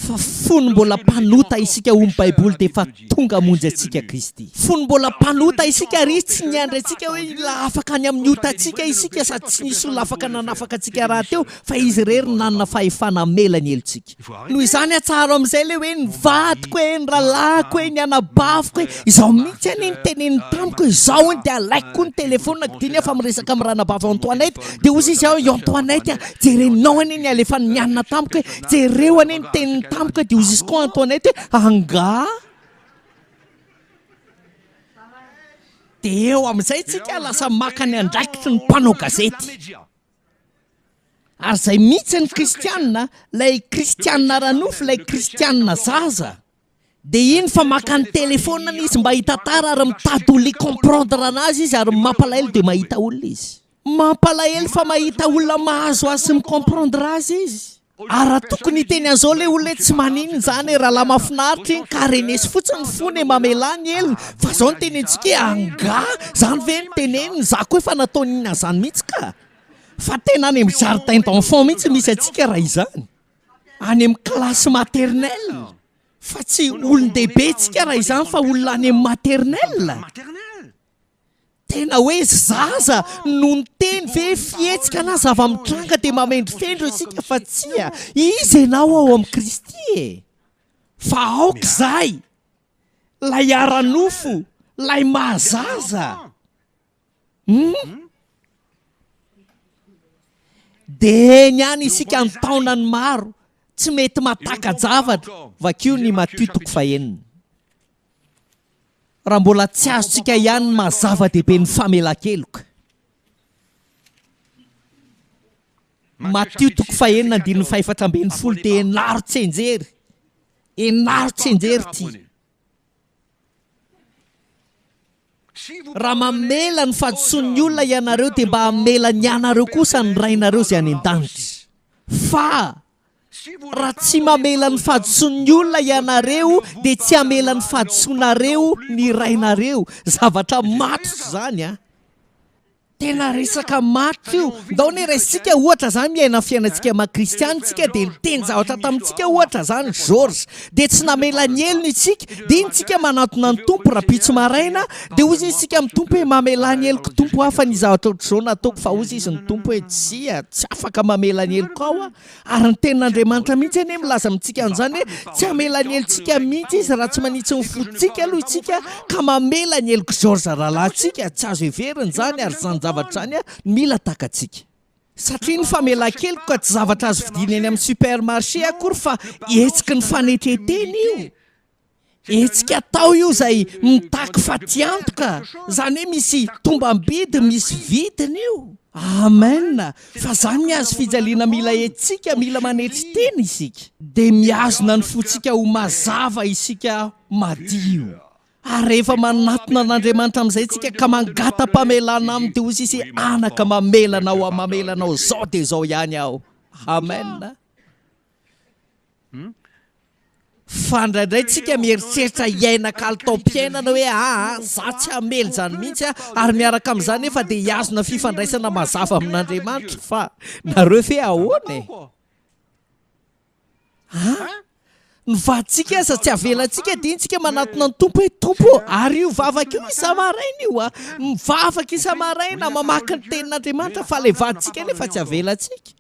Fa fony mbola mpanota isika hoy ny Baiboly dia efa tonga hamonjy antsika Kristy. Fony mbola mpanota isika ary Izy tsy niandry antsika hoe hila afaka any amin'ny otantsika isika sady tsy nisy olona afaka nanafaka antsika rahateo fa Izy irery no nanana fahefana hamela ny helotsika. Noho izany atsaharo amin'izay ilay hoe ny vadiko e, ny rahalahiko e, ny anabaviko e, izao mihitsy anie no teneniny tamiko e, izao hono dia alaiko koa ny telephone-ko dia iny aho fa miresaka amin'ny ranabavy Antoinette dia hozy izy aho i Antoinette a, jerenao anie ny alefan'ny anona tamiko e, jereo anie ny teniny tamiko e, dia hozy izy koa Antoinette hoe angaha? Dia eo amin'izay tsika lasa maka ny andraikitry ny mpanao gazety. Ary izay mihitsy ny kristiana, ilay kristiana ara-nofo, ilay kristiana zaza. Dia iny fa maka ny telephone-ny izy mba hitantara ary mitady olona hi-comprendre anazy izy ary ny mampalahelo dia mahita olona izy. Mampalahelo fa mahita olona mahazo azy sy mi-comprendre azy izy. Ary raha tokony hiteny an'izao ilay olona hoe tsy maninona izany e, rahalahy mahafinaritra iny ka reneso fotsiny ny fony e, mamelà ny helony, fa izao no tenentsika hoe angaha izany ve no teneniny, izaho koa efa nataony an'izany mihitsy ka. Fa tena any amin'ny jardin d'enfant mihitsy misy antsika raha izany. Any amin'ny classe maternelle. Fa tsy olon-dehibe tsika raha izany fa olona any amin'ny maternelle. Tena hoe zaza no niteny ve fihetsika na zava-mitranga dia mamendrofendro isika fa tsia, iza ianao ao amin'i Kristy e? Fa aoka izay, ilay ara-nofo, ilay maha-zaza. Hum? Dia eny ihany isika an-taonany maro, tsy mety mahataka-javatra. Vakio ny Matio toko fahenina. Raha mbola tsy azontsika ihany ny maha zava-dehibe ny famelan-keloka. Matio toko fahenina andininy fahefatra ambin'ny folo dia enaro tsianjery, enaro tsianjery ity. Raha mamela ny fahadisoan'ny olona ianareo dia mba hamela ny anareo kosa ny Rainareo izay any an-danitra. Fa raha tsy mamela ny fahadisoan'ny olona ianareo dia tsy hamela ny fahadisoanareo ny Rainareo. Zavatra matotra izany an! Tena resaka matotra io. Ndao anie raisintsika ohatra zany miaina ny fiainantsika maha kristiana tsika dia niteny zavatra tamintsika ohatra zany Georges dia tsy namela ny helony isika dia iny tsika manantona ny Tompo rapitso maraina dia hozy izy tsika amin'ny Tompo hoe mamelà ny heloko Tompo aho fa ny zavatra ohatr'izao nataoko fa hozy izy ny Tompo hoe tsia tsy afaka mamela ny heloko aho aho Ary ny tenin'Andriamanitra mihitsy anie milaza amintsika an'izany hoe tsy hamela ny helotsika mihitsy izy raha tsy manitsy ny fontsika aloha isika ka mamela ny helok'i Georges rahalahintsika. Tsy azo heverina izany ary izany zavatra izany no mila takatsika. Satria ny famelan-keloka tsy zavatra azo vidiana eny amin'ny supermarché akory fa hetsiky ny fanetren-tena io. Hetsika atao io izay mitaky fatiantoka, izany hoe misy tombam-bidy, misy vidiny io. Amen! Fa izany ny hazo fijaliana mila hetsika, mila manetry tena isika. Dia mihazona ny fontsika ho mazava isika, madio. Ary rehefa manatona an'Andriamanitra amin'izay isika ka mangata-pamelana Aminy dia hoy izy, Anaka mamela anao aho, mamela anao izao dia izao ihany aho. Amen! Fa indraindray tsika mieritreritra hiaina kalitaom-piainana hoe aa za tsy hamely izany mihitsy aho ary miaraka amin'izany nefa dia hihazona fifandraisana mazava amin'Andriamanitra fa nareo ve ahoana e? An? Ny vadintsika aza tsy avelantsika dia iny tsika manatona ny Tompo hoe Tompo ô, ary io vavaka io isa-maraina io a, mivavaka isa-maraina, mamaky ny tenin'Andriamanitra fa ilay vadintsika nefa tsy avelantsika.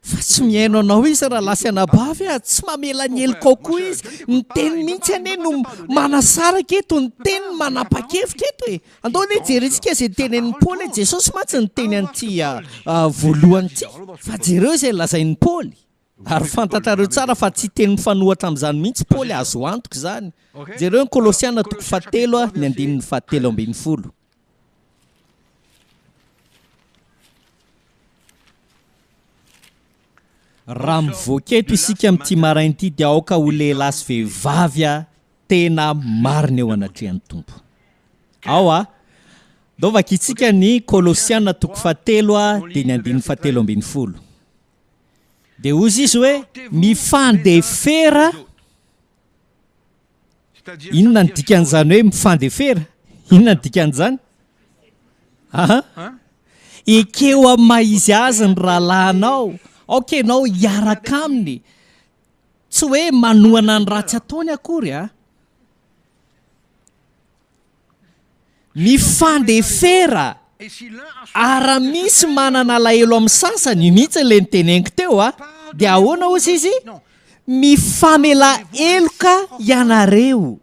Fa tsy mihaino anao izy rahalahy sy anabavy a! Tsy mamela ny helokao koa izy. Ny teny mihitsy anie no manasaraka eto, ny teny no manapa-kevitra eto e! Andao anie jerentsika izay tenenin'i Paoly e! Jesosy mantsy niteny an'ity voalohany ity. Fa jereo izay lazain'i Paoly. Ary fantatrareo tsara fa tsy hiteny mifanohitra amin'izany mihitsy Paoly, azo antoka izany. Jereo ny Kolosiana toko fahatelo ny andininy fahatelo ambin'ny folo. Raha mivoaka eto isika amin'ity maraina ity dia aoka ho lehilahy sy vehivavy tena marina eo anatrehan'ny Tompo. Ao a! Ndao vakintsika ny Kolosiana toko fahatelo dia ny andininy fahatelo ambin'ny folo. Dia hozy izy hoe, Mifandefera. Inona ny dikan'izany hoe mifandefera? Inona ny dikan'izany? Aha. Ekeo amin'ny maha izy azy ny rahalahinao. Aoka ianao hiaraka aminy. Tsy hoe manohana ny ratsy ataony akory a. Mifandefera ary raha misy manana alahelo amin'ny sasany, io mihitsy ilay noteneniko teo a, dia ahoana hozy izy? Mifamela heloka ianareo.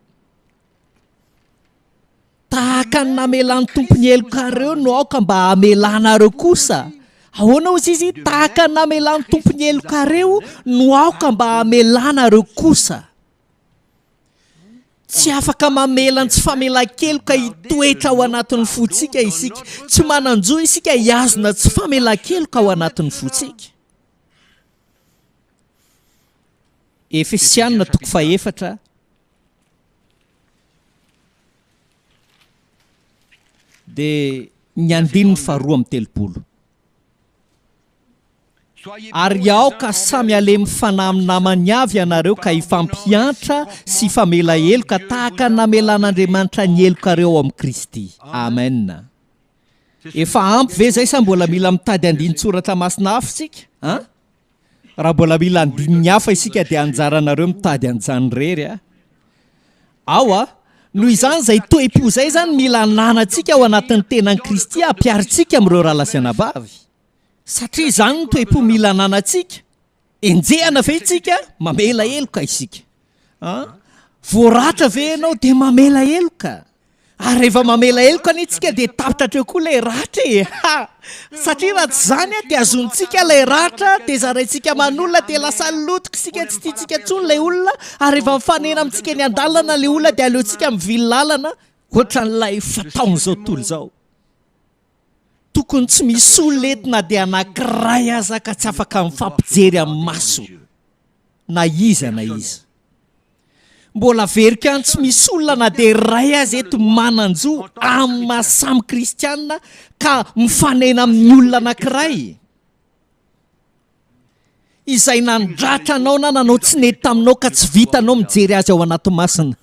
Tahaka ny namelan'ny Tompo ny helokareo no aoka mba hamelanareo kosa. Ahoana hozy izy? Tahaka ny namelan'ny Tompo ny helokareo no aoka mba hamelanareo kosa. Tsy afaka mamela ny tsy famelan-keloka hitoetra ao anatin'ny fontsika isika. Tsy manan-jo isika hihazona tsy famelan-keloka ao anatin'ny fontsika. Efesiana toko fahefatra dia ny andininy faharoa amby 30. Ary aoka samy halemy fanahy amin'ny namany avy ianareo ka hifampiantra sy hifamela heloka tahaka ny namelan'Andriamanitra ny helokareo ao amin'i Kristy. Amen. Efa ampy ve izay sa mbola mila mitady andinin-tsoratra masina hafa isika? An? Raha mbola mila andininy hafa isika dia anjaranareo mitady an'izany irery a! Ao a! Noho izany izay toe-po izay izany mila ananantsika ao anatin'ny tenan'i Kristy ampiharintsika amin'ireo rahalahy sy anabavy. Satria izany no toe-po mila ananantsika. Enjehana ve isika? Mamela heloka isika. An? Voaratra ve ianao? Dia mamela heloka. Ary rehefa mamela heloka anie tsika dia tapitra hatreo koa ilay ratra e! Ha! Satria raha tsy izany dia azontsika ilay ratra dia zaraintsika aman'olona dia lasa lotika isika tsy tiantsika intsony ilay olona ary rehefa mifanena amintsika eny an-dalana ilay olona dia aleontsika mivily lalana ohatran'ilay fataon'izao tontolo izao. Tokony tsy misy olona eto na dia anankiray aza ka tsy afaka mifampijery amin'ny maso na iza na iza. Mbola averiko ihany tsy misy olona na dia iray aza eto manan-jo amin'ny maha samy kristiana ka mifanena amin'ny olona anankiray izay nandratra anao na nanao tsy nety taminao ka tsy vitanao mijery azy ao anaty masina.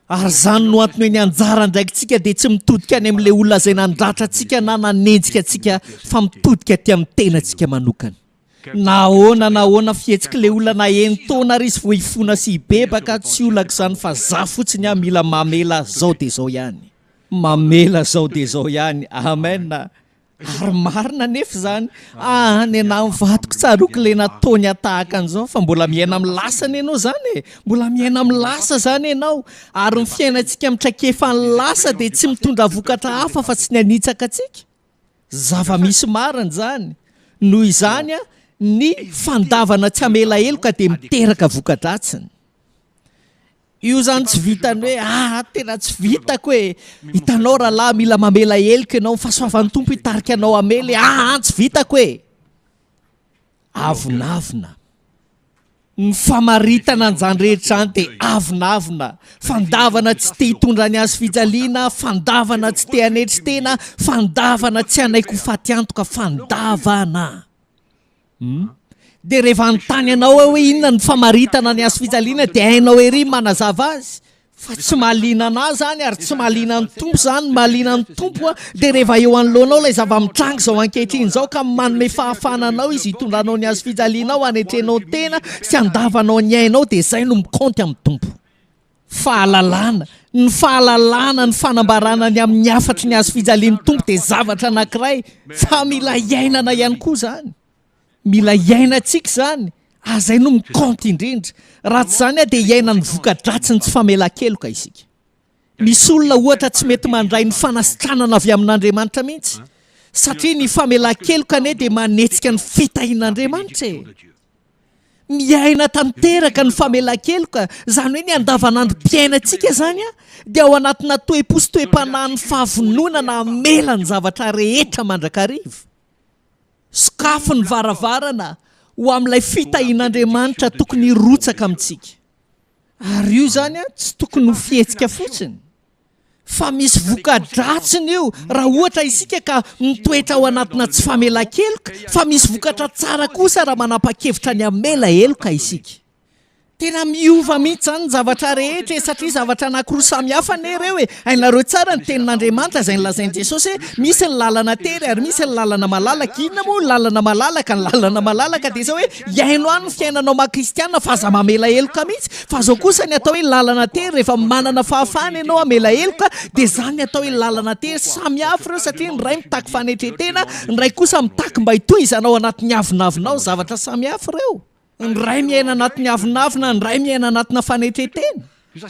Ary izany no antony hoe ny anjara andraikitsika dia tsy mitodika any amin'ilay olona izay nandratra antsika na nanenjika antsika fa mitodika aty amin'ny tenantsika manokana. Na ahoana na ahoana fihetsik'ilay olona na enin-taona ary izy vao hifona sy hibebaka, tsy olako izany fa za fotsiny aho mila mamela zao dia zao ihany. Mamela zao dia zao ihany. Amen. Ary marina anefa izany. Ah, nenaha ny vadiko tsaroako ilay nataony ahy tahaka an'izao fa mbola miaina amin'ny lasany ianao izany e. Mbola miaina amin'ny lasa izany ianao. Ary ny fiainantsika amin'ny traikefan'ny lasa dia tsy mitondra vokatra hafa fa tsy ny hanitsaka antsika. Zava-misy marina izany. Noho izany, ny fandavana tsy hamela heloka dia miteraka voka-dratsiny. Io izany tsy vitan'ny hoe ah, tena tsy vitako e. Hitanao rahalahy, mila mamela heloka ianao, ny fahasoavan'ny Tompo hitarika anao hamela e. Ah, tsy vitako e. Avonavona. Ny famaritana an'izany rehetra izany dia avonavona, fandavana tsy te hitondra ny hazo fijaliana, fandavana tsy te hanetry tena, fandavana tsy hanaiky ho faty antoka, fandavana. Hum. Dia rehefa hanontany anao aho hoe inona ny famaritana ny hazo fijaliana dia hainao ery ny manazava azy. Fa tsy mahaliana anah izany ary tsy mahaliana ny Tompo izany, ny mahaliana ny Tompo dia rehefa eo anoloanao ilay zava-mitranga izao ankehitriny izao ka manome fahafahana anao Izy hitondranao ny hazo fijalianao hanetrenao tena sy handavanao ny ainao dia izay no mikaonty amin'ny Tompo. Fahalalana, ny fahalalana ny fanambarana ny amin'ny hafatry ny hazo fijalian'ny Tompo dia zavatra anankiray fa mila iainana ihany koa izany. Mila iainantsika izany ary izay no mi-compte indrindra. Raha tsy izany dia hiaina ny voka-dratsin'ny tsy famelan-keloka isika. Misy olona ohatra tsy mety mandray ny fanasitranana avy amin'Andriamanitra mihitsy. Satria ny famelan-keloka anie dia manetsika ny fitahian'Andriamanitra e! Miaina tanteraka ny famelan-keloka, izany hoe ny andavanandrom-piainantsika izany dia ao anatina toe-po sy toe-panahin'ny fahavononana hamela ny zavatra rehetra mandrakariva. Sokafy ny varavarana ho amin'ilay fitahian'Andriamanitra tokony hirotsaka amintsika. Ary io izany tsy tokony ho fihetsika fotsiny, fa misy voka-dratsiny io raha ohatra isika ka mitoetra ao anatina tsy famelan-keloka, fa misy vokatra tsara kosa raha manapa-kevitra ny hamela heloka isika. Tena miova mihitsy izany ny zavatra rehetra e, satria zavatra anankiroa samy hafa anie ireo e. Hainareo tsara ny tenin'Andriamanitra izay nolazain'i Jesosy hoe misy ny lalana tery ary misy ny lalana malalaka. Inona moa ny lalana malalaka? Ny lalana malalaka dia izao hoe iaino any ny fiainanao maha kristiana fa aza mamela heloka mihitsy. Fa izao kosa ny atao hoe lalana tery, rehefa manana fahafahana ianao hamela heloka dia izany ny atao hoe lalana tery. Samy hafa ireo satria ny iray mitaky fanetren-tena, ny iray kosa mitaky mba hitohizana ao anatin'ny avonavonao. Zavatra samy hafa ireo. Ny iray miaina anatin'ny avonavona, ny iray miaina anatina fanetren-tena.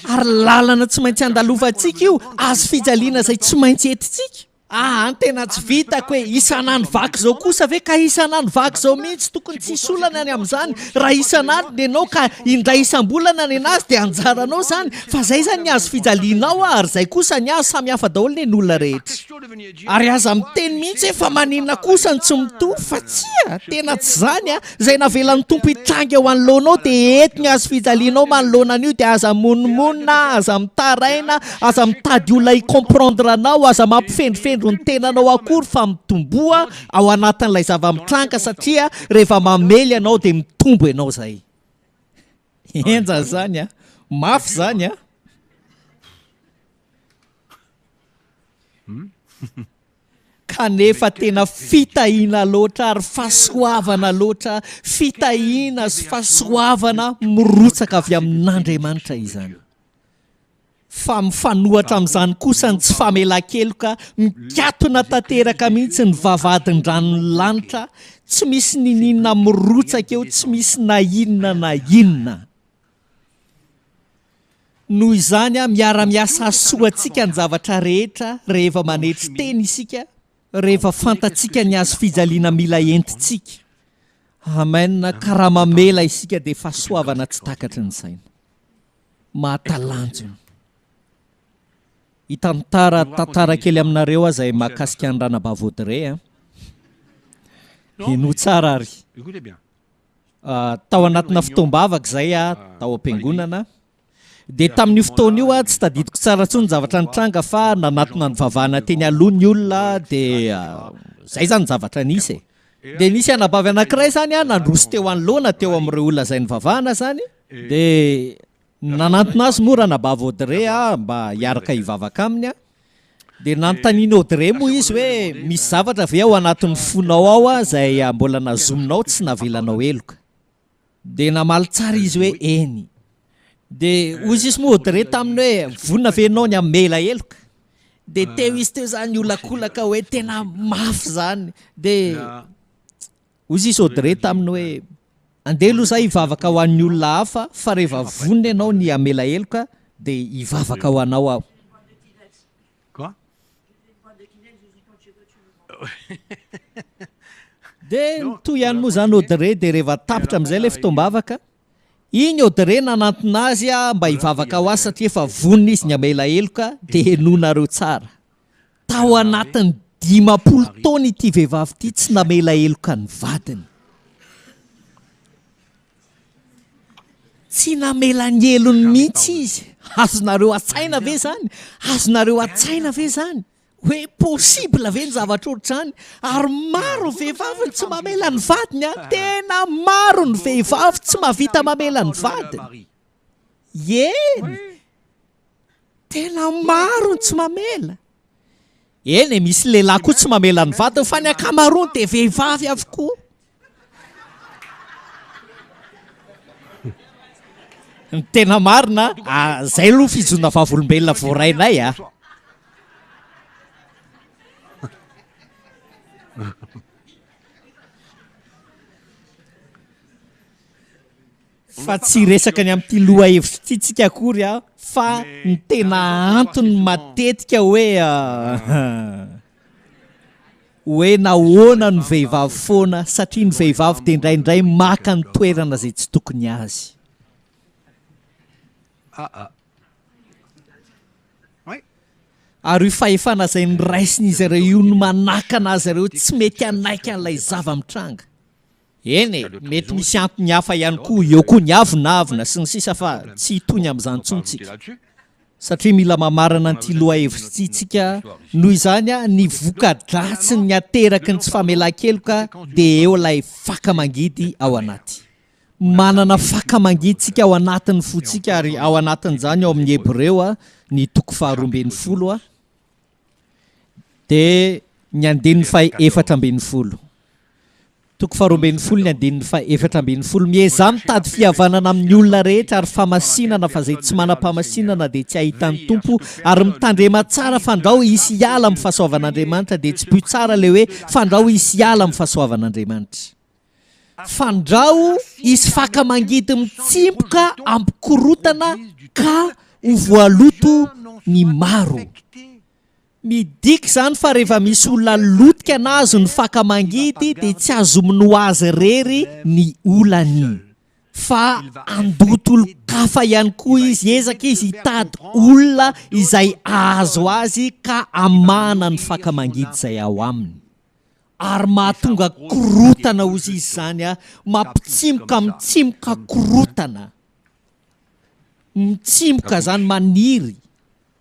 Ary lalana tsy maintsy andalovantsika io, hazo fijaliana izay tsy maintsy entintsika. Aa tena tsy vitako e! Isan'andro vaky izao kosa ve ka isan'andro vaky izao mihitsy tokony tsy hisy olana ny amin'izany raha isan'andro ny anao ka indray isam-bolana ny anazy dia anjaranao izany fa izay izany ny hazo fijalianao a ary izay kosa ny azy samy hafa daholo ny olona rehetra. Ary aza miteny mihitsy hoe fa maninona kosa no tsy mitovy fa tsia tena tsy izany a! Izay navelan'ny Tompo hitranga eo anoloanao dia eto ny hazo fijalianao manoloana an'io dia aza mimonomonona, aza mitaraina, aza mitady olona hi-comprendre anao, aza mampifendrofendro ny tenanao akory fa mitomboa ao anatin'ilay zava-mitranga satria rehefa mamely ianao dia mitombo ianao izay. Henjana izany a! Mafy izany a! Kanefa tena fitahiana loatra ary fahasoavana loatra, fitahiana sy fahasoavana mirotsaka avy amin'Andriamanitra izany. Fa mifanohatra amin'izany kosa ny tsy famelan-keloka, mikatona tanteraka mihitsy ny vavahadin-dranon'ny lanitra, tsy misy niniana mirotsaka eo, tsy misy na inona na inona. Noho izany, miara-miasa hahasoa antsika ny zavatra rehetra rehefa manetry tena isika, rehefa fantatsika ny hazo fijaliana mila entintsika. Amen, ka raha mamela isika dia fahasoavana tsy takatry ny saina. Mahatalanjona. Hitantara tantara kely aminareo aho izay mahakasika an'i Ranabavy Audrey an. Henoy tsara ary. Tao anatina fotoam-bavaka izay aho tao am-piangonana, dia tamin'io fotoana io aho tsy tadidiko tsara intsony ny zavatra nitranga fa nanatona nivavahana teny aloha ny olona dia izay izany ny zavatra nisy e. Dia nisy anabavy anankiray izany nandroso teo anoloana teo amin'ireo olona izay nivavahana izany, dia Nanantona azy moa Ranabavy Audrey mba hiaraka hivavaka aminy. Dia nanontanian'i Audrey moa izy hoe, Misy zavatra ve ao anatin'ny fonao ao izay mbola nazominao tsy navelanao heloka? Dia namaly tsara izy hoe, Eny. Dia hoy izy moa Audrey taminy hoe, Vonona ve ianao ny hamela heloka? Dia teo izy teo izany niolakolaka hoe, Tena mafy izany. Dia Hoy sisa Audrey taminy hoe, Andeha aloha izaho hivavaka ho an'ny olona hafa fa rehefa vonona ianao ny hamela heloka dia hivavaka ho anao aho. Dia nitohy ihany moa izany Audrey dia rehefa tapitra amin'izay ilay fotoam-bavaka, iny Audrey nanantona azy mba hivavaka ho azy satria efa vonona izy ny hamela heloka dia henoinareo tsara. Tao anatin'ny 50 taona ity vehivavy ity tsy namela heloka ny vadiny. Tsy namela ny helony mihitsy izy. Azonareo an-tsaina ve izany? Azonareo an-tsaina ve izany? Hoe possible ve ny zavatra ohatr'izany? Ary maro ny vehivavy no tsy mamela ny vadiny an! Tena maro ny vehivavy tsy mahavita mamela ny vadiny. Eny! Tena maro ny tsy mamela. Eny e, misy lehilahy koa tsy mamela ny vadiny fa ny ankamaroany dia vehivavy avokoa. Ny tena marina, izay aloha fijoroana vavolombelona voarainay a. Fa tsy hiresaka ny amin'ity lohahevitra ity tsika akory aho fa ny tena antony matetika hoe hoe nahoana no vehivavy foana satria ny vehivavy dia indraindray maka ny toerana izay tsy tokony azy. Ary io fahefana izay noraisin'izy ireo io no manakana azy ireo tsy mety hanaiky an'ilay zava-mitranga. Eny e, mety misy antony hafa ihany koa, eo koa ny avonavona sy ny sisa fa tsy hitohy ny amin'izany intsony tsika. Satria mila mamarana an'ity lohahevitra ity tsika, noho izany ny voka-dratsin'ny ateraky ny tsy famelan-keloka dia eo ilay faka mangidy ao anaty. Manana faka mangidy ao anatin'ny fontsika ary ao anatin'izany ao amin'ny Hebreo ny toko faharoa 12 dia ny andininy faha-14. Toko faharoa 12 ny andininy faha-14. Miezaha mitady fihavanana amin'ny olona rehetra ary fahamasinana fa izay tsy manam-pahamasinana dia tsy hahita ny Tompo ary mitandrema tsara fandrao hisy hiala amin'ny fahasoavan'Andriamanitra dia tsipoy tsara ilay hoe fandrao hisy hiala amin'ny fahasoavan'Andriamanitra. Fandrao hisy faka mangidy mitsimpoka hampikorotana ka ho voaloto ny maro. Midika izany fa rehefa misy olona lotika na azon'ny faka mangidy dia tsy azominy ho azy irery ny olany fa handoto olon-kafa ihany koa izy, hiezaka izy hitady olona izay hahazo azy ka hamahana ny faka mangidy izay ao aminy. Ary mahatonga korotana ozy izy izany a, mampitsimoka mitsimoka korotana, mitsimoka izany maniry.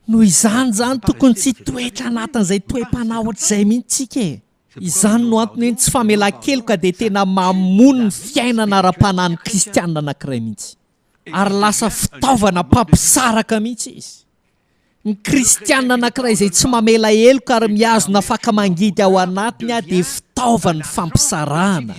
Noho izany izany tokony tsy hitoetra anatin'izay toe-panahy ohatr'izay mihitsy tsika e! Izany no antony hoe ny tsy famelan-keloka dia tena mamono ny fiainana ara-panahin'ny kristiana anankiray mihitsy. Ary lasa fitaovana mpampisaraka mihitsy izy. Ny kristiana anankiray izay tsy mamela heloka ary mihazona faka mangidy ao anatiny dia fitaovan'ny fampisarahana.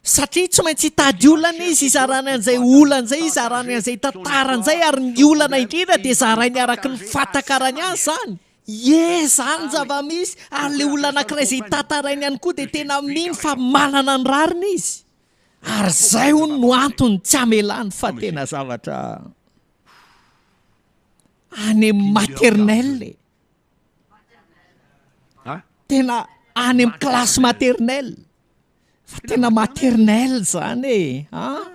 Satria tsy maintsy hitady olana izy hizarany an'izay olana izay, hizarany an'izay tantarany izay, ary ny olana indrindra dia zarainy araka ny fahatakarany azy izany. Ie, izany ny zava-misy, ary ilay olona anankiray izay tantarainy ihany koa dia tena mino fa manana ny rariny izy. Ary izay hono no antony tsy hamelany fa tena zavatra any amin'ny maternelle e. Tena any amin'ny classe maternelle. Fa tena maternelle zany e, an!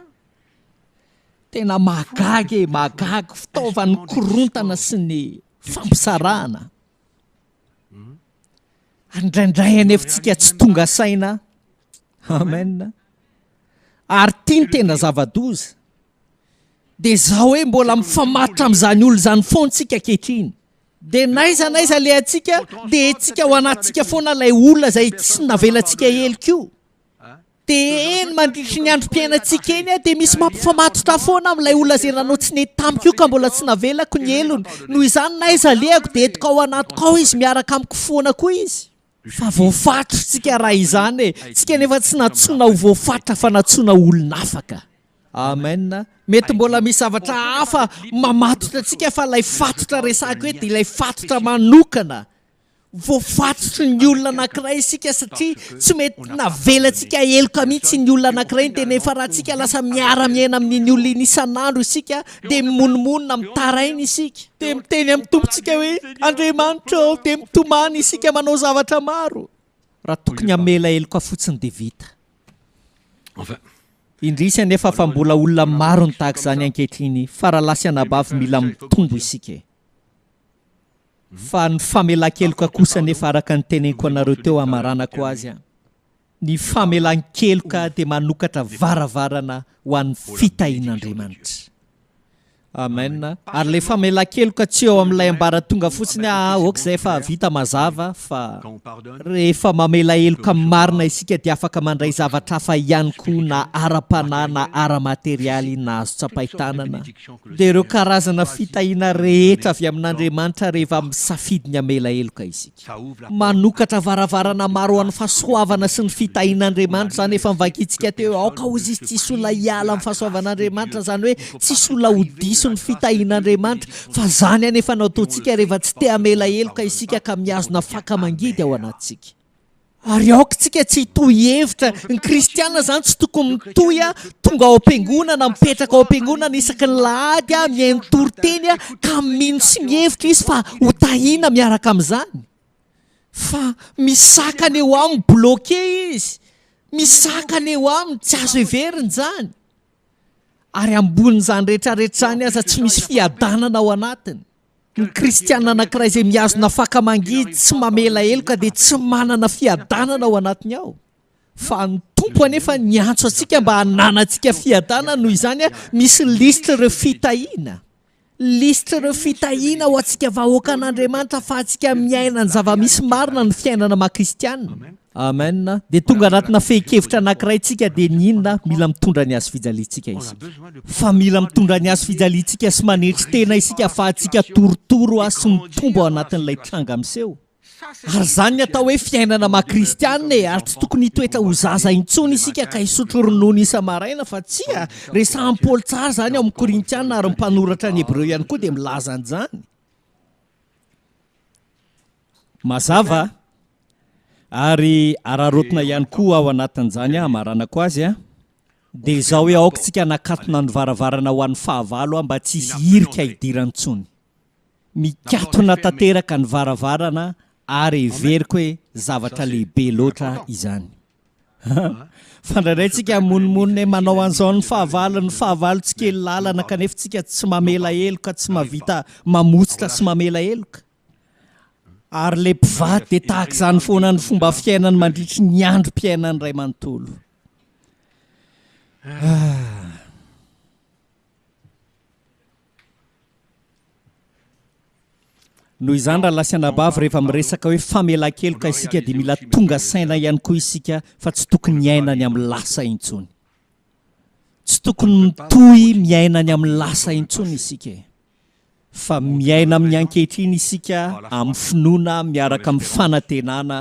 Tena mahagaga e, mahagaga, fitaovan'ny korontana sy ny fampisarahana. Ary indraindray anefa tsika tsy tonga saina. Amen. Ary ity ny tena zava-doza. Dia izao hoe mbola mifamatotra amin'izany olona izany foana tsika ankehitriny. Dia n'aiza n'aiza alehantsika dia entintsika ao anatintsika foana ilay olona izay tsy navelantsika heloka io. Dia eny mandritry ny androm-piainantsika eny dia misy mampifamatotra foana amin'ilay olona izay nanao tsy nety tamiko io ka mbola tsy navelako ny helony. Noho izany n'aiza alehako dia entiko ao anatiko ao izy miaraka amiko foana koa izy. Fa voafatotro tsika raha izany e! Tsika nefa tsy nantsoina ho voafatotra fa nantsoina ho olon'afaka. Amen. Mety mbola misy zavatra hafa mamatotra antsika fa ilay fatotra resahiko eto dia ilay fatotra manokana. Voafatotry ny olona anankiray isika satria tsy mety navelantsika heloka mihitsy iny olona anankiray iny dia nefa raha tsika lasa miara-miaina amin'iny olona iny isan'andro isika dia mimonomonona mitaraina isika. Dia miteny amin'ny Tompontsika hoe, Andriamanitra ô, dia mitomany isika manao zavatra maro. Raha tokony hamela heloka fotsiny dia vita. Indrisy anefa fa mbola olona maro no tahaka izany ankehitriny, fa rahalahy sy anabavy mila mitombo isika e. Fa ny famelan-keloka kosa anefa araka ny teneniko anareo teo hamaranako azy an. Ny famelan-keloka dia manokatra varavarana ho an'ny fitahian'Andriamanitra. Amen. Ary ilay famelan-keloka tsy eo amin'ilay ambaratonga fotsiny aa ok izay efa vita mazava fa rehefa mamela heloka marina isika dia afaka mandray zavatra hafa ihany koa na ara-panahy na ara-materialy na azo tsapain-tanana. Dia ireo karazana fitahiana rehetra avy amin'Andriamanitra rehefa misafidy ny hamela heloka isika. Manokatra varavarana maro ho an'ny fahasoavana sy ny fitahian'Andriamanitra izany efa novakintsika teo hoe aoka hozy izy tsy hisy olona hiala amin'ny fahasoavan'Andriamanitra izany hoe tsy hisy olona ho diso ny fitahian'Andriamanitra fa izany anefa no ataontsika rehefa tsy te hamela heloka isika ka mihazona faka mangidy ao anatintsika. Ary aoka tsika tsy hitohy hevitra, ny kristiana zany tsy tokony mitohy a, tonga ao am-piangonana, mipetraka ao am-piangonana isaky ny lahady a, mihaino toriteny a, ka mino sy mihevitra izy fa ho tahiana miaraka amin'izany. Fa misakana eo aminy, bloqué izy, misakana eo aminy, tsy azo heverina izany. Ary ambonin'izany rehetrarehetra izany aza tsy misy fiadanana ao anatiny. Ny kristiana anankiray izay mihazona faka mangidy tsy mamela heloka dia tsy manana fiadanana ao anatiny ao. Fa ny Tompo anefa niantso antsika mba hananantsika fiadanana, noho izany misy lisitra ireo fitahiana. Lisitr'ireo fitahiana ho antsika vahoakan'Andriamanitra afahantsika miaina ny zava-misy marina ny fiainana maha kristiana. Amen. Dia tonga anatina fehin-kevitra anankiray tsika dia ny inona? Mila mitondra ny hazo fijaliantsika isika. Fa mila mitondra ny hazo fijaliantsika sy manetry tena isika afahantsika torotoro sy mitombo ao anatin'ilay tranga miseho. Ary izany ny atao hoe fiainana maha kristianina e, ary tsy tokony hitoetra ho zaza intsony isika ka hisotro ronono isa-maraina fa tsia, resahan'i Paoly tsara izany ao amin'ny Korintiana ary ny mpanoratra ny Hebreo ihany koa dia milaza an'izany. Mazava ary araraotina ihany koa ao anatin'izany hamaranako azy a, dia izao hoe aoka isika hanakatona ny varavarana ho an'ny fahavalo mba tsy hisy hirika hidirany intsony. Mikatona tanteraka ny varavarana ary heveriko hoe zavatra lehibe loatra izany. Fa indraindray tsika monimonina hoe manao an'izao ny fahavalo, ny fahavalo tsy kely lalana kanefa tsika tsy mamela heloka, tsy mahavita mamotsitra sy mamela heloka. Ary ilay mpivady dia tahaka izany foana ny fomba fiainany mandritry ny androm-piainany iray manontolo. Ah. Noho izany rahalahy sy anabavy rehefa miresaka hoe famelan-keloka isika dia mila tonga saina ihany koa isika fa tsy tokony hiaina ny amin'ny lasa intsony. Tsy tokony mitohy miaina ny amin'ny lasa intsony isika e. Fa miaina amin'ny ankehitriny isika amin'ny finoana miaraka amin'ny fanantenana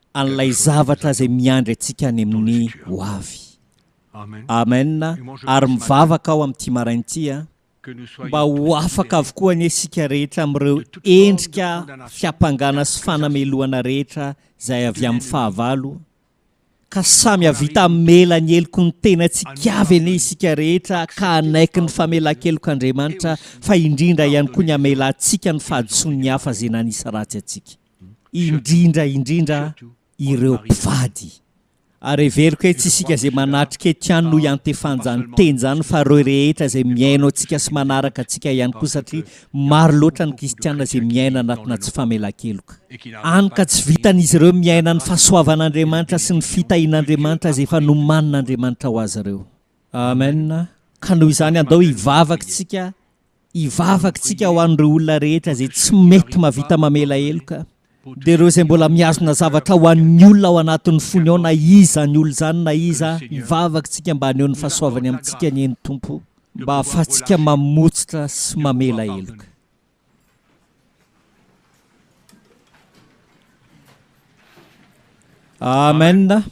an'ilay zavatra izay miandry antsika any amin'ny ho avy. Amen, ary mivavaka aho amin'ity maraina ity an, mba ho afaka avokoa anie isika rehetra amin'ireo endrika fiampangana sy fanamelohana rehetra izay avy amin'ny fahavalo, ka samy hahavita hamela ny heloky ny tenantsika avy anie isika rehetra ka hanaiky ny famelan-kelok'Andriamanitra fa indrindra ihany koa ny hamelantsika ny fahadisoan'ny hafa izay nanisa ratsy antsika, indrindra indrindra ireo mpivady. Ary heveriko hoe tsy isika izay manatrika eto ihany no iantefan'izany teny izany fa ireo rehetra izay mihaino antsika sy manaraka antsika ihany koa satria maro loatra ny kristiana izay miaina anatina tsy famelan-keloka. Hany ka tsy vitan'izy ireo miaina ny fahasoavan'Andriamanitra sy ny fitahian'Andriamanitra izay efa nomanin'Andriamanitra ho azy ireo. Amen. Ka noho izany andao hivavaka isika Hivavaka isika ho an'ireo olona rehetra izay tsy mety mahavita mamela heloka, dia ireo izay mbola mihazona zavatra ho an'ny olona ao anatin'ny fony ao na iza izany olona izany na iza, hivavaka isika mba haneho ny fahasoavany amintsika anie ny Tompo mba hahafahantsika mamotsitra sy mamela heloka. Amen.